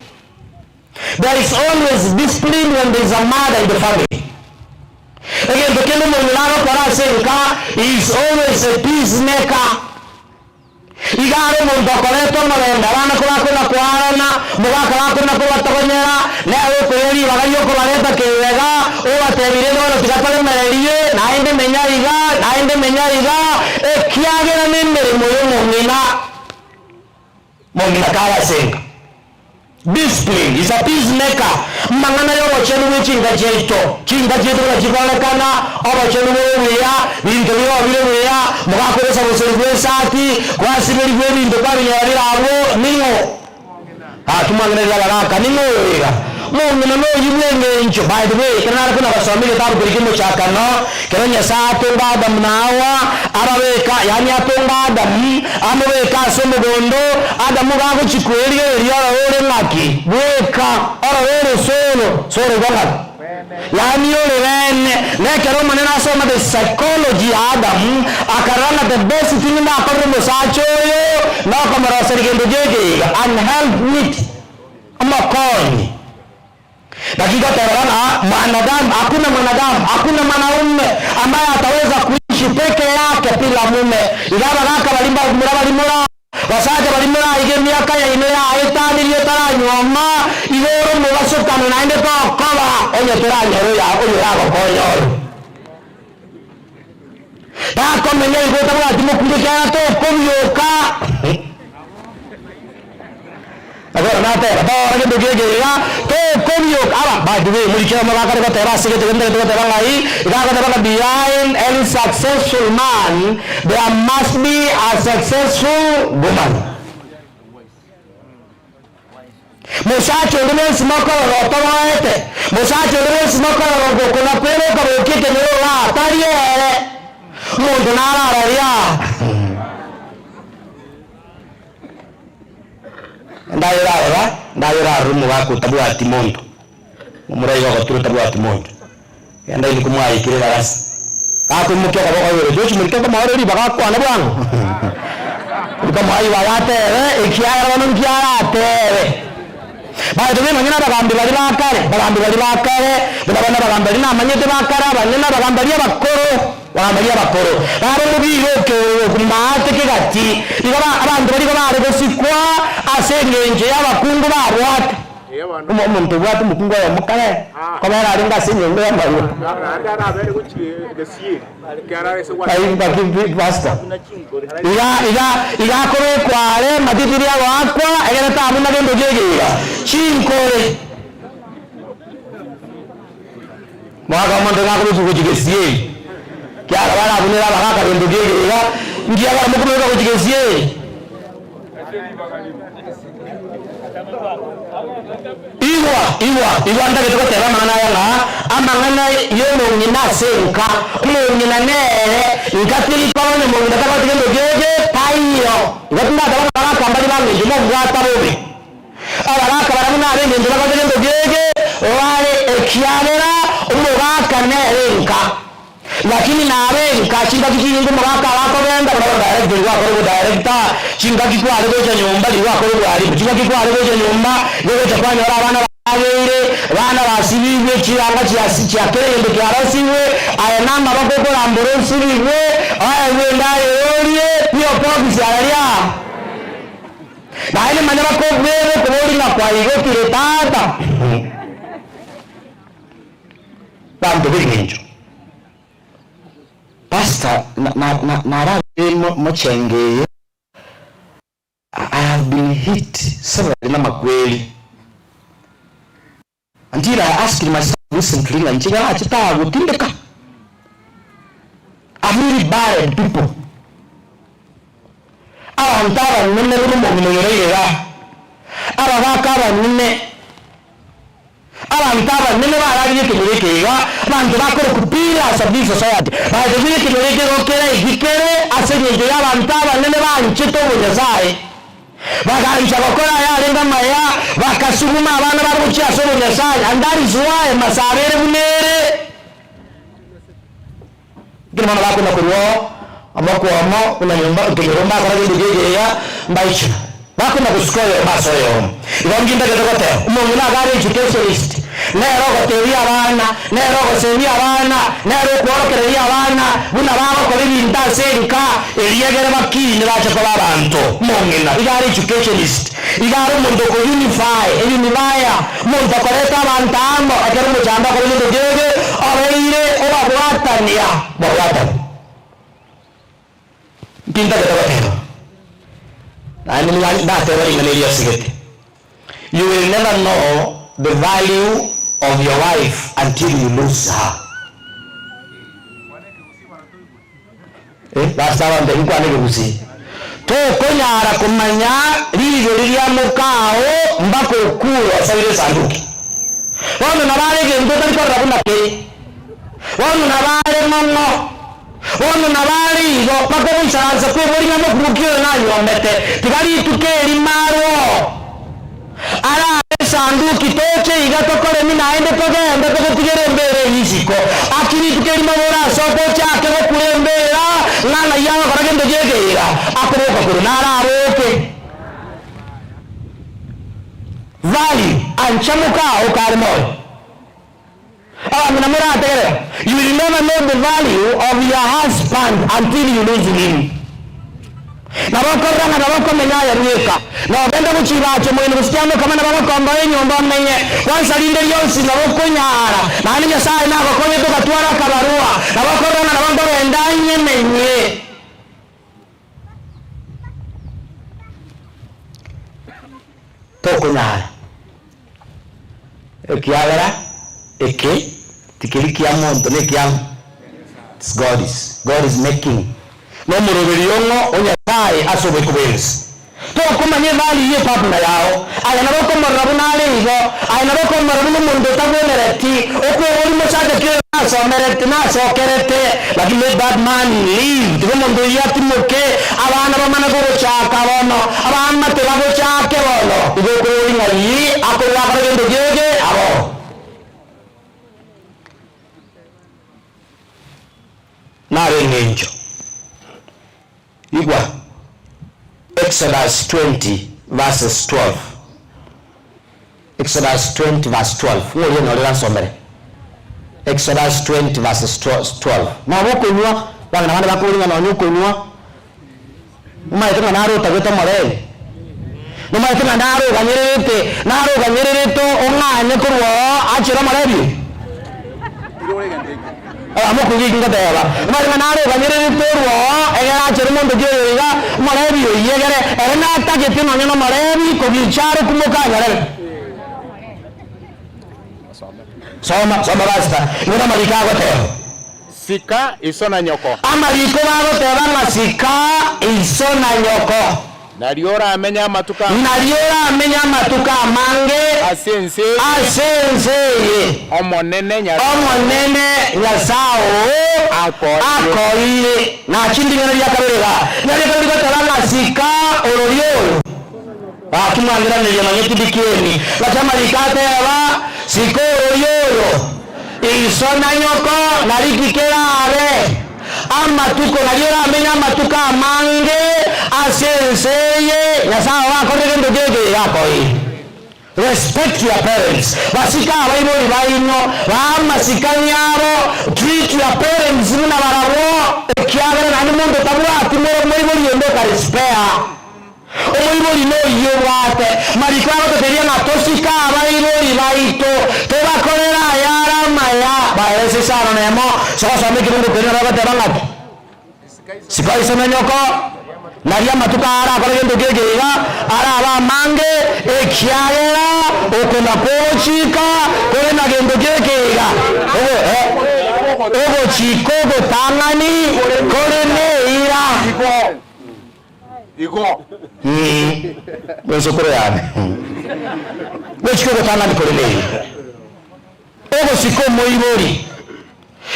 There is always discipline when there is a mother in the family. Egento kende omong'ina agokora ase enka, he is always a peace maker. Iga are omonto okoreta omorembe, abana kobakona koarana, omogaka bakona kobatogonyera, nere okoira ribaga riokobareta kebega, obatebi rende bono tiga toremererie, naende menya iga, naende menya iga, ekiagera nemeremo y'omong'ina. Mong'ina kare ase enka. Discipline is a peace maker. Amang'ana y'obochenu bwe chinka chiaito. Chinka chiaito buna chikorekana, obochenu bore buya, binto bire bire buya, mogakora osabuseri bwa esati, gwasiberigwa ebinto kwabinyora bire abwo, ning'o? Gaki mwang'ina riria abagaka, ning'o oyo iga? Mong'ina noyio bw'engencho. By the way, ekero nare kona gosoma egetabu keria ki'omochakano, Ekero Nyasae atonga Adamu na Hawa, ababeka, yaani atonga Adamu, amobeke ase omogondo, Adamu gagochia kwerigereria orore ore ng'aki? Bweka, orore ore solo, solo igo ng'aki? Yaani ore bene. Na ekero Omonene asoma the psychology ya Adamu, akarora ng'a the best thing ndakorere omosacha oyo, nokomoroseria gento geke iga, an help meet, omokonyi. Lakini goterora ng'a mwanadamu, hakuna mwanadamu, hakuna mwanaume ambaye ataweza kuishi peke yake bila mume. Iga abagaka baria mbamura baria mora basacha baria moraiga emiaka yaino yaetanirie otaranyuoma, igo ore omobasokano naende tokoba onye toranyore oyo oyoragokonye ore. Takomenya igo otabwati mokungu ekiagera tokobioka. Nabo nateba, Bono gento kegeke iga, tokobioka. Aba, by the way, morikere omogaka ore goteba ase egento kende ntagete goteba ng'ai, iga agoteba ng'a behind any successful man, there must be a successful woman. Mosacha onde bwensi mokorora otoboete, mosacha onde bwensi mokorora ogokona kweroka bokia ekenyoro igaa, tari ere. Omonto narararia aa. Ndayora arora, ndayora arora omogaka otabwati monto, momura iga ogotura otabwati monto. Genda inwe komwaikire edarasa, gakoimokia okoboko igoro, Josh morike nkomoore ribaga akwane bwango? Nkomoa ribaga atebe, ekiagera bono nki aratebe. Baito bemanye nabagambi baria ba kare, bagambi baria ba kare, buna bono abagambi baria namanyete ba kare abanene, abagambi baria abakoro, abagambi baria abakoro, bare omobiri oke maate kegati, igo ba abanto baria igo bare gosikwa ase engencho y'abakungu babwate. Omo omonto obwate omokungu oyomo kare, kobera arenge ase enyomba y'amarwa. Ai pastor. Iga iga iga akobekwa are amatitiri agoakwa egere tabuna gento ki'egeira. Chinkore. Mogaka omonto ng'a akobekwa gochia gesieri. Kiagera barabunere abagaka gento ki'egeira, nkiagera mokomobeka gochia gesieri. Igwa, igwa, igwa ntagete goteba amang'ana aya ng'a amang'ana y'omong'ina ase enka, omong'ina nere nka teri koba onye omong'ina tabwati gento geke taiyo. Igo tindateba ng'a abagaka mbari bang'encho mobwata bobe. Abagaka barabwo nab'engencho babwate gento geke bare ekiagera omogaka nere enka. Lakini nabe nka chingaki chinyinge omogaka agakogenda, buna bono director igo akore obodirector, chingaki kware gocha nyomba rigo akore obwalimu, chingaki kware gocha nyomba igo ogocha kwanyora abana barageire, abana basibigwe, chianga chiasi chia kera egento kiarosigwe, aye namaboko okorambora osibigwe, oegwe endagera orie, pi okobisi araria. Naende manya bakobwere okobori ng'a kwaigotire tata. Banto b'engencho. Pastor nararire mochenge eye I have been hit severally namakweri until I asked myself recently ng'a inche gachete aa gotindeka? Have we really buried people? Abanto abanene buna omong'ina oyo oraire igaa, abagaaka abanene. Abanto abanene bararire ekenyoro eke iga, abanto bakorokwa pillars of this society, baetebire ekenyoro eke igo kere eki kere ase engencho y'abanto abanene banchete obonyasae. Bagancha gokora ayarenge amaya, bakasuguma abana babo gochia ase obonyasae, and that is why Masaba ere buna ere. Ekero bono bakona korwa oo omokwamo buna nyomba ekenyoro mbakora gento ki'ekiya, mbaichora. Bakona gosuka oyomo ase oyomo. Igo ngintagete goteba, omong'ina iga are educationist, nere ogotebia abana, nere ogosemia abana, nere okworokereria abana buna bagokora ebinto ase enka, erio egere bakine bache koba abanto. Omong'ina iga are educationist, iga are omonto oko unify, a unifier, Omonto okoreta abanto amo ekero omochando akora egento kebe, obeire obabwatania babwatane. Ntintagete goteba, naende nigo ndateba ring'ana eri asigete, You will never know the value of your wife until you lose her. Eh, pastor abanto nkwane ekegusii. Tokonyara komanya rigori ria mokao mpaka okure osoire esanduki. Bono nabo are egento otari korora buna kere. Bono nabo are ng'ong'o. Bono nabo are igo mpaka ogoisaransa kweboria ng'a mokungu ki oyo nanyuomete. Tiga rituko erimo arwo. Arare esanduki, toche iga tokoremi naende togende togotigere embeera eyio isiko. Aki rituko erimo borasoke ochake gokura embeera, ng'a ng'ai agokora gento gi'ekeira, akoboka korwa naraboke. Value, ancha mokao kare moyo. Abang'ina morategerera, you will never know the value of your husband until you lose him. Nabo okorora ng'a nabo okomenya aye bweka, na ogende gochibacha omoino gose kiamokama nabo agokomboa enyomba omenye, kwansa rinde rionsi nabo okonyara, naende Nyasaye nagokonyete ogatwara akabarua, nabo okorora ng'a nabo nkogenda nyemenye. Tokonyara, ekiagera eke tikeri kia monto nekiang'o? It's God's, God is making. Nomoroberio ong'o o Nyasaye ase oboiko bwensi. Tokomanya evalue ye partner yao, aye nabo okomorora buna are igo, aye nabo okomorora buna omonto otagwenereti, okweboria mosacha ki oyo nasomerete, nasokerete, lakini let that man live, tiga omonto oyio atimoke, abana bamane kogochaka bono, abaamate bagochake bono, igo okoboria ng'a yii, akorwa akore gento kiege, abo. Naro eng'encho. Igwa, Exodus 20 verses 12. Exodus 20 verse 12. Ng'o oria onyorire ansomere? Exodus 20 verses 12. Noba okonywa, abang'ina bande bakoboria ng'a nonya okonywa, Nomaete ng'a naro otagete omoreri? Nomaete ng'a naro oganyererete, naro oganyererete ong'anye korwa oo achere omoreri oyo? Abamokoigwa eki ngoteba, nomaete ng'a naro oganyererete orwa oo egere achere omonto ki oyo iga, omoreri oyio egere ere natagete nonya nomoreri kogicha are kumoka anyarebe. Soma, soma pastor, nigo namariko agoteba. Sika iso na nyoko. Amariko bagoteba ng'a sika iso na nyoko. Nario oramenye amatuko amange. Nario oramenye amatuko amange. Ase ense eye. Ase ense eye. Omonene Nyasae oo. Omonene Nyasae oo akoeire. Nachinde ring'ana ria kabere iga. Ring'ana ria kabere rigoteba ng'a sika ororia oyo. Gaki mwangeraneria nonya tibikieni. Gaki amariko ateba, Sika ororia oyo. Iso na nyoko nariki kerabe amatuko, nario oramenye amatuko amange ase ense eye Nyasae oo akorire gento keke iga akoeire. Respect your parents, basike abaibori baino, bae amasikani abo, treat your parents buna barabwo, ekiagera naende monto tabwati moibori onde okare spare. Omoibori noyio obwate mariko agototeebia ng'a tosike abaibori baito, tobakorere ayare amaya. Baerese isano nemo, ase ogosoma ekerongo keria nabo bagoteba ng'aki? Sika iso na nyoko, nario amatuko aa arakore gento keke iga, arabe amange, ekiagera oko nakwo ogochika kore na gento keke iga, ogochika ogotang'ani kore neira. Igo. Bw'ensokoro yane. Gochika ogotang'ani kore neye, ogosika omoibori.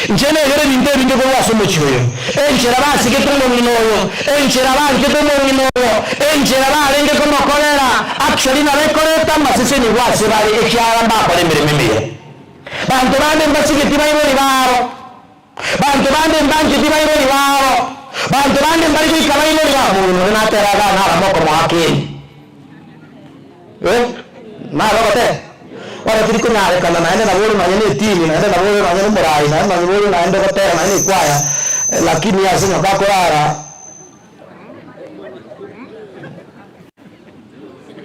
Inche negere ebinto ebinge korwa ase omochie oyo, enchera basigete omong'ina oyo, enchera banchete omong'ina oyo, enchera barenge komokorera, actually nabo ekoreta amasesenigwa ase bare ekiagera mbakora emeremo emiya. Banto bande mbasigeti baibori babo. Banto bande mbancheti baibori babo, banto bande mbari goika baibori babo. Omong'ina oria natera iga narama okomoa kende. Eh, naro ogoteba? Bono tiri konyarekana naende nabo ore nonye na etini, naende nabo ore nonye na omorai, naende nonye ore naende ogotera nonye na ekwaya, lakini ase nyomba akorara,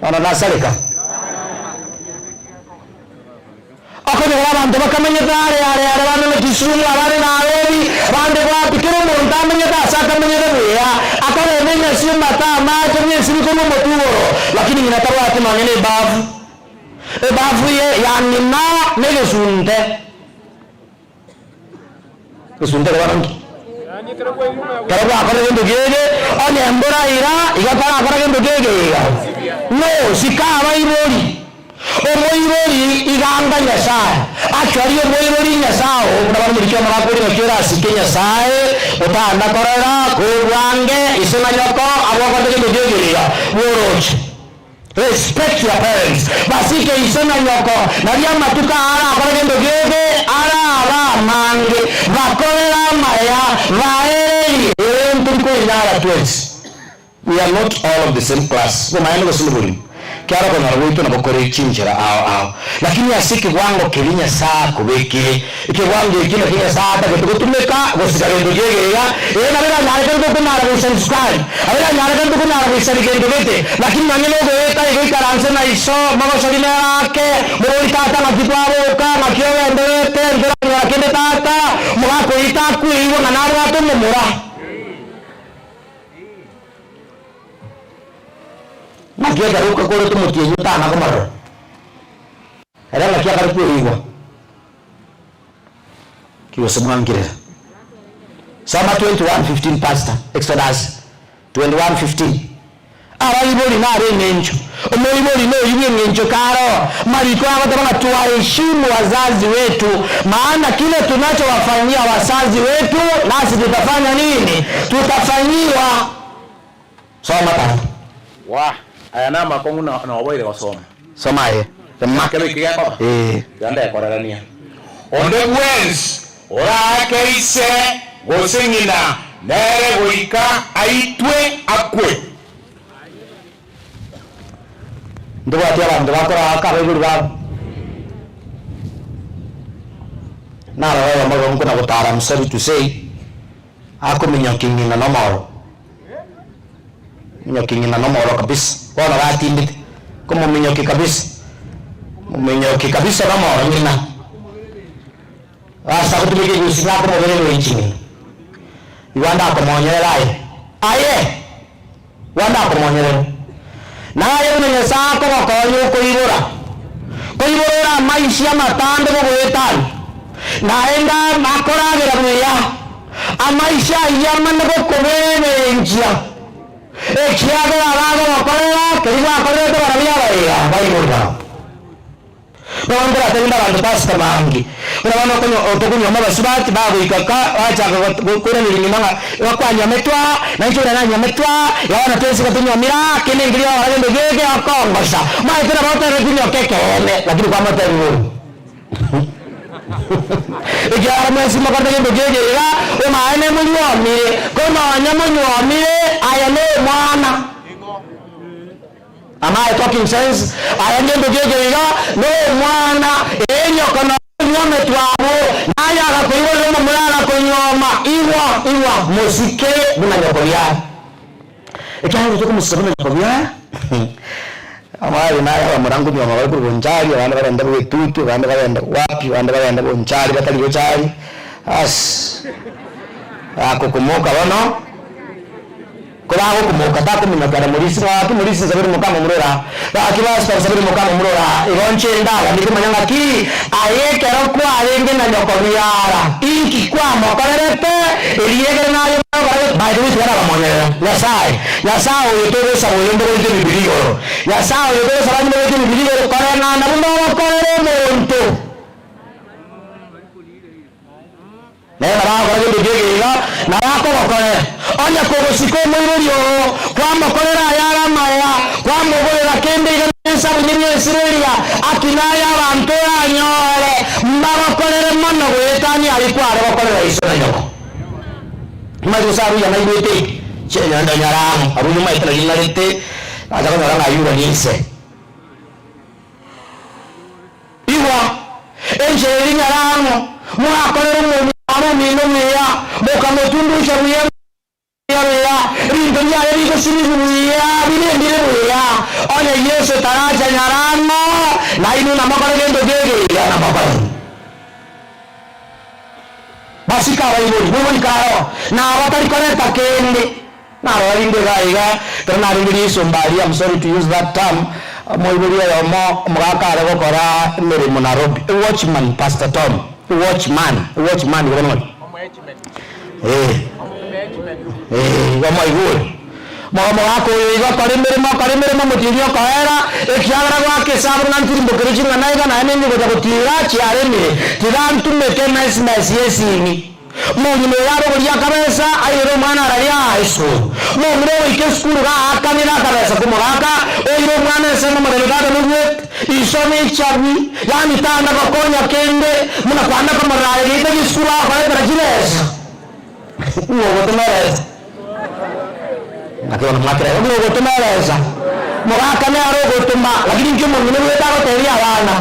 bono nasareka. Okonyora abanto bakamenyete are are are, abande na Kisumu, abande Nairobi, abande wapi, kera omonto amenyete ase akamenyete buya, akarenda enyasi omate amache bw'esiri korwa omotwe igoro, lakini ng'ina tabwati nonya na ebafu. Ebafu ye ya ng'ina negesunte. Gesunte kebana nki? Ekero gwakora gento kiege, onye embura ira, igo torakora gento kiege iga. No, sika abaibori. Omoibori iga anga Nyasae. Actually omoibori Nyasae oo, buna baromoriki omogaka oria naki orasike Nyasae, otanda korera, kobwange, ise na nyoko, abwo okorete gento kiege iga, bworoche. Respect your parents, basike iso na nyoko, nario amatuko aa arakore gento geke arabe amange, bakorere amaya, baererie. Ee ntori koinyara twensi, we are not all of the same class, obomaene gose noborimo, kiaro okonyora gwaito nabo kore chinchera ao ao, lakini ase ekewango keria Nyasae akobekire, Ekewango ekio nakio Nyasae atagete gotumeka gosika gento ki'egeiga, ee, nabo eranyarekane tokonyara goisaria sukari, nabo eranyarekane tokonyara goisaria gento gete, lakini nonye nogoeta igo ikaranse na iso, mogosori nere ake, mobori tata ng'aki twaboka, ng'aki ogendererete, ntoranyora kende tata, mogakoita akweigwa ng'a nabwate omomura. Naki ekero okorete omotienyi otana komorora, Ere ng'aki akare kweigwa ki gose mwankirera? Soma 21:15 pastor, Exodus 21:15. Abaibori nare eng'encho, omoibori noyio bw'eng'encho karo mariko agoteba ng'a twaheshimu wazazi wetu maana kile tunachowafanyia wazazi wetu nasi tutafanya nini? Tutafanyiwa. Soma tata. Wah! Aya namakong'u na noboire gosoma. Soma aye. Soma. Ekero eki gekoba, Ee. tiga ndekorerania. Onde bwensi oraake ise gose ng'ina, nere goika aitwe akwe. Ntobwati abanto bakoraaka abaibori babo. Narora oyomo igo nkona gotara I'm sorry to say, akominyokia ng'ina nomoro. Minyokia ng'ina nomoro kabisa, bono gatindete, komominyokia kabisa, mominyokia kabisa nomoro ng'ina. Ase agotumeka egusi nakomoberera oinchi ng'ina. Igo ande akomonyerera aye, aye! Igo ande akomonyerera. Naye buna Nyasae akogokonya okoibora, koibora ore amaisha amatambe gogoetania, naende akoragera buya, amaisha ayio amane gokobebenchia, ekiagera abagogokorera keria gwakorerete barabwo abaiga baibori barabwo. Bono nkoratebie inde abanto pastor bange, buna bono okonyo tokonyuoma abasubati bagoika ka bachaka got koiraneria nyuma ng'a igo kwanyometwe aa, na inche oria nanyometwe aa, iga bono twensi igo tonyuomire aa, kende nkeria ogokora gento geke okongosa. Omanyete nabo otebetie nyoka ekeene, lakini kwamotebia bobe. Ekiagera mwensi mokorete gento geke iga, omaene monyuomire, ko nonya monyuomire, aye nomwana. Am I talking sense? Aya ngento ki ekero iga nomwana, enyoko na onyometwe abwo, naye agakoiborera omomura agakonyuoma, igwa, igwa, mosike buna nyoko biara. Ekiagera gocha komosika buna nyoko biara, amari naye abamura nkonyuoma bare korwa bonchari, abande bagende bwetutu, abande bagende wapi, abande bagende bonchari batari gochari, ass, akokomoka bono. Kobagokomoka takominyoka na morisi ng'a gaki morisi nsabere mokama omorora, gaki pastor nsabere mokama omorora, igo nche ndaganie komanya ng'aki aye ekero kwarenge na nyoko biara inki kwamokorerete erio ekero naye ogokora gento by the way tiga nabamonyerera Nyasaye, Nyasaye oyo togosaba oyo mbogoite ebibilia igoro, Nyasaye oyo togosaba nimbogoite ebibilia igoro koreng'ana buna ogokorera omonto. Nere nabo agokora gento ki'egeiga, nabo akogokorera. Onye kogosika omoibori oo, kwamokorera ayare amaya, kwamogorera kende iga nesabuni bw'esiro eria, aki naye abanto oranyore mbagokorere mono goetania aria kware gokorera iso na nyoko. Omanyete gose aruya naigwete eke? Chinyanda nyarang'o, aruya omanyete nari ng'arete, nacha konyora ng'a ayure ninse. Igwa, enchera eria nyarang'o, mwakorera omwana omino buya, mokamotundusha buya buya buya, ebinto biaye bigosibigwa buya, birendire buya. Onye Yeso taracha nyarang'o, nainwe namokore gento kegeiga namokore. Basike abaibori, moibori kare oo, na abatari koreta kende. Narora rinde iga iga, ekero narenge risomba aria, I'm sorry to use that term, omoibori oyomo omogaka are gokora emeremo Nairobi, a watchman, Pastor Tom, a watchman, a watchman igo bono ng'aki? Eh, eh, igo mwaigure. Omogaka oyo igo akora emeremo, akora emeremo, omotienyi okoera, ekiagera goaka esabu ng'a ntirimbokere ching'ana iga naende ninche gocha gotiira chiaremire, tiga ntumeke emesmesi y'esimi. Omong'ina oyo arogorie akabesa, airere omwana araria aa esukuru. Omong'ina ogoika esukuru gaakanire akabesa komogaka, oire omwana ensemo omorembe tata nobuete, iso nechabi, yaani tanda gokonya kende, buna kwanda komorora aye geita gesukuru agokoretera chibesa. Ng'o ogotoma ebesa? Naki bono mwakera igo, ng'o ogotoma ebesa? Mogaka nere ogotoma, lakini inki omong'ina obuete agotebia abana?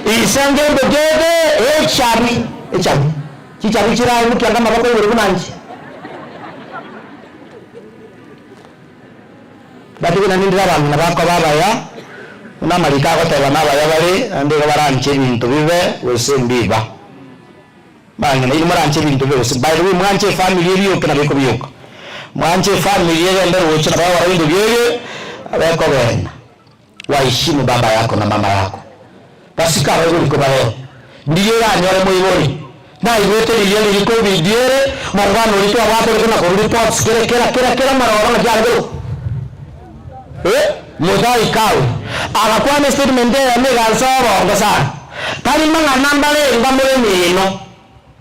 Ise ngento gete echabi, echabi. Chichabi chiraimukia anga amaboko igoro buna inche. But buna nindire abang'ina bakoba abaya, buna amariko agoteba nabaya bare, naende igo baranche ebinto bibe gose mbiba. Bang'ina, inwe moranche ebinto bibe gose by the way mwanche efamiri ebioke nabo ekobioka. Mwanche efamiri egende roche nabo egokora ebinto biege, nabo ekogenda. Waheshimu baba yako na mama yako. Basike abaibori kobareo. Ndiria oranyore moibori. Naigwete riria riri kobidi ere, mongwana oria twabwate ore kona korwa reports kere kera kera kera maroba ng'aki are korokwa. Eh, Muthai Kawe agakwana estatement eyemo egansa obongo sana. Tari mang'ana mbarenga more mino.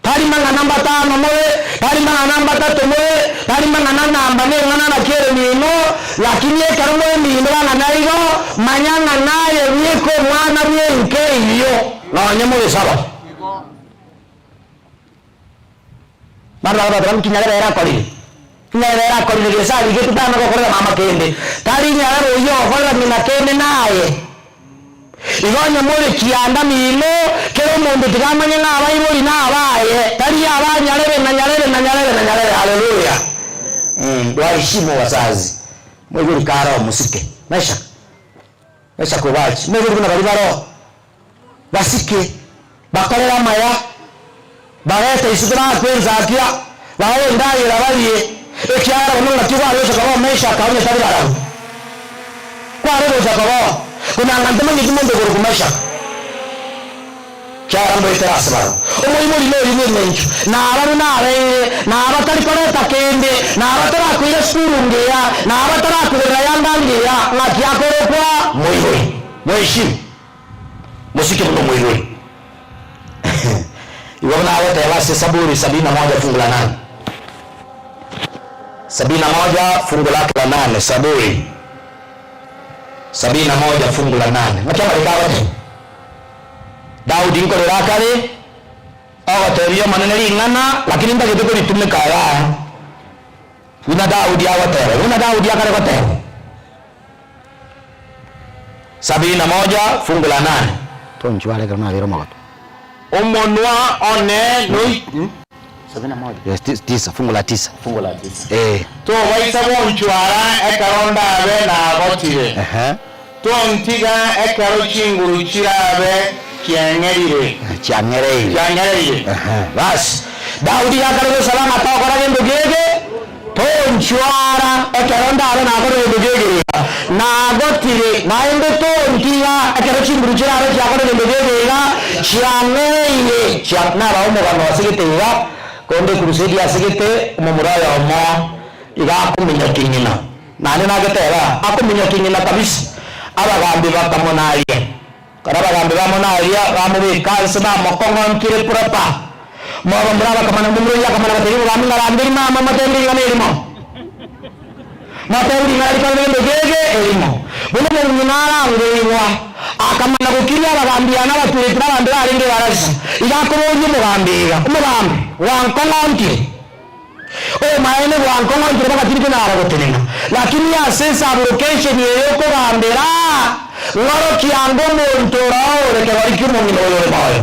Tari mang'ana mbatano more, tari mang'ana mbatato more, tari mang'ana namba neng'ana naki ere mino, lakini ekero more mino bang'ana igo, manya ng'a naye bweka omwana bw'enka eyio, nonye more saba. Bande bagateba, Nki nyarebe ere akorire? Ki nyarebe ere akorire gese arigetwe tana gokorera mama kende? Tari nyarebe oyio ogokorera ng'ina kende naye. Igo onye more kianda mino, kera. omonto tiga amanye ng'a abaibori na abaye, tari aba nyarebe na nyarebe na nyarebe na nyarebe. Haleluya! Waheshimu wazazi. Moibori kare omosike. Meshak. Meshak obachi. Moibori buna baria baroo. Basike, bakorere amaya, barete isiko bakwe ensakia, bae endagera barie, ekiagera bono ngaki kware gocha koba Meshaka onye tari barabwo. Kware gocha koba oo, buna ng'a ntomanyeti monto okorokwa Meshaka, ekiagera mboetere ase barabwo. Omoibori noria bw'engencho, naba buna abeire, naba tari koreta kende, naba tarakoira sukuru ngiya, naba tarakogorera yanga ngiya, ng'aki akorokwa moibori. Mweshimu. Mosike buna omoibori. Igo buna agoteba ase Saburi sabini na moja fungu la nane. Sabini na moja fungu lake la nane, Saburi 71 fungu la nane. Naki amariko agoteba? Daudi nkorera akare, ogotebia Omonene ring'ana, lakini ntagete koritumeka yaya. Buna Daudi agoteba, buna Daudi akare goteba. 71 fungu la nane. Tonchware ekero nabeire omogotu. Omonwa one noi. Yes, tisa, fungu la tisa. Fungu la tisa. Eh. Tobaisa gonchwara ekero ndabe nagotire, tontiga ekero chinguru chirabe chiang'erire. Chiang'ereire. Chiang'ereire. Bas, Daudi gakare gosaba ng'a tokora gento geke, Tonchwara ekero ndabe nakora egento ki'egeega, nagotire, naende tontiga ekero chinguru chirabe chiakora egento ki'egeega, chiang'ereire. Chia, nabao omogano ase gete iga, konde ekurusedi ase gete, omomura oyomo iga akominyokia ng'ina. Naende nageteba, akominyokia ng'ina kabisa. Abagambi bakamonaria. Ekero abagambi bamonaria, bamobeka inse bamokong'ontire proper. Mwabamura abakamana, momura oyio akamana agatebia omogambi ng'a ramberi mama motebi ring'ana erimo. Motebi ring'ana rikorire gento kiege erimo. Buna omong'ina arangoigwa, akamana gokiria abagambi aa na abatureti na abanto barenge ebarasa. Iga akoboria omogambi iga, Omogambi, gwankong'ontire? Obomaene bwankong'ontire mpaka tindi konyara gotenena. Lakini ase esabulocation eye okogambera, ng'orokia ango omonto orao ore kegori ki'omong'ina oyo ore moyo.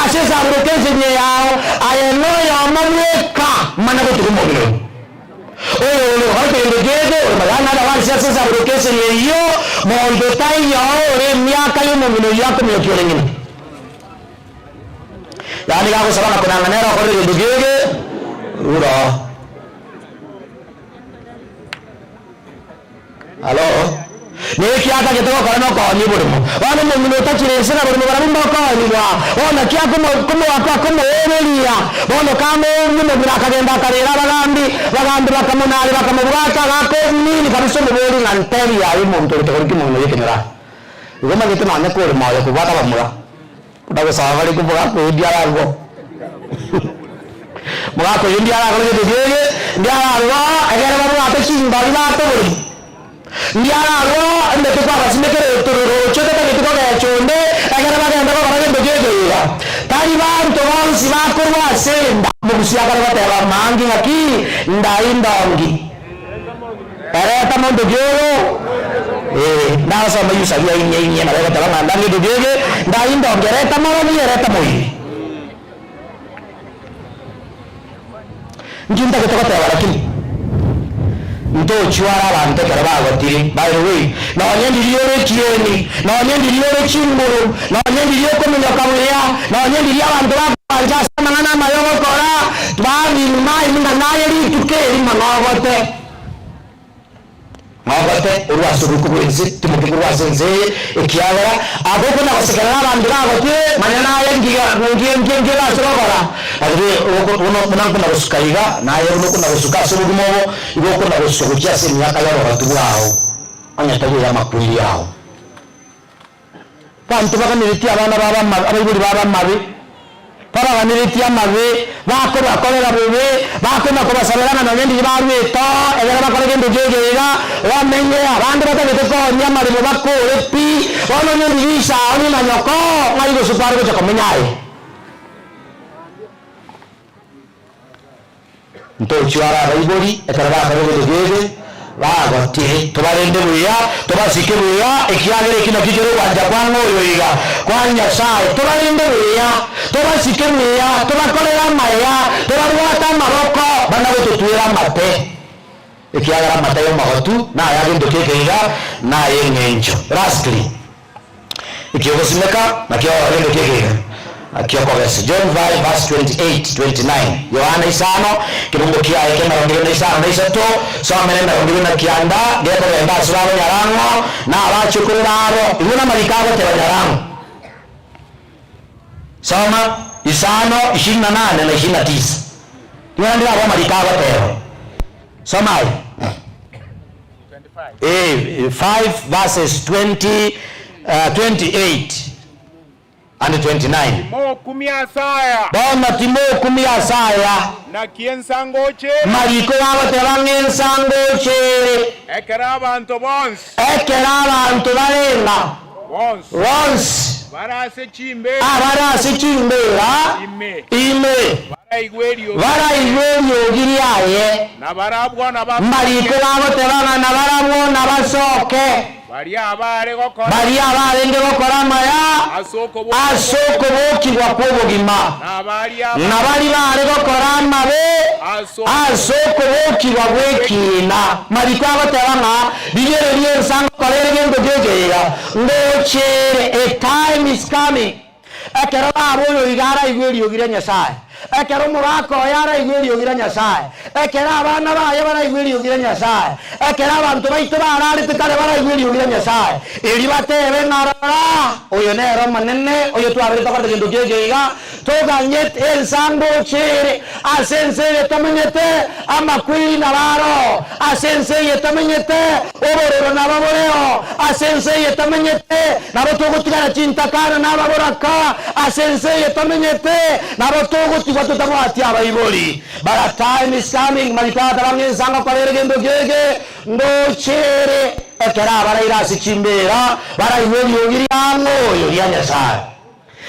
Ase esabulocation eye yao, aye noyomo bweka mana gotuga omong'ina oyo. Oyo ore gokora kende geke ore moyo. Yaani otherwise ase esabulocation eyio, monto taiyo ore emiaka y'omong'ina oyio akominyokia ore ng'ina. Yaani iga agosaba na konang'a nere okorire egento kiege ruro. Halo? Neki atagete gokora nokoonia oboremo. Bono omong'ina otachire inse na boremo barabwo mbokoonigwa. Bono naki akomo komoaka akomooreria. Bono kamooria omong'ina akagenda akarera abagambi, abagambi bakamonaria bakamobwata agaka omini kabisa omobori ng'a ntebi yaye omonto ore kegori ki'omong'ina oyio ekenyoro aa. Igo omanyete nonya kore moyo kobwata abamura. Buna gosaba bare komogaka oyo ndiararwo. Mogaka oyo ndiarakore gento kiege, ndiararwo egere babwate chingori batoborie. Ndiararwo emete kwabasimekire roche totageti kogecha onde, egere bagende gokora gento kiege iga. Tari banto bonsi bakorwa ase enda. Omogusia akare goteba mangi ng'aki ndai ndongi. Ereta monto ki oyo? Ee, ndagosoma yusaria inye inye nabo egoteba ng'a ndange gento kiege, ndai ndonge, ereta morogi, ereta moiri. Nki ntagete goteba lakini? Ntochware abanto ekero bagotire. By the way, nonye ndiria ore ekieni, nonye ndiria ore chinguru, nonye ndiria okominyoka buya, nonye ndiria abanto bakoancha ase amang'ana amaya ogokora, Twabimai ng'a naye rituko erimo nogote, nogote korwa ase oboiko bw'ense, timoke korwa ase ense eye, ekiagera abwo okona gosekerera abanto bagotire, manya naye ngiga nki nki nki orase gokora. Lakini buna buna nkona gosuka iga, naye buna okona gosuka ase obogima obo, igo okona gosuka gochia ase emiaka y'obogotu bwao, onye tari ey'amakweri ao. Abanto baganeretie abana babo amabe, abaibori babo amabe, babaganeretie amabe, bakobakorera bobe, bakona kobasabera ng'a nonye ndiria barwete oo, ekero bakora gento kiege iga, bamenye, abande batagete koonia amaremo bakore pi, bono onye ndiria iso aonie na nyoko, ng'ai gose kware gocha komenya aye? Ntochware abaibori ekero bakorire gento kiege, bagotire, tobarende buya, toba. Tobasike buya, ekiagera eki nakio kere ogwancha kwa ng'a oyo iga kwa Nyasae. Tobarende buya, tobasike buya, tobakorere amaya, tobarwate amaboko, bana gototwera amate, ekiagera amate y'omogotu naya gento kieke iga, nay'eng'encho. Lastly, Eki ogosimeka nakio gento kieke iga, nakio okogesa. John 5 verse 28, 29, Yohana isano, ekerongo kiaye kia emerongo ebere na isano na isato, somera emerongo ebere na kianda, gekogenda ase babo nyarang'o, na abachokorere abo. Igo namariko agoteba nyarang'o. Soma isano, ishirini na nane na ishirini na tisa. Ring'ana ndire abo amariko agoteba. Soma aye. Eh, 5 verses 20, uh, 28 and 29. Timokumia ase aya. Bono timokumia ase aya. Naki ensango ochere. Mariko bagoteba ng'a ensango ochere. Ekero abanto bonsi. Ekero abanto barenga. Bonsi. Bonsi. Bare ase chimbeera. Abare ase chimbeera. Ime. Ime. Baraigwe eriogi. Baraigwe eriogi riaye. Na barabwo nabasoke. Mbariko bagoteba ng'a nabarabwo nabasoke. Baria abaare gokora. Baria abarenge gokora amaya. Ase Ase okobokigwa kw'obogima. Na baria Na baria baare gokora amabe. Ase Ase okobokigwa gw'ekiina. Mariko agoteba ng'a rigereria ensa ngokora ere gento gekeiga, ngochere, a time is coming. Ekero baba oyo iga araigwe eriogi ria Nyasae, ekero omogaka oye araigwe eriogi ria Nyasae, ekero abana baye baraigwe eriogi ria Nyasae, ekero abanto baito bararete kare baraigwe eriogi ria Nyasae, erio batebe ng'a rora, oyo nere Omonene, oyo twaberete tokorete gento ki'eke iga, toganyete ensa ngocha ere ase ense eye tomenyete, amakweri nabo aroo, ase ense eye tomenyete, obororo nabo boreo, ase ense eye tomenyete, nabo togotigara chintakana na ababoraka, ase ense eye tomenyete, nabo togotigwa totabwati abaibori. But a time is coming, mariko ataba ng'a ensa ngokora ere gento ki'eke, ngocha ere, ekero abaraire ase chimbeera baraigwe eriogi ria ng'oyo ria Nyasae.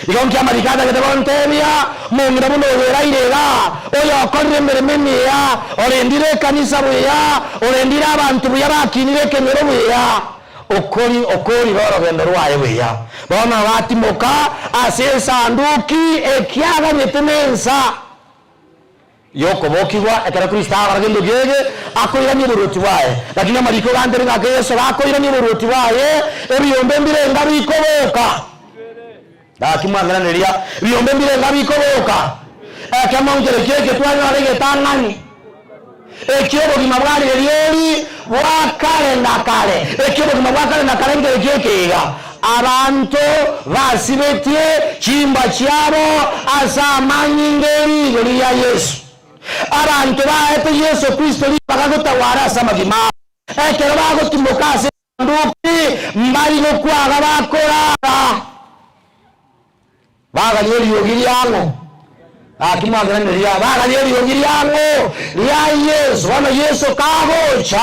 Igo nki amariko atagete gontebia, Mong'ina buna oyo oraire iga, oyo okorire emeremo emiya, orendire ekanisa buya, orendire abanto buya bakinire ekenyoro buya, okori okorire orogendo rwaye buya. Bono agatimoka ase esanduki ekiaganyete nensa. Y'okobokigwa, ekero Kristo agokora gento kiege, akoirania oboruoti bwaye. Lakini amariko gantebia ng'a Yeso gakoirania oboruoti bwaye, ebiombe mbirenga bikoboka. Gaki mwang'iraneria, ebiombe mbirenga bikoboka. Ekemo nkerekio eke twanyora egetang'ani, eki'obogima bwa rigerio eri bwa kare na kare. Eki'obogima bwa kare na kare nkerekio eke iga, Abanto basibetie chimba chiabo ase amanyinga eriigo riria Yeso. Abanto baete Yeso Kristo ribaga gotawara ase amagima abo. Ekero bagotimoka ase esanduki, mbari gokwaga bakorara. Bagania eriogi riang'o? Gaki mwang'iraneria, bagania eriogi riang'o? Ria Yeso. Bono Yeso kagocha,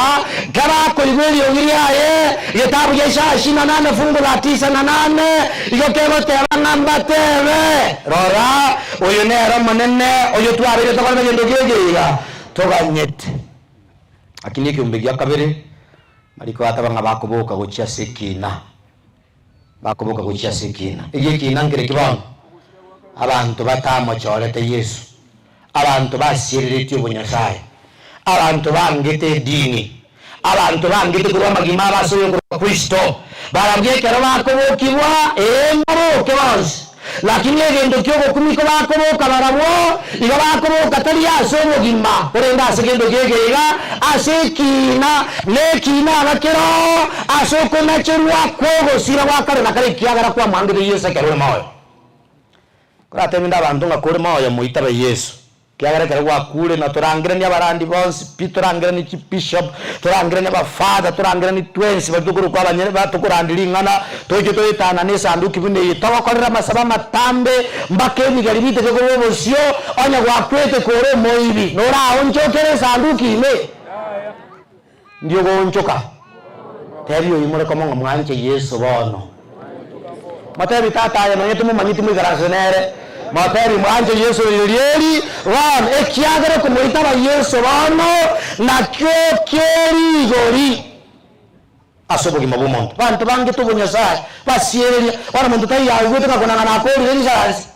kabakoigwa eriogi riaye, egetabu gia Isaya ishirini na nane fungu la tisa na nane, igo kegoteba ng'a mbatebe, Rora, oyo nere Omonene, oyo twabeire tokorete gento ki'eke iga, toganyete. Lakini ekeombe gia kabere, mariko ataba ng'a bakoboka gochia ase ekina. Bakoboka gochia ase ekiina. Erio ekiina nkereki bono? Abanto batamochorete Yeso, abanto basiereretie obonyasae, abanto bangete edini, abanto bangete korwa amagima abo ase oyokorokwa Kristo, barabwo ekero bakobokigwa, ee, mbaboke bonsi. Lakini egento ki'ogokumia kobakoboka barabwo, igo bakoboka tari ase obogima, korende ase gento ki'ekeiga, ase ekiina, na ekiina aba keroo ase okonacherwa kw'ogosira gwa kare na kare ekiagera kwamwangete Yeso ekero ore moyo. Koratebie inde abanto ng'a kore moyo moitabe Yeso. Ekiagera ekero gwakure na torangeranie abarandi bonsi pi, torangeranie chibishop, torangeranie abafather, torangeranie twensi baria tokorokwa abanyene ba tokorandia ring'ana, toche toetanane esanduki buna eye, togokorere amasabo amatambe mpaka ebigari biteke korwa obosio, onye gwakwete kore omoibi, noraonchokere esanduki ime? Ndi ogoonchoka? Tebia oyio komo ng'a mwanche Yeso bono. Motebi tata aye nonye timomanyeti moikaranse nere. Motebi mwanche Yeso rirorio eri bono, ekiagera okomoitaba Yeso bono nakio kierigori. ase obogima bw'omonto. Abanto bangete obonyasae, basiereria, bono omonto taiyo aigwete ng'a konang'ana akorire risaasi.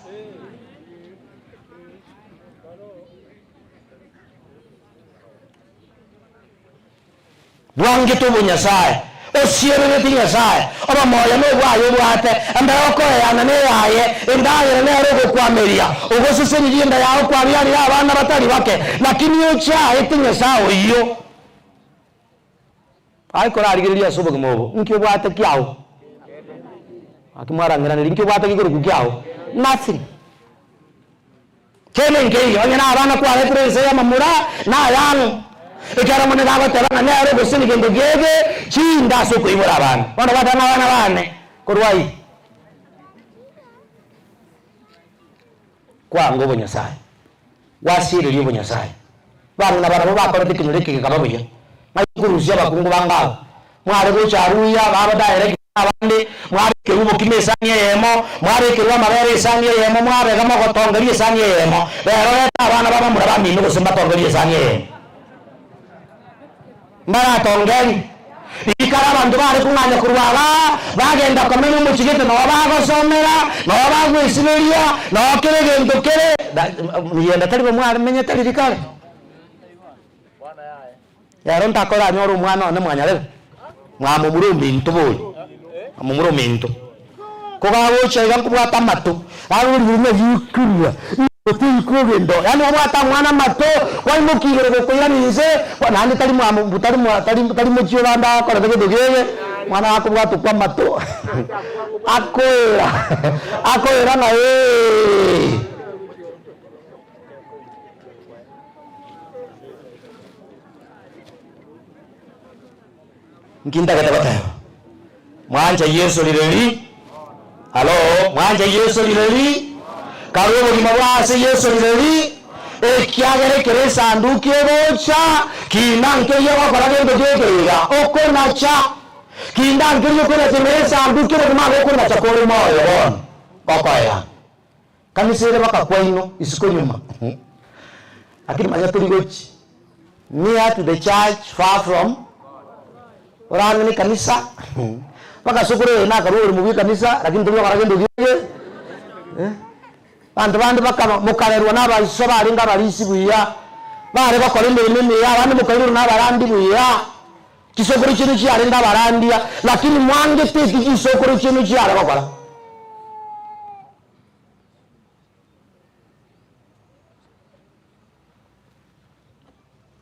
Bwangete obonyasae, osierereti Nyasae, obomoyo nobwaye obwate, embeo okoeyana neyaye, endagera nere ogokwameria, ogosesenirie enda yao kwabiarire abana batari bake, lakini ochaete Nyasae oyio. Aye korarigereria ase obogima obo, inki obwate kiao? Naki mwarang'iraneria, inki obwate gekorokwa kiao? Nothing. Kende nkeiyo, onye nabana kwaretire ense y'amamura, nayang'o. Ekiagera Omonene agoteba ng'a nere ogosesenia gento kiege chinda ase okoibora abana. Bono gwateba ng'a abana bane korwa ayio. Kwanga obonyasae, gwasiereria obonyasae. Bang'ina barabwo bakorete ekenyoro eke gekaba buya. Ng'ai okorusia abakungu bange aba? Mware gocha aruya, baba direct abande, mwabekerwa obokima esani eyemo, mwabekerwa amabere esani eyemo, mwabega mogotongeria esani eyemo. Rero reta abana b'abamura bamino gose mbatongerie esani eyemo. Mbaratongeri. Rikare abanto bare kong'anya korwa aba, bagenda komenya omochie gete noo bagosomera, noo bagwesiberia, noo kera egento kere. Miyenda tari bo mwaremenyete riria kare? Ero ntakoranyore omwana one mwanyarebe, mwamomura ominto bori, mwamomura ominto. Kogagocha iga nkobwata amato, agorire ng'a yikurwa, otikogendo, yaani obwate omwana amato, kwaimokia igoro gokoirania inse, naende tari mwamo tari mwa tari tari mochie obande akorete gento kiege, mwana gakobwatwa kwa amato, akoera akoera ng'a eeh. Nki ntagete goteba? Mwanche Yeso rireri? Halo, mwanche Yeso rireri? Karue obogima bwa ase Yeso rireri? Ekiagera ekero esanduki egocha, kina nkeria ogokora gento gekeiga, okonacha. Kinda nkeria okonacha ime y'esanduki obogima agokonacha kore moyo bono, okoeana. Kanisa ere bakakwa inwe isiko nyuma lakini manya tori gochi near to the church far from orang'e ne kanisa bagasokora oyo nakarwa oboremo bwe ekanisa lakini tori gokora gento geke eh abanto bande bakaba mokarerwa na abaiso barenge abarisi buya bare gokora emeremo emiya abande mokairerwa na abarandi buya chisokoro chiaino chiarenge abarandia lakini mwangete eki chisokoro chiaino chiare gokora.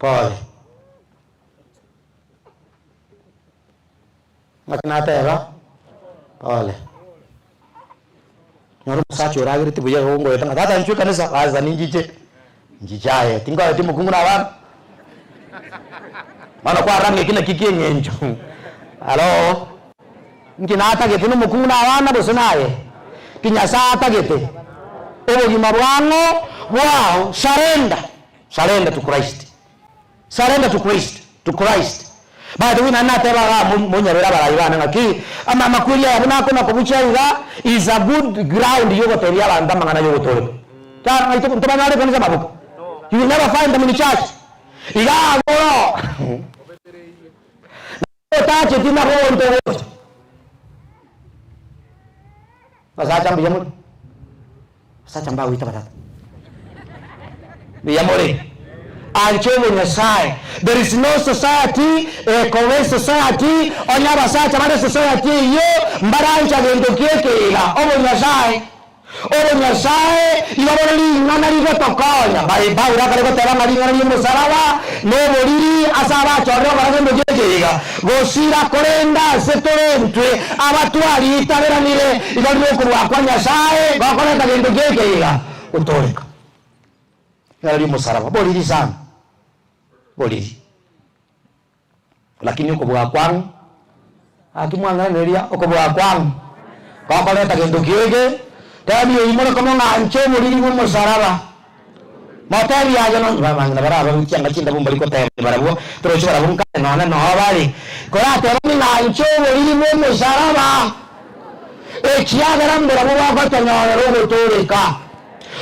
Pole. Ng'aki nateba? Pole. Nyora omosacha oragereti buya igo ongoeta ng'a tata inchuo ekanisa, sasa ninchiche, nchiche aye, tinkoreti omokungu na abana. Bono kwarora ng'a eki nakio kia eng'encho. Hallo. Inki natagete nomokungu na abana gose naye? Ki Nyasae atagete? Obogima bwang'o bwao surrender, surrender to Christ, surrender to Christ, to Christ. By the way naende nateba igaa mo monyabere abarai bane ng'aki ama amakweri aya buna akona kobucha iga is a good ground yogotebia abanto amang'ana yogotoreka. Kiagera ng'ai toko ntobanyore ekanisa maboka. You will never find them in church. Iga abwo. Otacheti nabo onto gocha. Abasacha mbuya more? Abasacha mbagoita batata. Mbuya more? Ancha obonyasae. There is no society ekoba esociety onye abasacha bare society eyio mbarancha gento kiekeiga obonyasae. Obonyasae igo bore ring'ana rigotokonya. Bai Paulo akare goteba ng'a ring'ana ri'omosaraba noboriri ase abachorire gokora gento gi'ekeiga, gosira korende ase tore intwe abatwariitaberanire, igo rire okorua kwa Nyasae gokoreta gento gi'ekeiga gotooreka. Ring'ana ri'omosaraba boriri sana, boriri. Lakini okobua kwang'o, gaki mwang'iraneria, okobua kwang'o gokoreta gento kiege, tebi oimore komo ng'a inche omoriri bw'omosaraba. Motebi aye nonye abang'ina bare aba chianga chindabu mbari kotebani barabwo, torochi barabwo nkare nonye noo bare, koratebani ng'a inche oboriri bw'omosaraba, ekiagera mborabwo bogotonyorera ogotooreka.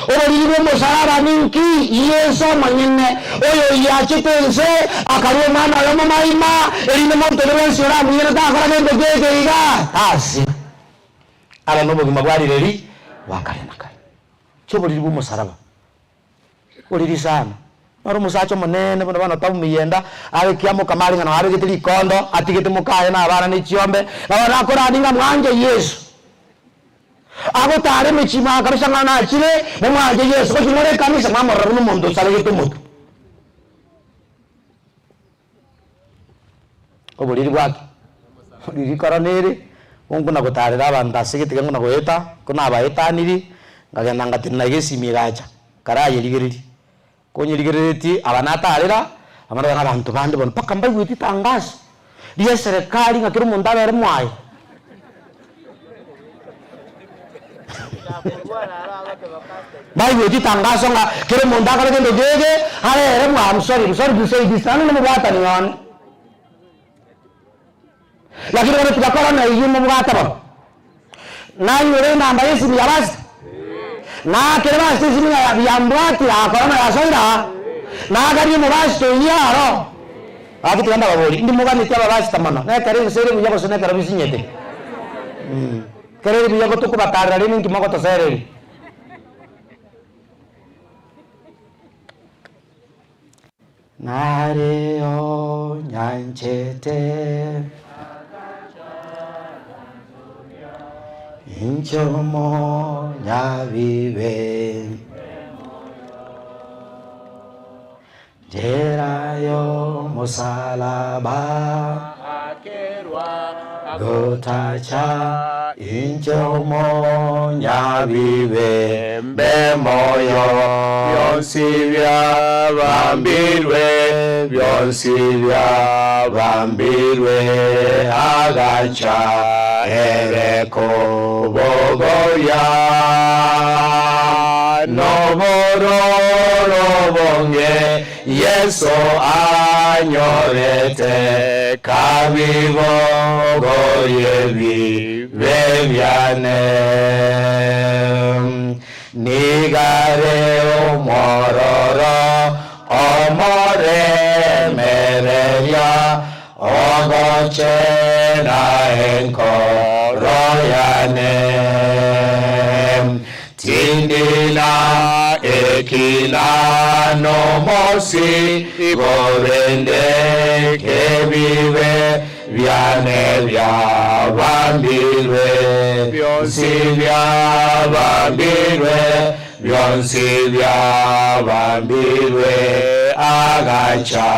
Oboriri bw'omosaraba ninki? Yeso omonyene, oyo oyiachete ense, akarua Omwana oye omomaima, erinde monto onde bwensi oramwegene takora gento geke iga, tasira. Abe nobogima bwa rireri bwa kare na kare. Chi'oboriri bw'omosaraba. Oriri sana. Noro omosacha omonene buna bono Tabu Miyenda, are kiamokama are ng'a nao abegete rikondo, atigete mokaye na abana ne chiombe, na bono akorani ng'a mwanche Yeso. Agotara emechie ime akarusia ng'a nachire, momwanche Yeso. Gochia more ekanisa mwamorora buna omonto osaregete omotwe. Oboriri bwake, oriri koro nere, gonkuna gotarera abanto ase gete nkuna goeta, ko nabaetaniri, nkagenda ngatenena iga esimi egacha, karayerigereria. Konyerigereretie aba natarera, abande bane abanto bande bono mpaka mbaigweti etangaso ria eserekari ng'a kera omonto abere mwaye. Baigweti etangaso ng'a kera omonto akore gento gege, arere bwa I'm sorry, I'm sorry to say this, naende nomobwatani one. Lakini bono tigakora na eyio mobwate bono. Nainyore enamba y'esimi ya pastor, naakere pastor esimi ng'a yambwatire aa korona yasoire aa, nagarie omopastor oyio aro. Gaki tiga ndababorie, indi moganeti abapastor mono, nekero ense ere buya gose nekero bisinyete? Ekero ere buya gotokobatarera rende inki mogotosereria? Nareo nyanchete inche omonyabibe, Njera y'omosalaba Gotacha inche omonyabibe mbe moyo. Bionsi biabambirwe, bionsi biabambirwe, agacha ere kobogoria nobororo bonge. Yeso anyorete kabibogorie ebibe biane. Nigare omwororo omoremereria ogochena enkoro yane. Tindi na ekina nomosi, korende kebibe biane biabambirwe, bionsi biabambirwe, bionsi biabambirwe, agacha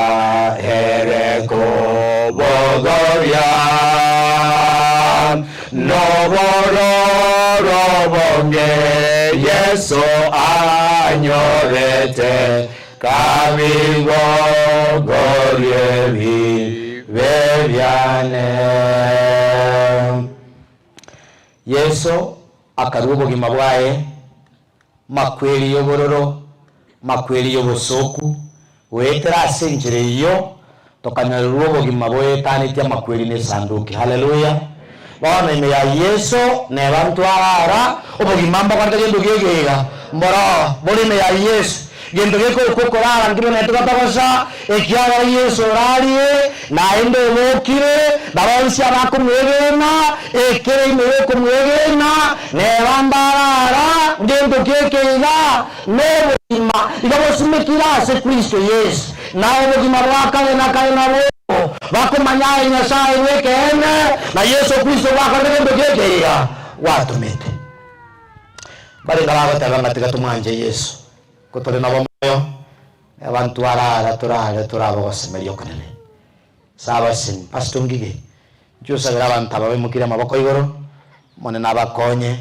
ere kobogoria. Nobororo bonge Yeso anyorete, Kabibogorie ebibe biane. Yeso akarua obogima bwaye, makweri y'obororo, makweri y'obosooku, goetera ase enchera eyio tokanyorerwa obogima boetanetie amakweri na esanduki. Haleluya! Bono ime ya Yeso neba ntwarara obogima mbokorete gento gi'egeiga, mboroo bore ime ya Yeso. Gento gekorokwa okorara nkibonete gotogosa, ekiagera Yeso orarie, naende obokire, na bonsi abakomwegena, ekere ime y'okomwegena, neba mbarara, ngento ki eke iga? Nobogima iga bosimekire ase Kristo Yeso, na obogima bwa kare na kare nabwo bakomanya aye Nyasae bw'ekeene, na Yeso Kristo gwakorete gento ki eke iga gwatomete. Barenge bagoteba ng'a tiga tomwanche Yeso, ko tore nabo moyo, abanto arara torare torabe ogosemeria okonene. Sabasin, Pastor Ngige, inche osabere abanto aba baimokirie amaboko igoro, Omonene abakonye,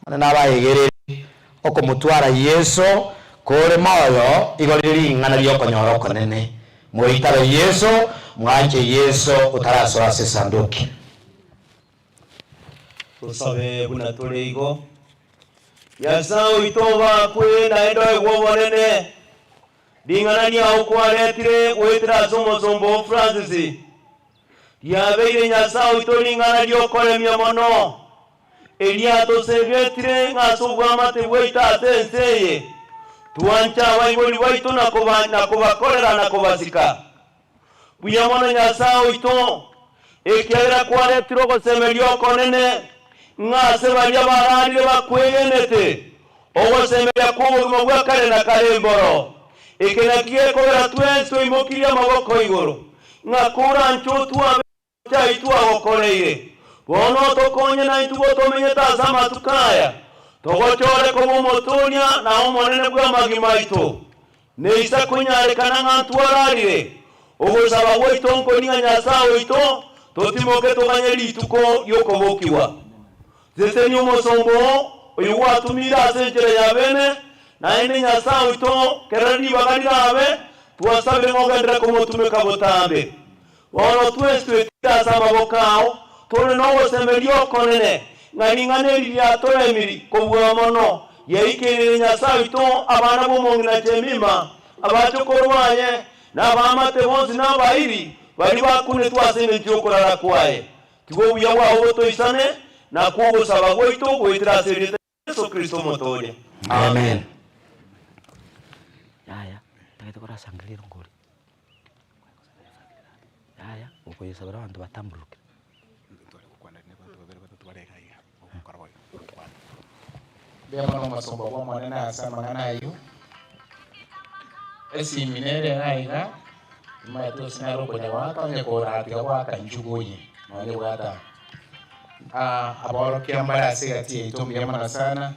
Omonene abaegerere okomotwara Yeso kore moyo igo rire ring'ana ri'okonyora okonene. Moitabe Yeso, mwanche Yeso otarasoa ase esanduki. Tosabe buna tore igo. Nyasae oito obakwe naende oegwe obonene. Ring'ana riao kwaretire goetera ase omosomba oo Francis, riabeire Nyasae oito ring'ana ri'okoremia mono. eria atosegetire ng'a ase obwamate bwaito ase ense eye, twanche abaibori baito na koba na kobakorera na kobasika. Buya mono Nyasae oito, ekiagera kwaretire ogosemeria okonene ng'a ase baria bararire bakwegenete, ogosemeria kw'obogima bwa kare na kare mboro. Eke nakio gekogera twensi toimokirie amaboko igoro, ng'a koranche otwabe Nyasae twagokoreire. Bono otokonye naintwe gotomenyete ase amatuko aya, togochore koba Omotoria na Omonene bw'amagima aito. Neisa konyarekana ng'a ntwararire, ogosaba gwaito nkori ng'a Nyasae oito totimoke toganye rituko ri'okobokigwa. Sesenia omosomba oo, oyo gwatumire ase enchera ya bene, naende Nyasae oito, kera ribaga rirabe, twasabire ng'a ogenderere komotumeka botambe. Bono twensi twetire ase amaboko ao, tore nogosemeria okonene, ng'a ring'ana eri riatoremiri kobua mono, riaikeirire Nyasae oito abana b'omong'ina Jemima, abachokoro baye, na abaamate bonsi na abairi, baria bakunetwe ase engencho y'okorara kwaye. Tiga obuya bwao botoisane nakwo ogosaba gwaito goetera ase erieta ria Yeso Kristo Omotooria. Amen. Yaya, ntagete korasangereria erongori. Yaya, okoyesabera abanto batambururukire. Mbuya mono omosomba bw'Omonene ase amang'ana ayio. Esimi nere iga iga, nimanyete gose nare okonya goaka onye koratiga goaka inchuo goyie nonye bwate aa. Aborokia mbare ase egati yaito mbuya mono sana,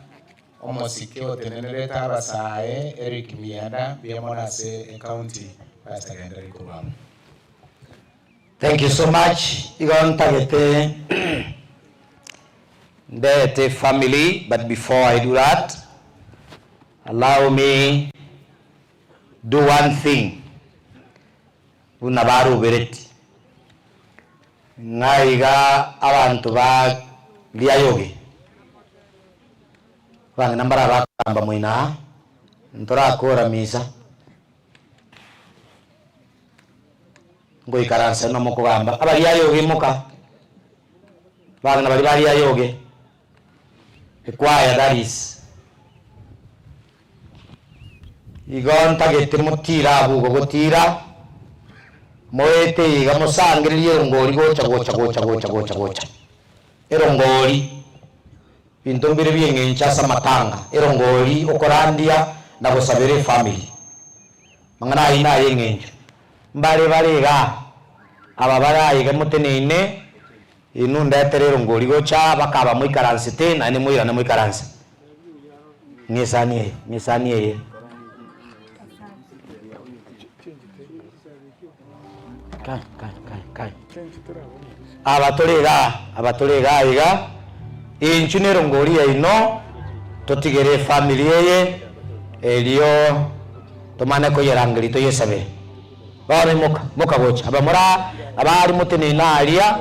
omosike otenenerete abasae Eric Mianda mbuya mono ase ecounty, Pastor gendereri korwa abwo. Thank you so much igo ntagete ndete family but before I do that allow me do one thing buna barubereti ng'a iga abanto ba Riayogi abang'ina mbare abakogamba moino aa ntorakora misa. Ngoikaransa inwe mokogamba, abaria ayoge imoka, abang'ina baria baria ayoge, ekwaya that is. Igo ntagete motire abwo igo gotira, moete iga mosangererie erongori gocha gocha gocha gocha gocha gocha, erongori, binto mbire bi'eng'encho ase amatanga, erongori okorandia na gosabera efamiri. Amang'ana ayio nay'eng'encho. Mbare bare igaa, aba bare aiga moteneine, inwe ndetere erongori gocha, bakaba moikaransete, naende moirane moikaranse. Ng'esani eye, ng'esani eye. Kai, kai, kai, kai. Aba tore igaa, aba tore igaa iga, inchu nerongori yaino, totigere efamiri eye, erio tomane koyerangeria toyesabere. Bono imoka, imoka gocha. Abamura abare moteneine aria,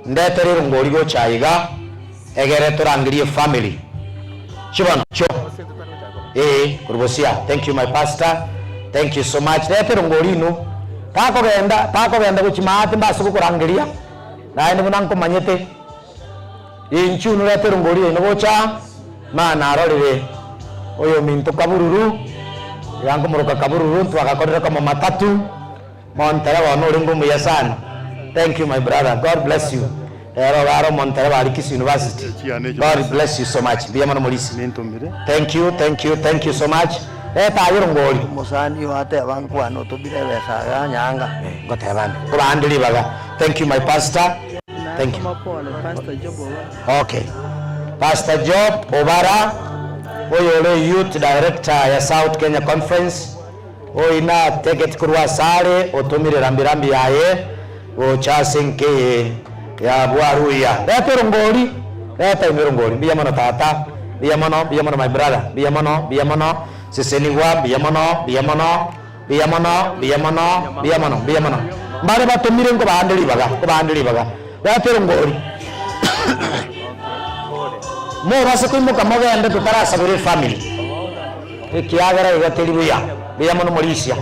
ndetere erongori gocha aiga, egere torangerie efamiri. Chibono, chio. Ee, korwa bosia. Thank you my pastor, thank you so much. Reta erongori inwe. Takogenda, takogenda gochia maate mbase gokorangeria, naende buna nkomanyete. Inchuo inwe reta erongori yaino gocha, ma narorire oyominto Kabururu, iga nkomoroka Kabururu, ntwagakorire komo matatu, montereba one orenge omuya sana. Thank you my brother, God bless you. Rero iga are omontereba aria Kisii University. God bless you so much. Mbuya mono Morisi. Thank you, thank you, thank you so much. Reta aye erongori. Omosani oyo ateba nkwane otomire ebesa iga nyanga. Ngoteba nde, nkobaa ribaga. Thank you my pastor. Thank you. Okay. Pastor Job Obara, oyo ore Youth Director ya South Kenya Conference, oyo nategeti korwa asare otomire rambi rambi yaye gocha ase enka eye ya Bwaruya. Reta erongori, reta inwe erongori. Mbuya mono tata, mbuya mono, mbuya mono my brother, mbuya mono, mbuya mono, sesenigwa, mbuya mono, mbuya mono. Mbuya mono, mbuya mono, mbuya mono, mbuya mono. Mbare batomire nkobaa nde ribaga, nkobaa nde ribaga. Reta erongori. Mobase koimoka mogende totarasabera efamiri, ekiagera iga teri buya. Mbuya mono morisia.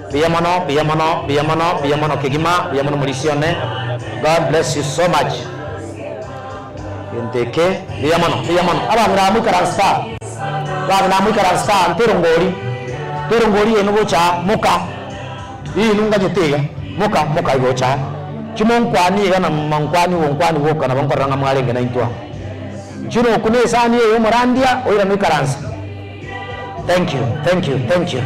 Mbuya mono, mbuya mono, mbuya mono, mbuya mono kegima, mbuya mono morisia one. God bless you so much. Gento eke mbuya mono, mbuya mono. Abang'ina aba moikaranse aa, abang'ina aba moikaranse aa, nte erongori, nte erongori yaino gocha aa, moka, inwe nganyete iga, moka, moka gocha aa. Chimonkwanie iga na mankwani gonkwani goka nabo nkorora ng'a mwarenge naintwe aa. Chinoku na esani eye omorandia, oirane oikaranse. Thank you, thank you, thank you.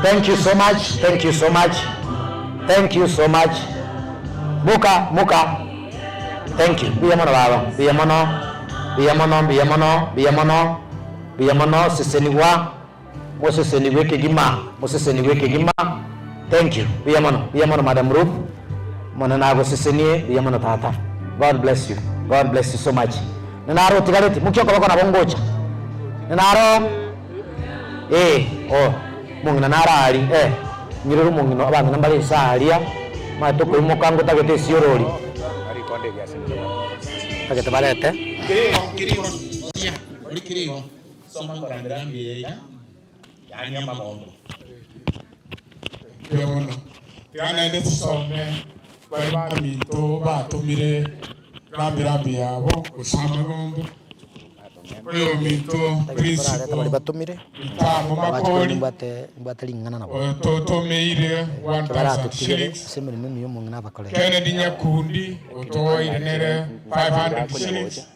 Thank you so much, thank you so much, thank you so much. Moka, moka. Thank you. Mbuya mono baba, mbuya mono, mbuya mono, mbuya mono, mbuya mono, mbuya mono, sesenigwa, mosesenigwe ekegima, mosesenigwe ekegima. Thank you. Mbuya mono, mbuya mono Madam Ruth. Omonene agosesenie, mbuya mono tata. God bless you. God bless you so much. Nenaro otigareti, mokia okoboko nabo ngocha. Nenaro eh, oh, omong'ina naro aria, eh, nyirera omong'ina, abang'ina mbare inse aria, omanyete okoimoka ngotagete esiorori. Tagete barete. Kirigo, kirigo, sia, ori kirigo, soma nkorandera mbuya iga, yaani amagombo. Mbuya mono. Tiga naende tusome baria baminto batomire rambirambi yabo gose amagombo. Oyominto Principal Itamu Makori ototomeire 1000 shillings, Kennedy Nyakundi otoeire nere 500 shillings,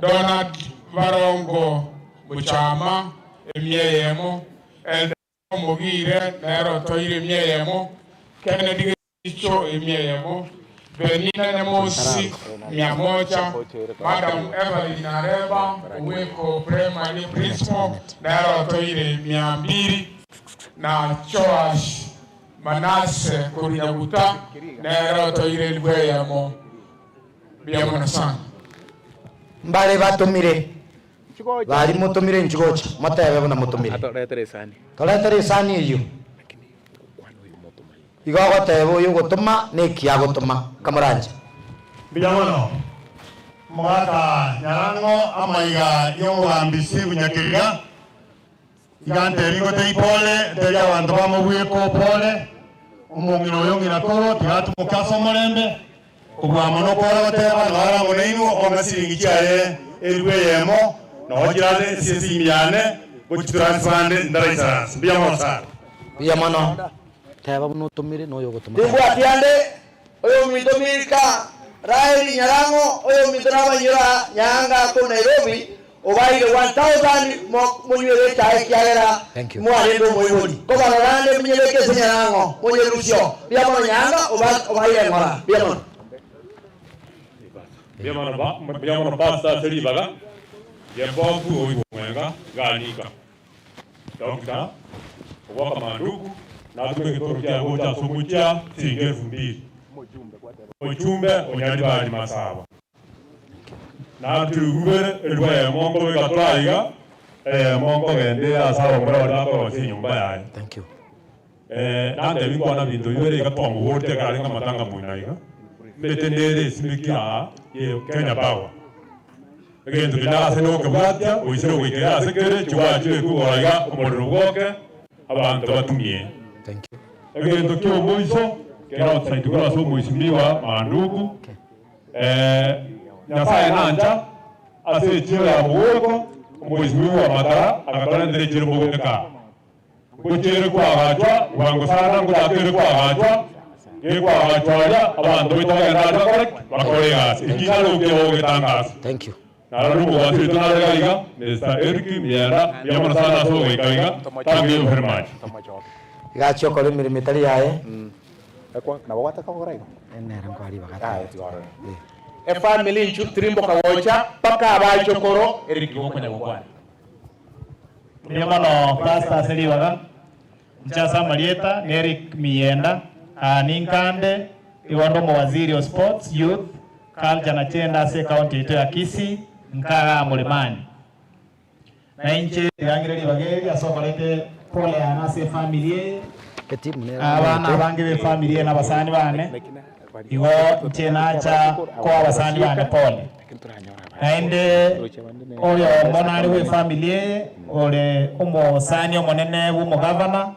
Donald Barongo Muchama emia eyemo, Elder Omogire nere otoire emia eyemo, Kennedy Gesicho emia eyemo, Benina Nyamosi mia moja, Madam Evelyn Areba Oweko Primary Principal nere otoire mia mbiri, na Joash Manase korwa Nyaguta nere otoire elifu eyemo. Mbuya mono sana. Mbare batomire Baria motomire inchuo gocha, motebe buna motomire. Toretere esani eyio. Igo ogoteba oyo ogotoma neki agotoma. Kamoranche. Mbuya mono omogaka Nyarang'o amaiga y'omogambi Steve Nyakeriga. Iga ntebi ngotebie pole, ntebi abanto bamobweko pole, omong'ina oyo ng'ina koro tiga atumoke ase omorembe, kobua mono okore goteba nao are amo nainwe okong'a siringi chiaye elifu eyemo, nao chirase ase esimi yane gochitransfer ande ntaraisaransa. Mbuya mono sana. Mbuya mono. Teba buna otomire na oyo ogotoma. Timbwati ande oyominto Milka, Raheli Nyarang'o, oyominto nabanyora Nyaanga korwa Nairobi, obaeire 1000 monywere echae ekiagera mwarenge omoibori. Kobarora ande monyebeke ase Nyarang'o, monyerusie. Mbuya mono Nyaanga obaeire eng'ora. Mbuya mono. Mbuya mono Pastor ase ribaga ria Bob oigwe omwenga ganika. Doctor ogwaka manduku natome egetoro kiaye gocha ase omochia siringi elfu mbili. Omochumbe onyaribari masaba. Natuigubere elifu eyemo nkobeka tore aiga, eyemo nkogenda eye ase abamura baria bakorosia enyomba yaye. Nantebi nkwana binto bibere iga twamoborete ekero arenge amatanga moino aiga, mbete nere esimeki aa ye Kenya Power. Egento keria ase nokebwatia, goisire goikera ase kere chiwaya chibekwe igoro iga, omorero bwoke, abanto batumie. Egento ki'omoiso kere outside korwa ase omoisimigwa Manduku, Nyasae nancha ase echiiro ya Mogweko, omoisimigwa Matara agatorentera echiiro Mogweka. Ngochiere koagachwa, bwango sana ngochakere koagachwa, gekoagachwa aria, abanto baito bagende aria bakore ki? Bakore egasi. Eki nare gokiaba ogetangasa. Thank you. Narora omogwasi oito nare iga iga, Mister Eric Mienda, mbuya mono sana ase ogoika iga, thank you very much. Iga achia okora emeremo etari yaye. Efamiri inchu tirimboka gocha mpaka abachokoro Eric igo okonya gokwana. Mbuya mono Pastor ase ribaga. Inche ase amarieta ne Eric Miyenda, aa ninkande igo nde omowaziri o Sports, Youth, Culture na Gender ase ecounty yaito ya Kisii, nkagaa Mulimani. Na inche tiga ng'ire ribaga eri ase okorete pole yane ase efamiri eye, abana abange b'efamiri eye nabasani bane, igo inche nacha koa abasani bane pole. Naende oyomo nare bw'efamiri eye ore omosani omonene bw'omogavana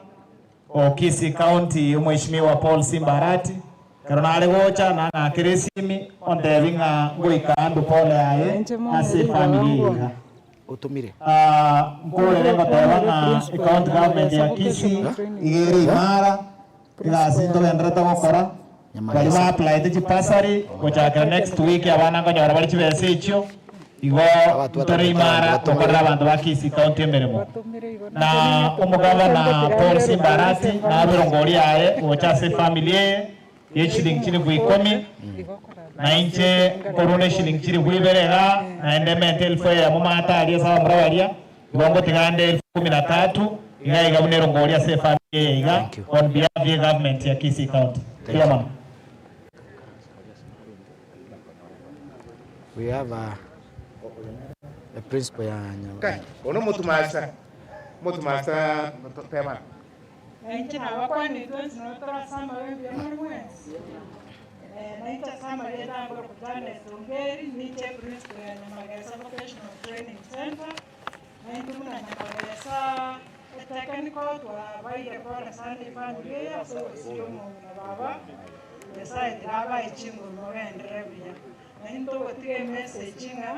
o Kisii County, Omweshimiwa Paul Simba Arati. Ekero nare gocha nang'akere esimi ontebi ng'a ngoika andu pole aye ase efamiri eye iga. Nkorere ngoteba ng'a ecounty government ya Kisii iga ere imara, egasi ntogenderete gokora, baria ba applyete chibursary gochakera next week abana nkonyora bare chibesa echio, igo ntore imara gokorera abanto ba Kisii county emeremo. Na omogavana Paul Simba Arati naberwe ngori yaye gocha ase efamiri eye ye chilingi chilifu ikomi, na inche nkoruna eshilingi chilifu ibere igaa, naende mente elfu eyemo maate aria ase abamura baria, igo ngotiga ande elfu kumi na tatu iga iga buna erongori ase efamiri eye iga on behalf ye government ya Kisii County. Mbuya mono. We have a, a principle ya Kai, ono motumasa, motumasa tema. Na inche nabakwanire twensi nabo tore ase amabe mbuya more mwensi. Eh, na inche ase amarieta aya nkorokwa Janet Ongeri, ninche eprinciple ya Nyamagesa Vocational Training Centre, na intwe buna Nyamagesa etechnical twabaire pole sana efamiri eye ase ogosiria omong'ina baba, Nyasaye tiga abae chinguru mogenderere buya. Na intwe togotiga emessage ng'a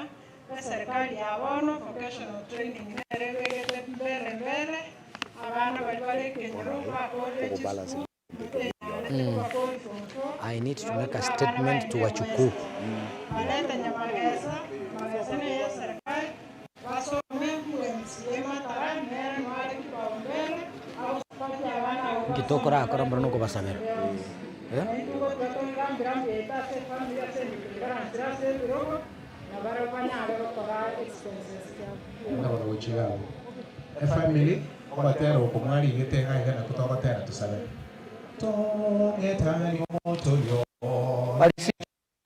eserikali ya bono vocational training nere ebegete mbere mbere, abana baria bare ekenyoro bakorire chisukuru, enyarete kobakori form four, I need to igo make a tiga abana statement to baende Wachukuu. Barete Nyamagesa, Magesa neye eserikali, basome MCA Matara nere noare kipaumbele, agosupporti abana abwo Inki basome tokorakora mboro nokobasabera. Eh? Ndabona gochia abwo. Efamiri ogotera oko mwarigete iga iga nakwo togotera tosabe. Tong'etani omotorio.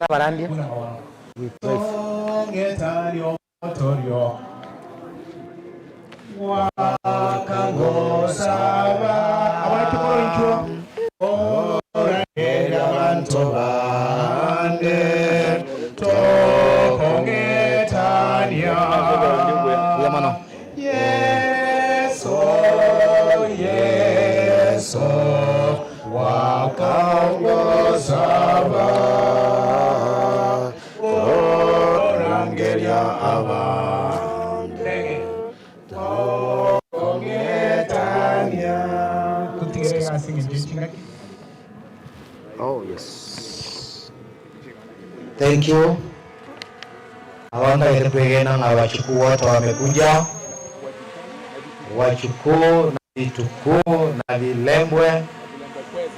Abarandia. Buna bono. We pray for. Tong'etani omotorio. Gwakangosaba. Abachokoro inchuo. Orangeria abanto bande. Tokong'etania. Mbuya mono. Yeso, Yeso, wakangosaba. Orangeria abande. Tokong'etania. Totigere egasi eng'encho chingaki. Oh, yes. Thank you. Abantagete kwegena ng'a abachukuu wote wamekuja, wachukuu na vitukuu na vilembwe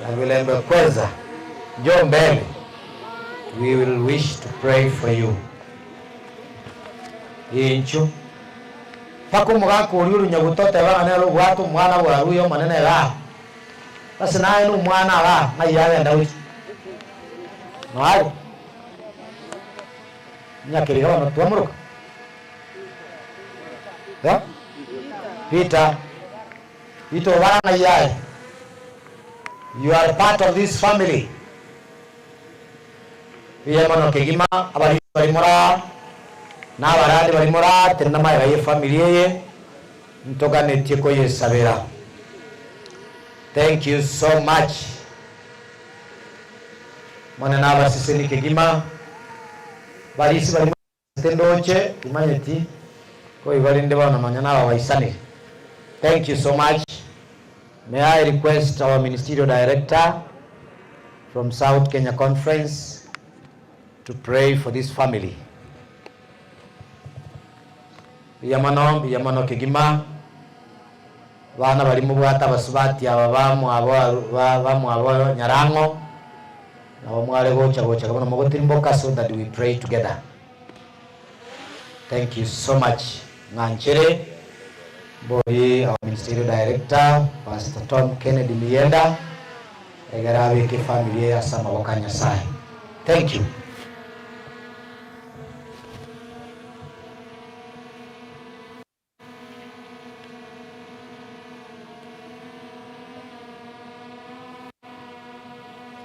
na vilembwe kweza, njoo mbele. We will wish to pray for you. Inchu mpaka omogaka oria orunyaguta oteba ng'a nere obwate omwana bwaruya omonene igaa, ase naye na omwana igaa ng'ai agenda gochia? Noare? Nyakeriga bono twamoroka eh? Peter, Peter obara ng'ai aye? You are part of this family. Mbuya mono kegima abariri bari moraa na abarandi bari moraa tenena magega ye family eye ntoganetie koyesabera. Thank you so much. Monene abaseseni kegima barisi bari moraa ndoche timanyeti koigwa rinde bono nonya naba baisanire. Thank you so much. May I request our ministerial director from South Kenya Conference to pray for this family. Mbuya mono, mbuya mono kegima. Abana baria mobwate abasubati aba bamwabo bamwabo Nyarang'o, nabo mware gocha gocha bono mogotirimboka so that we pray together. Thank you so much ng'anchere mbori our ministerial director Pastor Tom Kennedy Miyenda egere abeke efamily eye ase amaboko a Nyasaye. Thank you.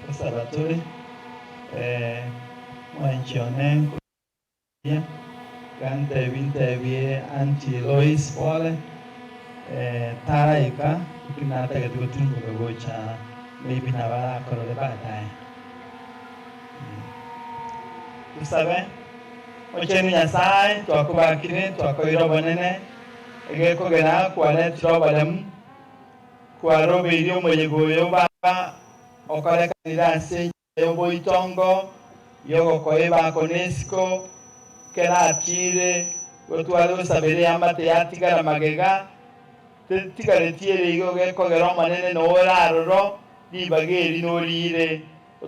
Nkosaba tore, eh, mwanchi one nkoria, gantebi ntebie Auntie Lois pole, eh, taraika, lakini natagete gotirimboka gocha maybe nabo arakorore baadaye. Tosabe. Omochenu Nyasae, twakobakire, twakoire obonene, egekogera kwaretire oboremu, kwarobeirie omoyega oyo Baba okorekanire ase enchera y'oboitongo y'ogokoeba nesiko, kerachiire gotware gosabera eamate yatigara magega, tetigareti ere igo gekogera Omonene nore aroro, ribaga eri noriire.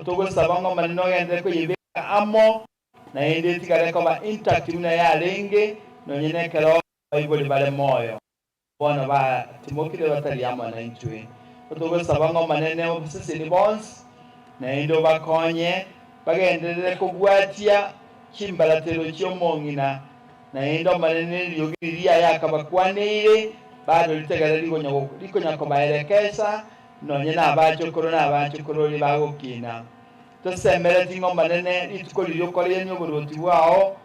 Togosaba ng'a Omonene ogenderere koyebeka amo, naende etigare koba intact buna yarenge, nonye nekero abaibori bare moyo. Bono batimokire batari amo naintwe. Togosaba ng'a Omonene obasesenie bonsi, naende obakonye bagenderere kobwatia chimbaratero chi'omong'ina, naende Omonene neriogi riria aye akabakwaneire, bado ritegere rikonya kobaerekesa, Nonye nabachokoro na abachokorori bagokina. Tosemeretie ng'a Omonene rituko riria okorenia oboruoti bwao,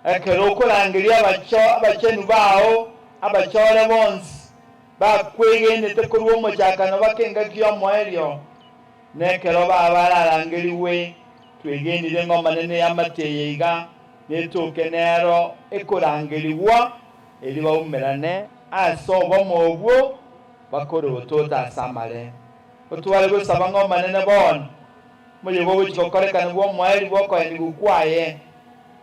ekero okorangeria abachenu bao abachore bonsi bakwegenete korwa omochakano baka engaki y'omoerio, na ekero baba bararangerigwe, twegenire ng'a Omonene eamate eye iga netoke nero ekorangerigwa, erio baumerane ase obomo obwo Bakore ototo ase amare. Otware gosaba ng'a Omonene bono, omoyega ogochia gokorekana bw'omoerio bw'okoenigwa kwaye,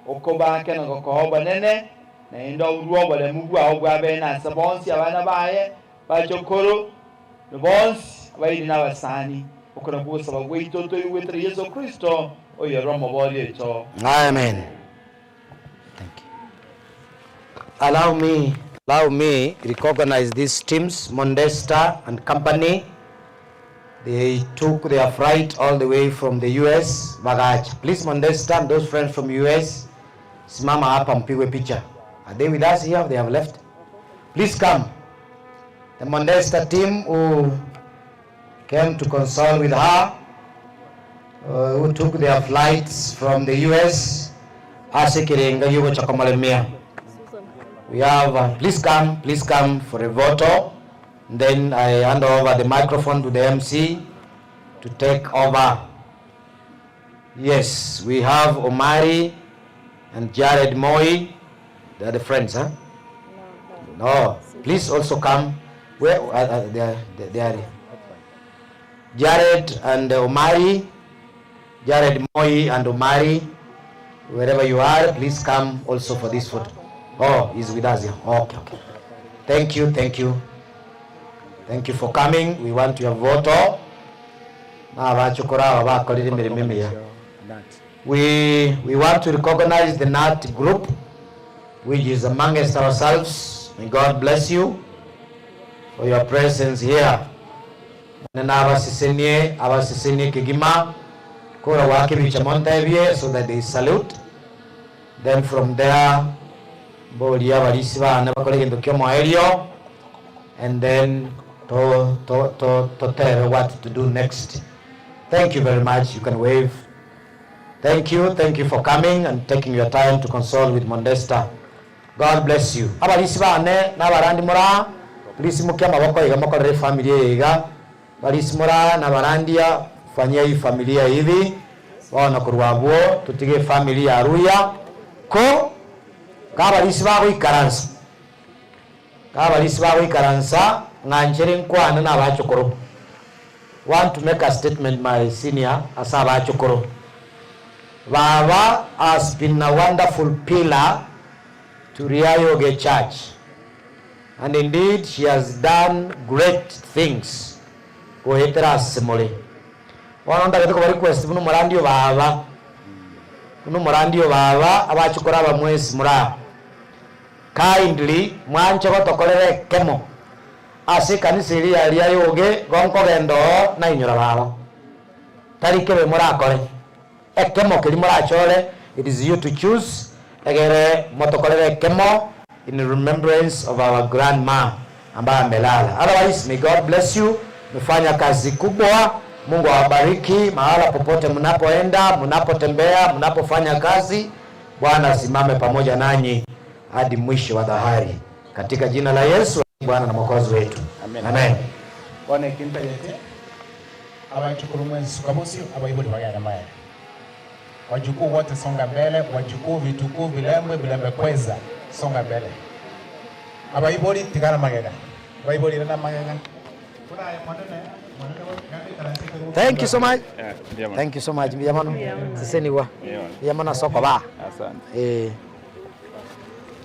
okobaake na gokoa obonene, naende orue oboremu bwao bw'abeene ase bonsi abana baye, bachokoro, na bonsi abairi na abasani. Oko nakwo ogosaba gwaito toigwetera Yeso Kristo, oyore Omoboria oito. Amen. Thank you. Allow me, allow me recognize these teams, Mondesta and company. They took their flight all the way from the US, bagacha. Please Mondesta and those friends from US, simama hapa mpigwe picha. Are they with us here? They have left. Please come. The Mondesta team who came to console with her, uh, who took their flights from the US ase ekerenga giogocha komoremia. We have, uh, please come, please come for a photo. Then I hand over the microphone to the MC to take over. Yes, we have Omari and Jared Moi. They are the friends, huh? No. Please also come. Where uh, uh, they are, they, they are. Jared and Omari, Jared Moi and Omari, wherever you are, please come also for this photo. Oh, he's with us here. Okay, okay. Thank you, thank you. Thank you for coming. We want your vote. Nabachokoro aba bakorire emeremo emiya. We, we want to recognize the NAT group which is amongst ourselves. May God bless you for your presence here. Monene abasesenie, abasesenie kegima. Kora goaka ebicha montebie so that they salute. Then from there mborie abarisia bane bakore egento ki'omoerio and then to, to, to, totebe what to do next. Thank you very much. You can wave. Thank you, thank you for coming and taking your time to console with Mondesta. God bless you. Abarisia bane na abarandi more aa, please imokia amaboko iga mokorere efamiri eye iga. Barisia more aa na abarandia, fanyia hii familia hivi. Bono korwa abwo totige efamiri ya Ruya ko kabarisia bagoikaransa, kabarisia bagoikaransa ng'anchere nkwane na abachokoro. Want to make a statement my senior ase abachokoro. Baba has been a wonderful pillar to Riayoge church and indeed she has done great things goetera ase more. Bono ntagete koba request buna omorandi o baba, buna omorandi o baba abachokoro aba mwensi more aa, kindly mwanche gotokorera ekemo Ase ekanisa eria ya Riayoge gonkogenda oo nainyora baba. Tari kebe morakore, ekemo keria morachore, it is you to choose, egere motokorere ekemo in remembrance of our grandma ambaye amelala. Otherwise may God bless you, mmefanya kazi kubwa, Mungu awabariki mahala popote mnapoenda, mnapotembea, mnapofanya kazi, Bwana asimame pamoja nanyi hadi mwisho wa dhahari. Katika jina la Yesu Bwana na Mwokozi wetu. Amen. Amen. Bono eki ntagete, abachukuru mwensi suka bosio, abaibori bagende maega. Wajukuu wote songa mbele, wajukuu, vitukuu, vilembwe, vilembe kweza, songa mbele. Abaibori tigara magega, abaibori irana magega. Buna aye monene, monene ganda ikaranse ekero Thank you so much. Yeah, mbuya mono. Thank you so much. Mbuya mono. Seseniwa. Mbuya mono. Mbuya mono ase okobaa. Asante. Eh.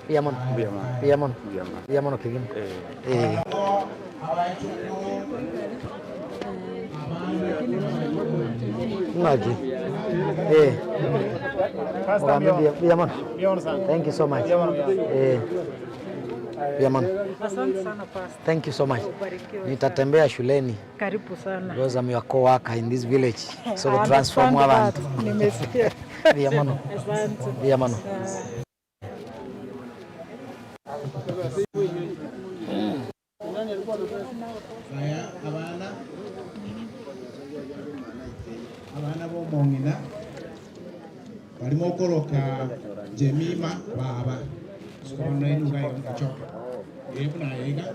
Mbuya mono. Mbuya mono. Mbuya mono. Mbuya mono. Mbuya mono kegima. Eh. Ng'aki? Eh. Ogambe mbuya mbuya mono. Thank you so much. Eh. Mbuya mono. Asante sana Pastor. Thank you so much. Ubarikiwe. Nitatembea shuleni Karibu sana. because I'm your co-worker in this village. So I we transform understand abantu. that. Nimesikia. Mbuya mono. Asante. Mbuya mono. Aya abana abana bomong'ina barimo okoroka Jemima baba bono enyuga iga echoke eh buna aye iga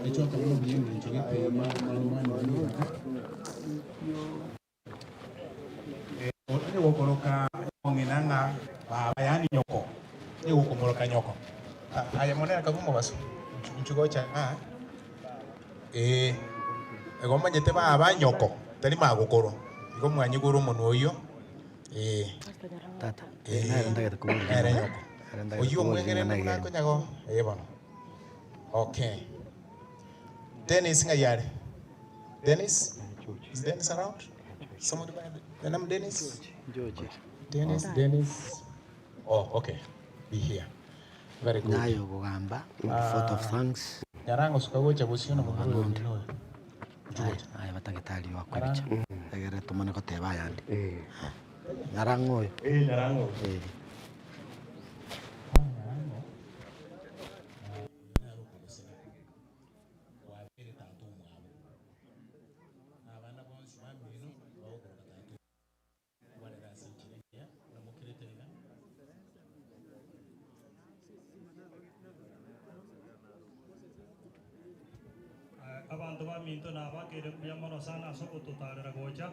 echoke bono buya eng'encho gete Onye gokoroka omong'ina ng'a baba yaani nyoko, onye gokomoroka nyoko. Aye monene kabu omobaso, inchu gocha ng'a ee, igo omanyete baba nyoko, tari magokoro, igo mwanyigure omonwa oyio ee, Tata, ee, nere ntagete koboria nere ring'ana. nyoko. Nere ntagete Oyio koboria omwegerene ring'ana buna egere. akonya go, ee bono. Okay. Dennis ng'ai are? Dennis? Is Dennis around? Somebody by the name Dennis? Dennis, Dennis. Oh, okay. Be here. Very good. Naye ogogamba vote of thanks. Nyarango suka gocha bosio na momura oyo omino oyo. Aye, aye batagete wakwebicha egere tomane goteba ayande. Nyarang'o oyo. Eh, Nyarango. Eh. Abanto baminto nabakeire mbuya mono sana ase ogototarera gocha,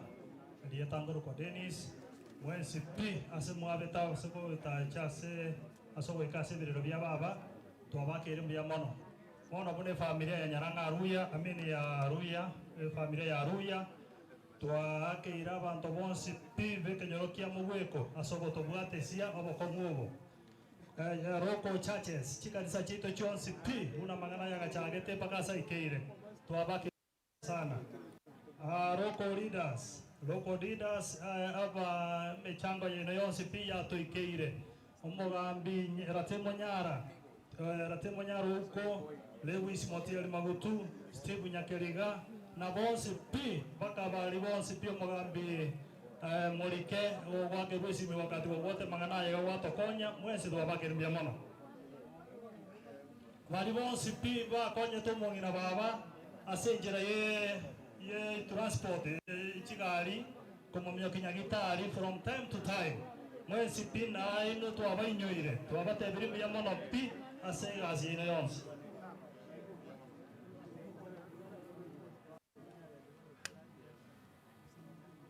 erieta nkorokwa Dennis, mwensi pi ase mwabete ase gotacha ase ase ogoika ase ebirero bia baba, twabakeire mbuya mono. Bono buna efamilia ya Nyarang'a Aruya, I mean ya Aruya, efamilia ya Aruya, twaakeire abanto bonsi pi b'ekenyoro kia Mogweko ase ogotobwatesia obokong'u obo. Local churches, chikanisa chiaito chionsi pi, buna amang'ana aya agachagete mpaka ase aikeire, twabakeire sana. Local leaders, local leaders, aba emechango yaino yonsi pi yatoikeire. Omogambi Ratemo Nyara, Ratemo Nyara Ouko, Lewis Motieri Magutu, Steve Nyakeriga, na bonsi pi, mpaka abari bonsi pi omogambi Morike ogoakerwa esimi wakati wowote mang'ana aya iga gwatokonya, mwensi twabakire mbuya mono. Baria bonsi pi bakonyete omong'ina baba ase enchera ye ye transport chigari komominyokia nyagitari from time to time, mwensi pi nainwe twabainyoire, twabatebirie mbuya mono pi ase egasi yaino yonsi.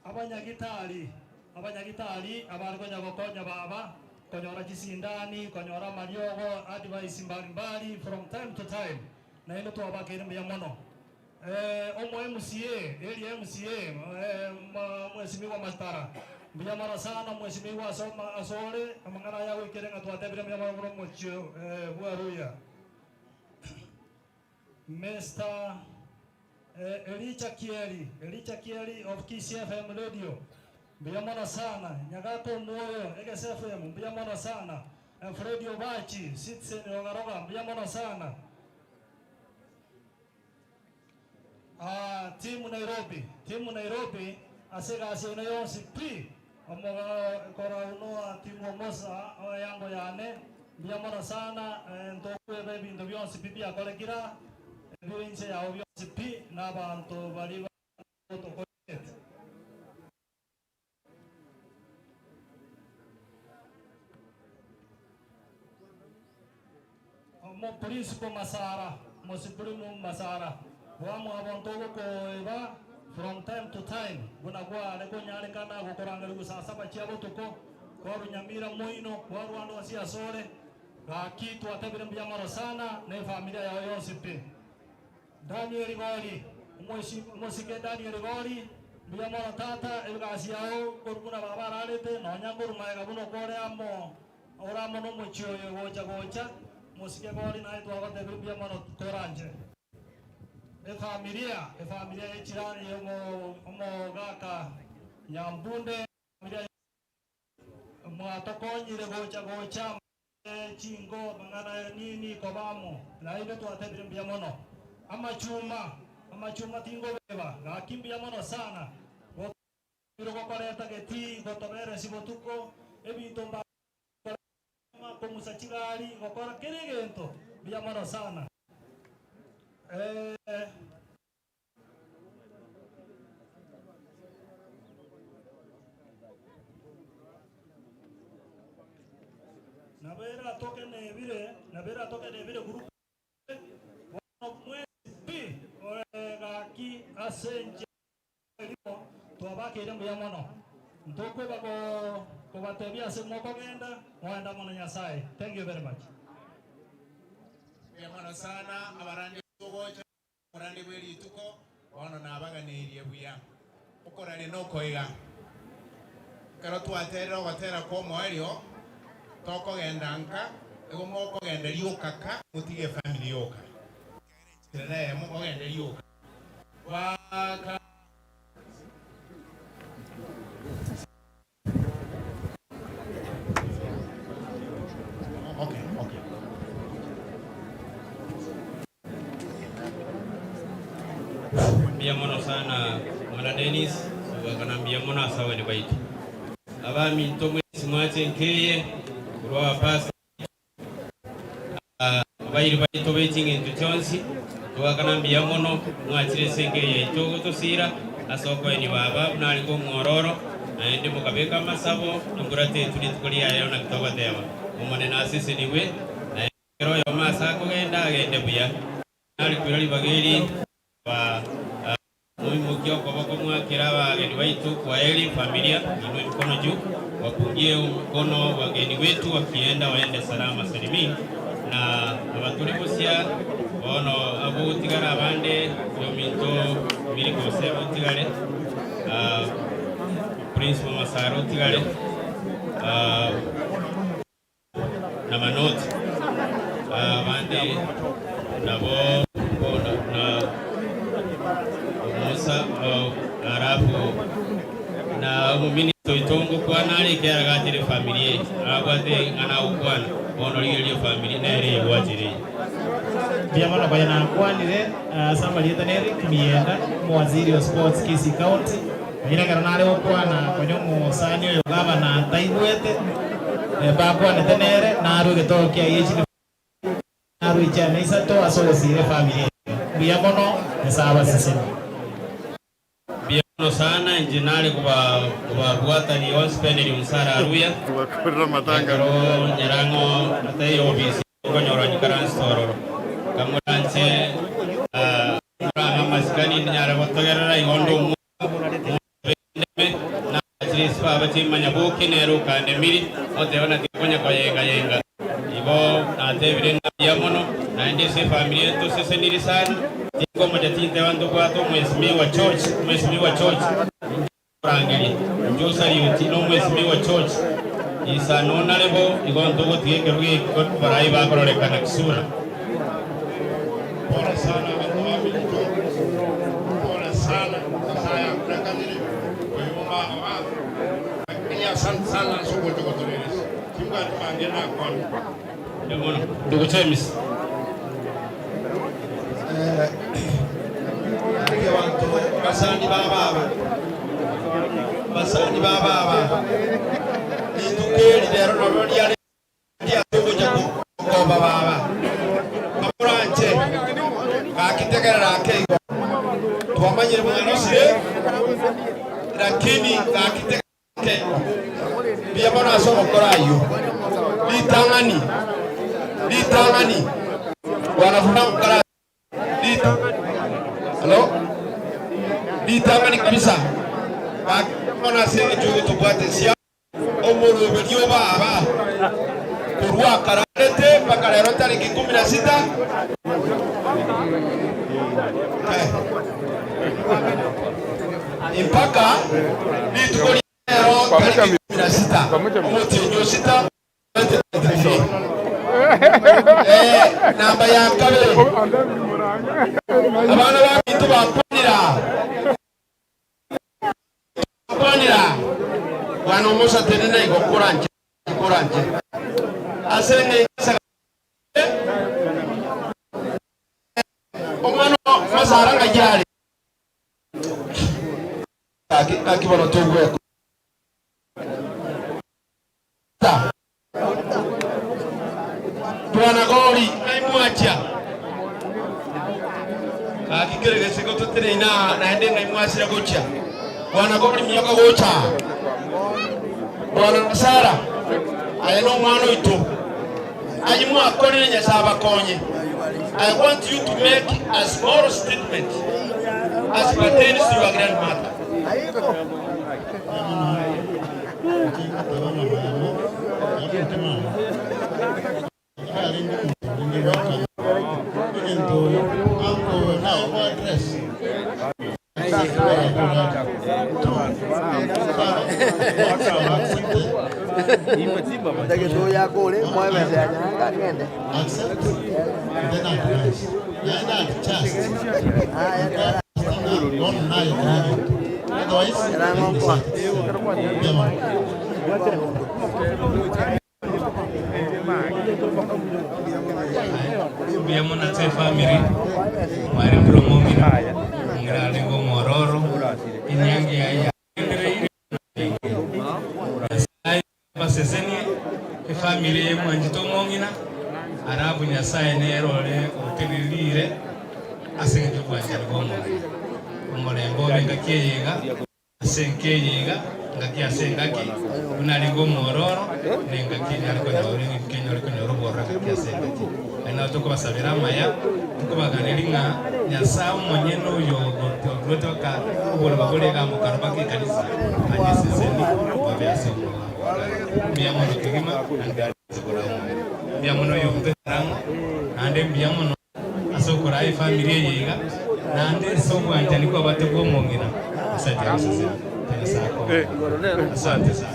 Abanyagitari, abanyagitari abare konya gokonya baba, konyora chisindani, konyora amariogo, advice mbali mbali from time to time, naende twabakeire mbuya mono. Omo MCA, area MCA, Mheshimiwa Mastara, mbuya mono sana Mheshimiwa ase asore amang'ana aya agoikere ng'a twatebire mbuya mono buna omochie bwa Ruya. Mister Elicha Kieri, Elicha Kieri of Kisii FM Radio, mbuya mono sana. Nyagaka Omwoyo, Egesa FM, mbuya mono sana. Fred Obachi, Citizen Rogaroga, mbuya mono sana. Team Nairobi, Team Nairobi, ase egasi yaino yonsi pi, omogakora uno Team Omosa, eango yane, mbuya mono sana, ntokweba ebinto bionsi pi biakorekire aa, ebire inse yao bionsi pi, na abanto baria bagotokorete. Omoprinspo Masara, Omosiprimu Masara, bwamwabo ntogokoeba. From time to time buna kware konyarekana gokorangerigwa saa saba chia botuko, kwarwa Nyamira moino, kwarwa ande onsi asore, gaki twatebire mbuya mono sana na efamilia yao yonsi pi. Daniel Gori, omosike Daniel Gori, mbuya mono tata, egasi yao korwa buna baba ararete, nonya nkorwa magega buna okore amo ore amo nomochie oyo gocha gocha, mosike Gori naye twagotebire mbuya mono koranche. Efamilia, efamilia ye chirani ya omogaka Nyambunde, efamilia mwatokonyire gocha gocha chingo mang'ana nini koba amo naende twatebire mbuya mono. Amachuma, amachuma tingobeba, gaki mbuya mono sana. Gokoreta getii, gotoberesi botuko, ebinto mba kong'usa chigari, gokora kera egento, mbuya mono sana. Eh. Nabo eratoke nebire, nabo eratoke nebire group bono mwensi pi ore gaki ase enchera erimo twabakeire mbuya mono. Ntokoba kobatebia ase mokogenda, moende amo na Nyasae. Thank you very much. Mbuya mono sana abarandi togocha Omorandi bwe rituko bono nabaganeirie buya. Okoraria nokoiga. Ekero twaterire ogotera kw'omoerio, tokogenda nka, igo mokogenda rioka ka, motige efamiri yoka. Ekiagera enchera neyemo, mogende rioka. Baka. Okay, okay. Mbuya mono sana mwana Dennis, togakana mbuya mono ase abageni baito. Abaminto mwensi mwache nkeye korwa abapastor Abairi baito be ching'encho chionsi, togakana mbuya mono mwachire ase enka eye yaito gotosiira ase okoenia baba buna arenge omwororo, naende mokabeka amasabo embura tetwe rituko riaye naki togoteba, Omonene asesenigwe, naende ekero oyomo ase akogenda agende buya. Nare koira ribaga eri ba Moimokie okoboko mwakere abageni baito kwaheri familia, inwe emikono juu, wapungie mkono wageni wetu wakienda waende salama salimini, na abatore bosia bono agotigara abande oyominto Miri gose otigare Prince Bomasaro otigare na Manoti abande nabo na Musa alafu na omominista oito ngokwana are ekiagera gachere efamiri eye abwate ng'a nagokwana bono rigereria efamiri nere egwachere eye. Mbuya mono konya nakwanire ase amarieta na Eric Miyienda, omowaziri o sports Kisii County. Konya ekero nare gokwana konya omosani oyo gavana ataigwete, bakwanete nere, narwe egetoro kiaye chilifu narwe chiana isato ase ogosiira efamiri eye. Mbuya mono, Nyasae abasesenie. Mbuya mono sana, inche nare kobabwatania onsi Peneri Omusara Aruya, ekero Nyarang'o ataiyo obisi okonyora nyikaranse ororo. Kamoranche morame amasikani ninyare gotogerera igo onde omwana bendeme nagachire esibaba chimanyaboke nere okandemiri oteba naki okonya koyenga yenga igo natebire ng'a mbuya mono naende ase efamiri eye toseseniri sana tinkomocha tinteba ntobwate omwesimiwa George omwesimiwa George inche nkorangeria inche osariuti na omwesimiwa George isano nare bo igo ntogotiga ekerogo eki barai bakororekana kisura. Pole sana abanto baminto, pole sana, Nyasaye akorekanire, koigoma aba, lakini asante sana ase ogocha gotoreresia. Timbwati mange nakwana. Mbuya mono. Ndugu James. Rigia abanto basani ba baba, basani ba baba, rituko eri rero nario riare Ase ogocha gokomba baba, kamoranche, gaki tegerera ake igo. Twamanyire buna nosire, lakini gaki tegerera ake igo. Mbuya mono ase ogokora ayio. Ritang'ani, ritang'ani, bwana buna gokora Ritang'ani, hello? Ritang'ani kabisa, gaki bono ase engencho y'ogotobwata esia omoroberio o baba korwa akararete mpaka rero tariki ikomi na sita, mpaka rituko ria rero tariki ikomi na sita, omotienyi o sita 2023. Namba ya kabere, abana baminto bakwanire aa, bakwanire aa, bwana omosa tenena igo koranche koranche ase eng'encho omwana masara ng'ai are gaki bono togweko Bwana Gori ng'ai mwachia? Gaki kere gesiko toteneine aa naende ng'ai mwachire gochia? Bwana Gori minyoka gocha aa. Bwana Sara, aye nomwana oito. Aye mwakorire Nyasae abakonye. I want you to make a small statement as pertains to your grandmother. Mbuya mono ase efamiri, mwarendire omong'ina, omong'ina arenge omwororo, enyangi yaye yagendereire buna arenge. Nyasaye abasesenie, efamiri eye mwanchete omong'ina, alafu Nyasaye nere ore otenenire ase eng'encho y'obwanchani bwa omong'ina. Omorembe obe engaki eye iga. Ase enka eye iga, ngaki ase engaki, buna arenge omwororo, na engaki enyare konyora engaki enyare konyora obororo engaki ase engaki. Aye nabo tokobasabera amaya, tokobaganeria ng'a Nyasae omonyene oyo ogotoruete aka oborema bore iga amo karobake ekanisa, anyeseseni babe ase omogambo o kare. Mbuya mono kegima, naende ase koraa omobere. Mbuya mono oyonto Nyarang'o, naende mbuya mono. Ase okoraa efamiri eye iga, naende ase obwanchani kwabate bw'omong'ina, Nyasae tiagosesenia, Nyasae akoe. Asante sana.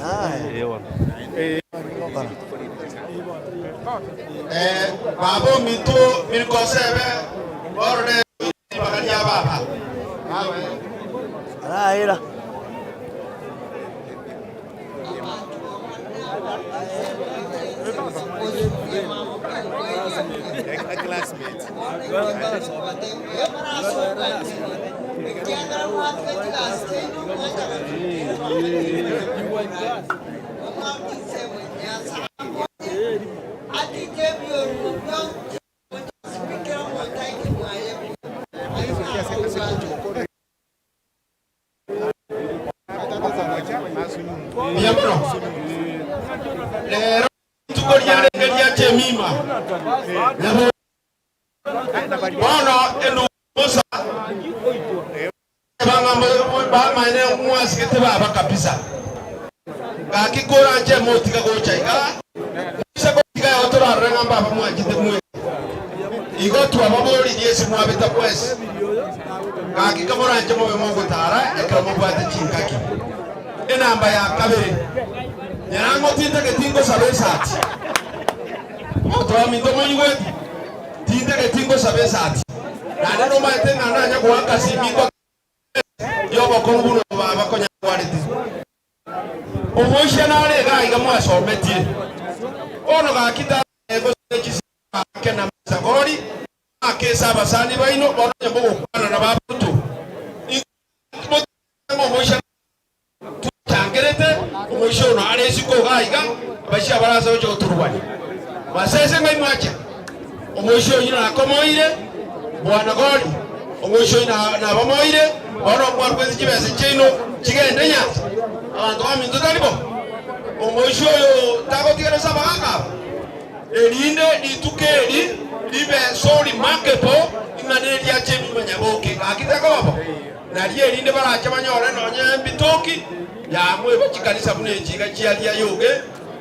Eh, baba ominto mirikosebe orore ribaga ria baba. Arahera. Mbuya mono. Rero rituko riarenge ria Jemima, nabo bono endugu Musa ng'a bamaene mwasigete baba kabisa. Gaki koranche motiga gocha iga, moise gotiga igo torarore ng'a mbaba mwanchete mwensi. Igo twababoririe ase mwabeta bwensi, gaki kamoranche mobe mogotara ekero mobwate chingaki. Enamba ya kabere, Nyarang'o tintageti ngosaba esati. Omonto ominto moigweti, tintageti ngosaba esati. Naende nomaete ng'a nanya goaka simi ngote y'obokong'u buna obo baba konya akwarete. Omoisia nare iga aiga mwasometie. Bono gaki tarae gose ne chisemi ake na amasagori ake ase abasani baino, bono onye mogokwana na babaruto, inki motiga ng'a omoisia twachangerete omoisia ono are isiko iga aiga, abaisia abarase gocha gotorwania. Masese ng'ai mwacha? Omoisia oyio nakomoire, bwana Goli, omoisia oyio nabamoire, bono mwarwete chibesa chiaino chigende nyancha. Abanto baminto tari bo? Omoisia oyo tagotigara ase abagaaka aba, erinde rituko eri ribe so remarkable ing'ana eri riache ebima nyaboke. Gaki takoba bo? Nario erinde barache banyore nonya embitoki yamweba chikanisa buna echi iga chiaria yoge,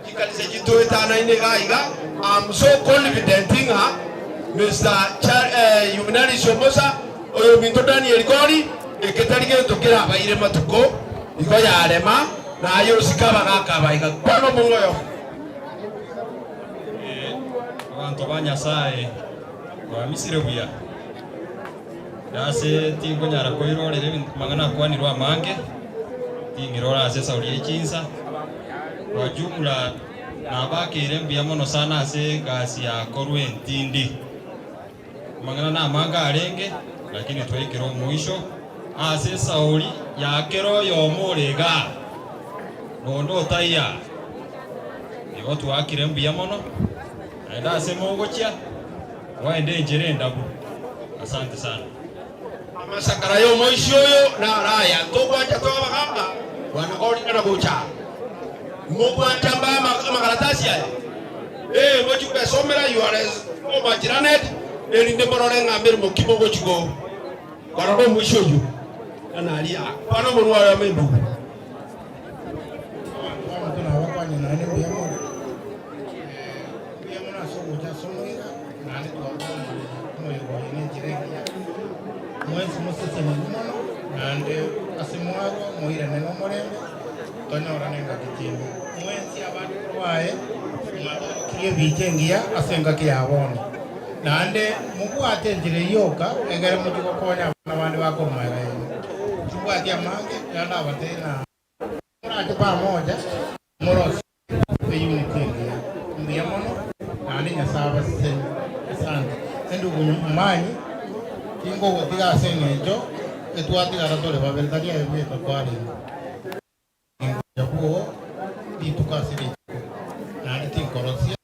chikanisa echi toetanaine iga iga. Am so confident ng'a Mister Char eh, Juvenalis Omosa, oyominto Daniel Gori, eke tari gento kerabaire matuko igo yarema, naye osike abagaka aba iga. Kwana omong'ina oyomo. Abanto ba Nyasae, twamisire buya. Ase tinkonyara koirorera ebinto amang'ana akwanirwe amange, ting'irora ase esauri ye chinsa. Kwa jumla nabakeire mbuya mono sana ase egasi yakorwa entindi. Amang'ana namange arenge, lakini twaikire omoisho ase esauri ya kera oyomo ore igaa, na onde otaiyo aa. Igo twaakire mbuya mono, naende ase mogochia. Gwaenda enchera endabu. Asante sana. Amasakara y'omoisia oyo naro aya, Ntogwancha toe abagaka bwana korina na gocha aa? Mogwancha mbae amakaratasi aya? Ee, mochie kwesomera, you are so much learned, erinde morore ng'a meremo ki mogochia korora omoisia oyio. Na naria aa, kwana omonwa oyomo endugu. Abanto nabakwane naende mbuya more. Mbuya mono ase ogocha ase omoika, naende twakora omoyega oyo nenchera engiya. Mwensi mosesenigwe mono, naende ase mwarwa moirane nomorembe, tonyorane engaki chinde. Mwensi abande korwa aye mwatorokirie ebicha engiya ase engaki ya bono, naende mobwate enchera eyio yoka, egere mochie gokonya abana bande bakorwa magega yaino. Timbwati amange, naende abatebie ng'a morache pamoja, morosie eyuniti engiya. Mbuya mono, naende Nyasae abasesenie. Asante. Endugu Momanyi, tinkogotiga ase eng'encho etwatigara tore babere, tari aye bweka kwarenge. Ningocha bwoo rituko ase rituko, naende tinkorosia.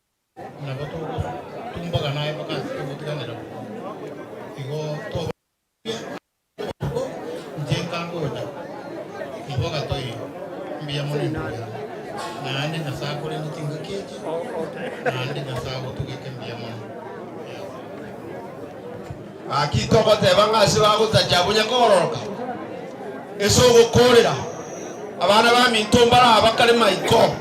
Nabo togotumbaga naye mpaka ase togotiganera bwoo. Igo toba obotuko, inche nkangocha, nabo agatoiyo, Mbuya mono endugu yane, naende Nyasae akorende chingaki echi, naende Nyasae agotugeke mbuya mono. Yes. Gaki togoteba ng'a ase bagotacha abwo nyakororoka, ase ogokoorera abana baminto mbare abakare maiko,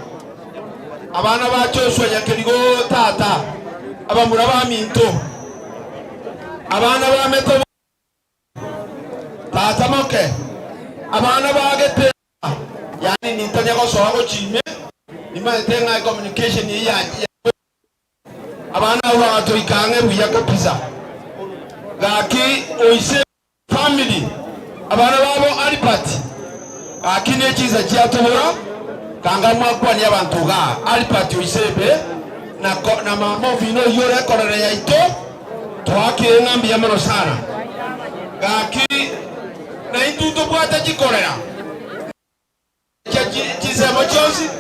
abana ba Joshua nyakerigo tata, abamura baminto, abana ba Metobo tata moke, abana ba Getera, yaani nintanya gosoa gochia ime, nimanyete ng'a ecommunication eye ya Abana abwo bagatoika ang'e buya kabisa. Gaki oise family abana babo Albert gaki ne chinsa chiatobora kanga mwakwanie abanto igaa Albert oise ebe na na mama omino oyio ore ekorere yaito twakire ng'a mbuya mono sana gaki naintwe ntobwate chikorera chinsemo chionsi.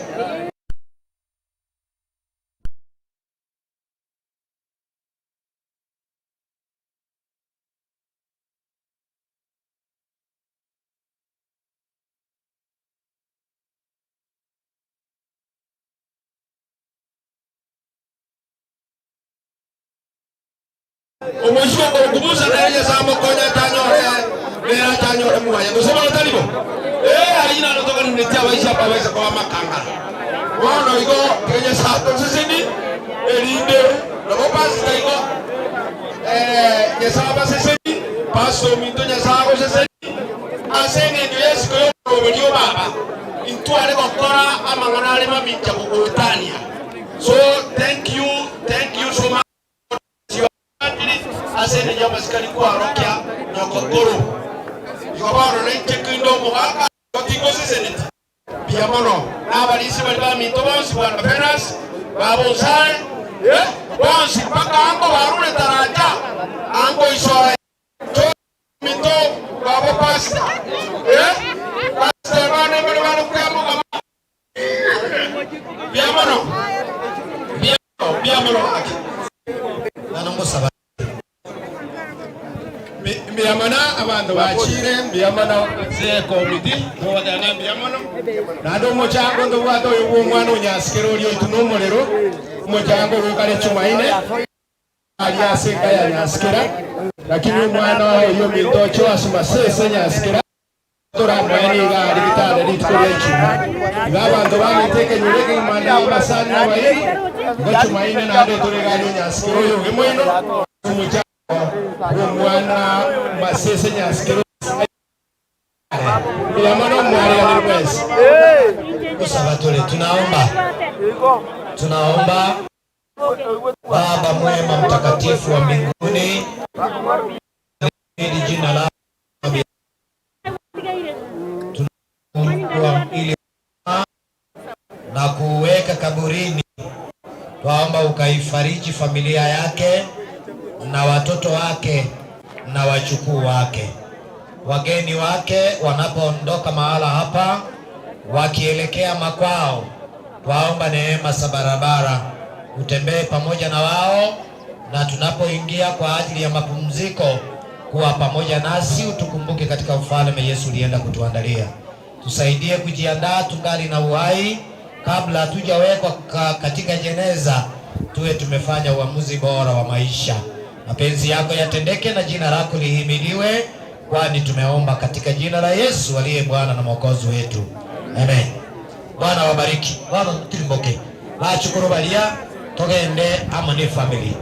Omoisia okoruku Musa nere Nyasae amokonye atanyore nere atanyore mwaye, gose bono tari bo? Ee, ayio naro toganeretie abaisia mbabaisa koba amakangara. Bono igo tiga Nyasae atosesenie, erinde nabo pastor igo eh, Nyasae abasesenie, pastor ominto Nyasae agosesenie ase eng'encho y'esiko y'omoroberio o baba, intware gokora amang'ana are mamincha gogoetania. So thank you, thank you so much. Ase engencho y'amasikani kwarokia nyoko-koro. Igo bono nainche kinde omogaka, igo tingoseseneti. Mbuya mono nabarisia baria baminto bonsi, bwana Fenas, baba Onsare, eh, bonsi mpaka ango barure taracha, ango Isoe, George ominto, baba Pastor, eh, Pastor bane mbare bare koyamogama. Mbuya mono, mbuya mono, mbuya mono gaki. Bono ngosaba. Mbuya mono abanto bachire, mbuya mono ase ekomiti, togoteba ng'a mbuya mono. Naende omochango ntobwate oyo bwa omwana o Nyasikere oria oitwe nomorero, omochango ogokare Chumaine, aria ase enka ya Nyasikera, lakini omwana oyo ominto Joash Masese Nyasikera. Toramoe nigo aria gitanda rituko ria Ijumaa. Iga abanto bamete ekenyoro ekegima na abasani na abairi, igo Chumaine naende tore iga aria onyasikere oyo oge moino, ase omochango bw'omwana Masese nyasikere are. Mbuya mono mwareganire mwensi. Gosaba tore, tunaomba, tunaomba Baba mwema mtakatifu wa mbinguni, jina lako tunakuwa mwili na kuweka kaburini. Twaomba ukaifariji familia yake na watoto wake na wajukuu wake, wageni wake wanapoondoka mahala hapa wakielekea makwao, twaomba neema za barabara utembee pamoja na wao, na tunapoingia kwa ajili ya mapumziko, kuwa pamoja nasi, utukumbuke katika ufalme Yesu ulienda kutuandalia. Tusaidie kujiandaa tungali na uhai, kabla hatujawekwa katika jeneza, tuwe tumefanya uamuzi bora wa maisha. Mapenzi yako yatendeke na jina lako lihimidiwe, kwani tumeomba katika jina la Yesu aliye Bwana na Mwokozi wetu, amen. Bwana wabariki. Bwana tulimboke bachukuru baria togende amo ni family.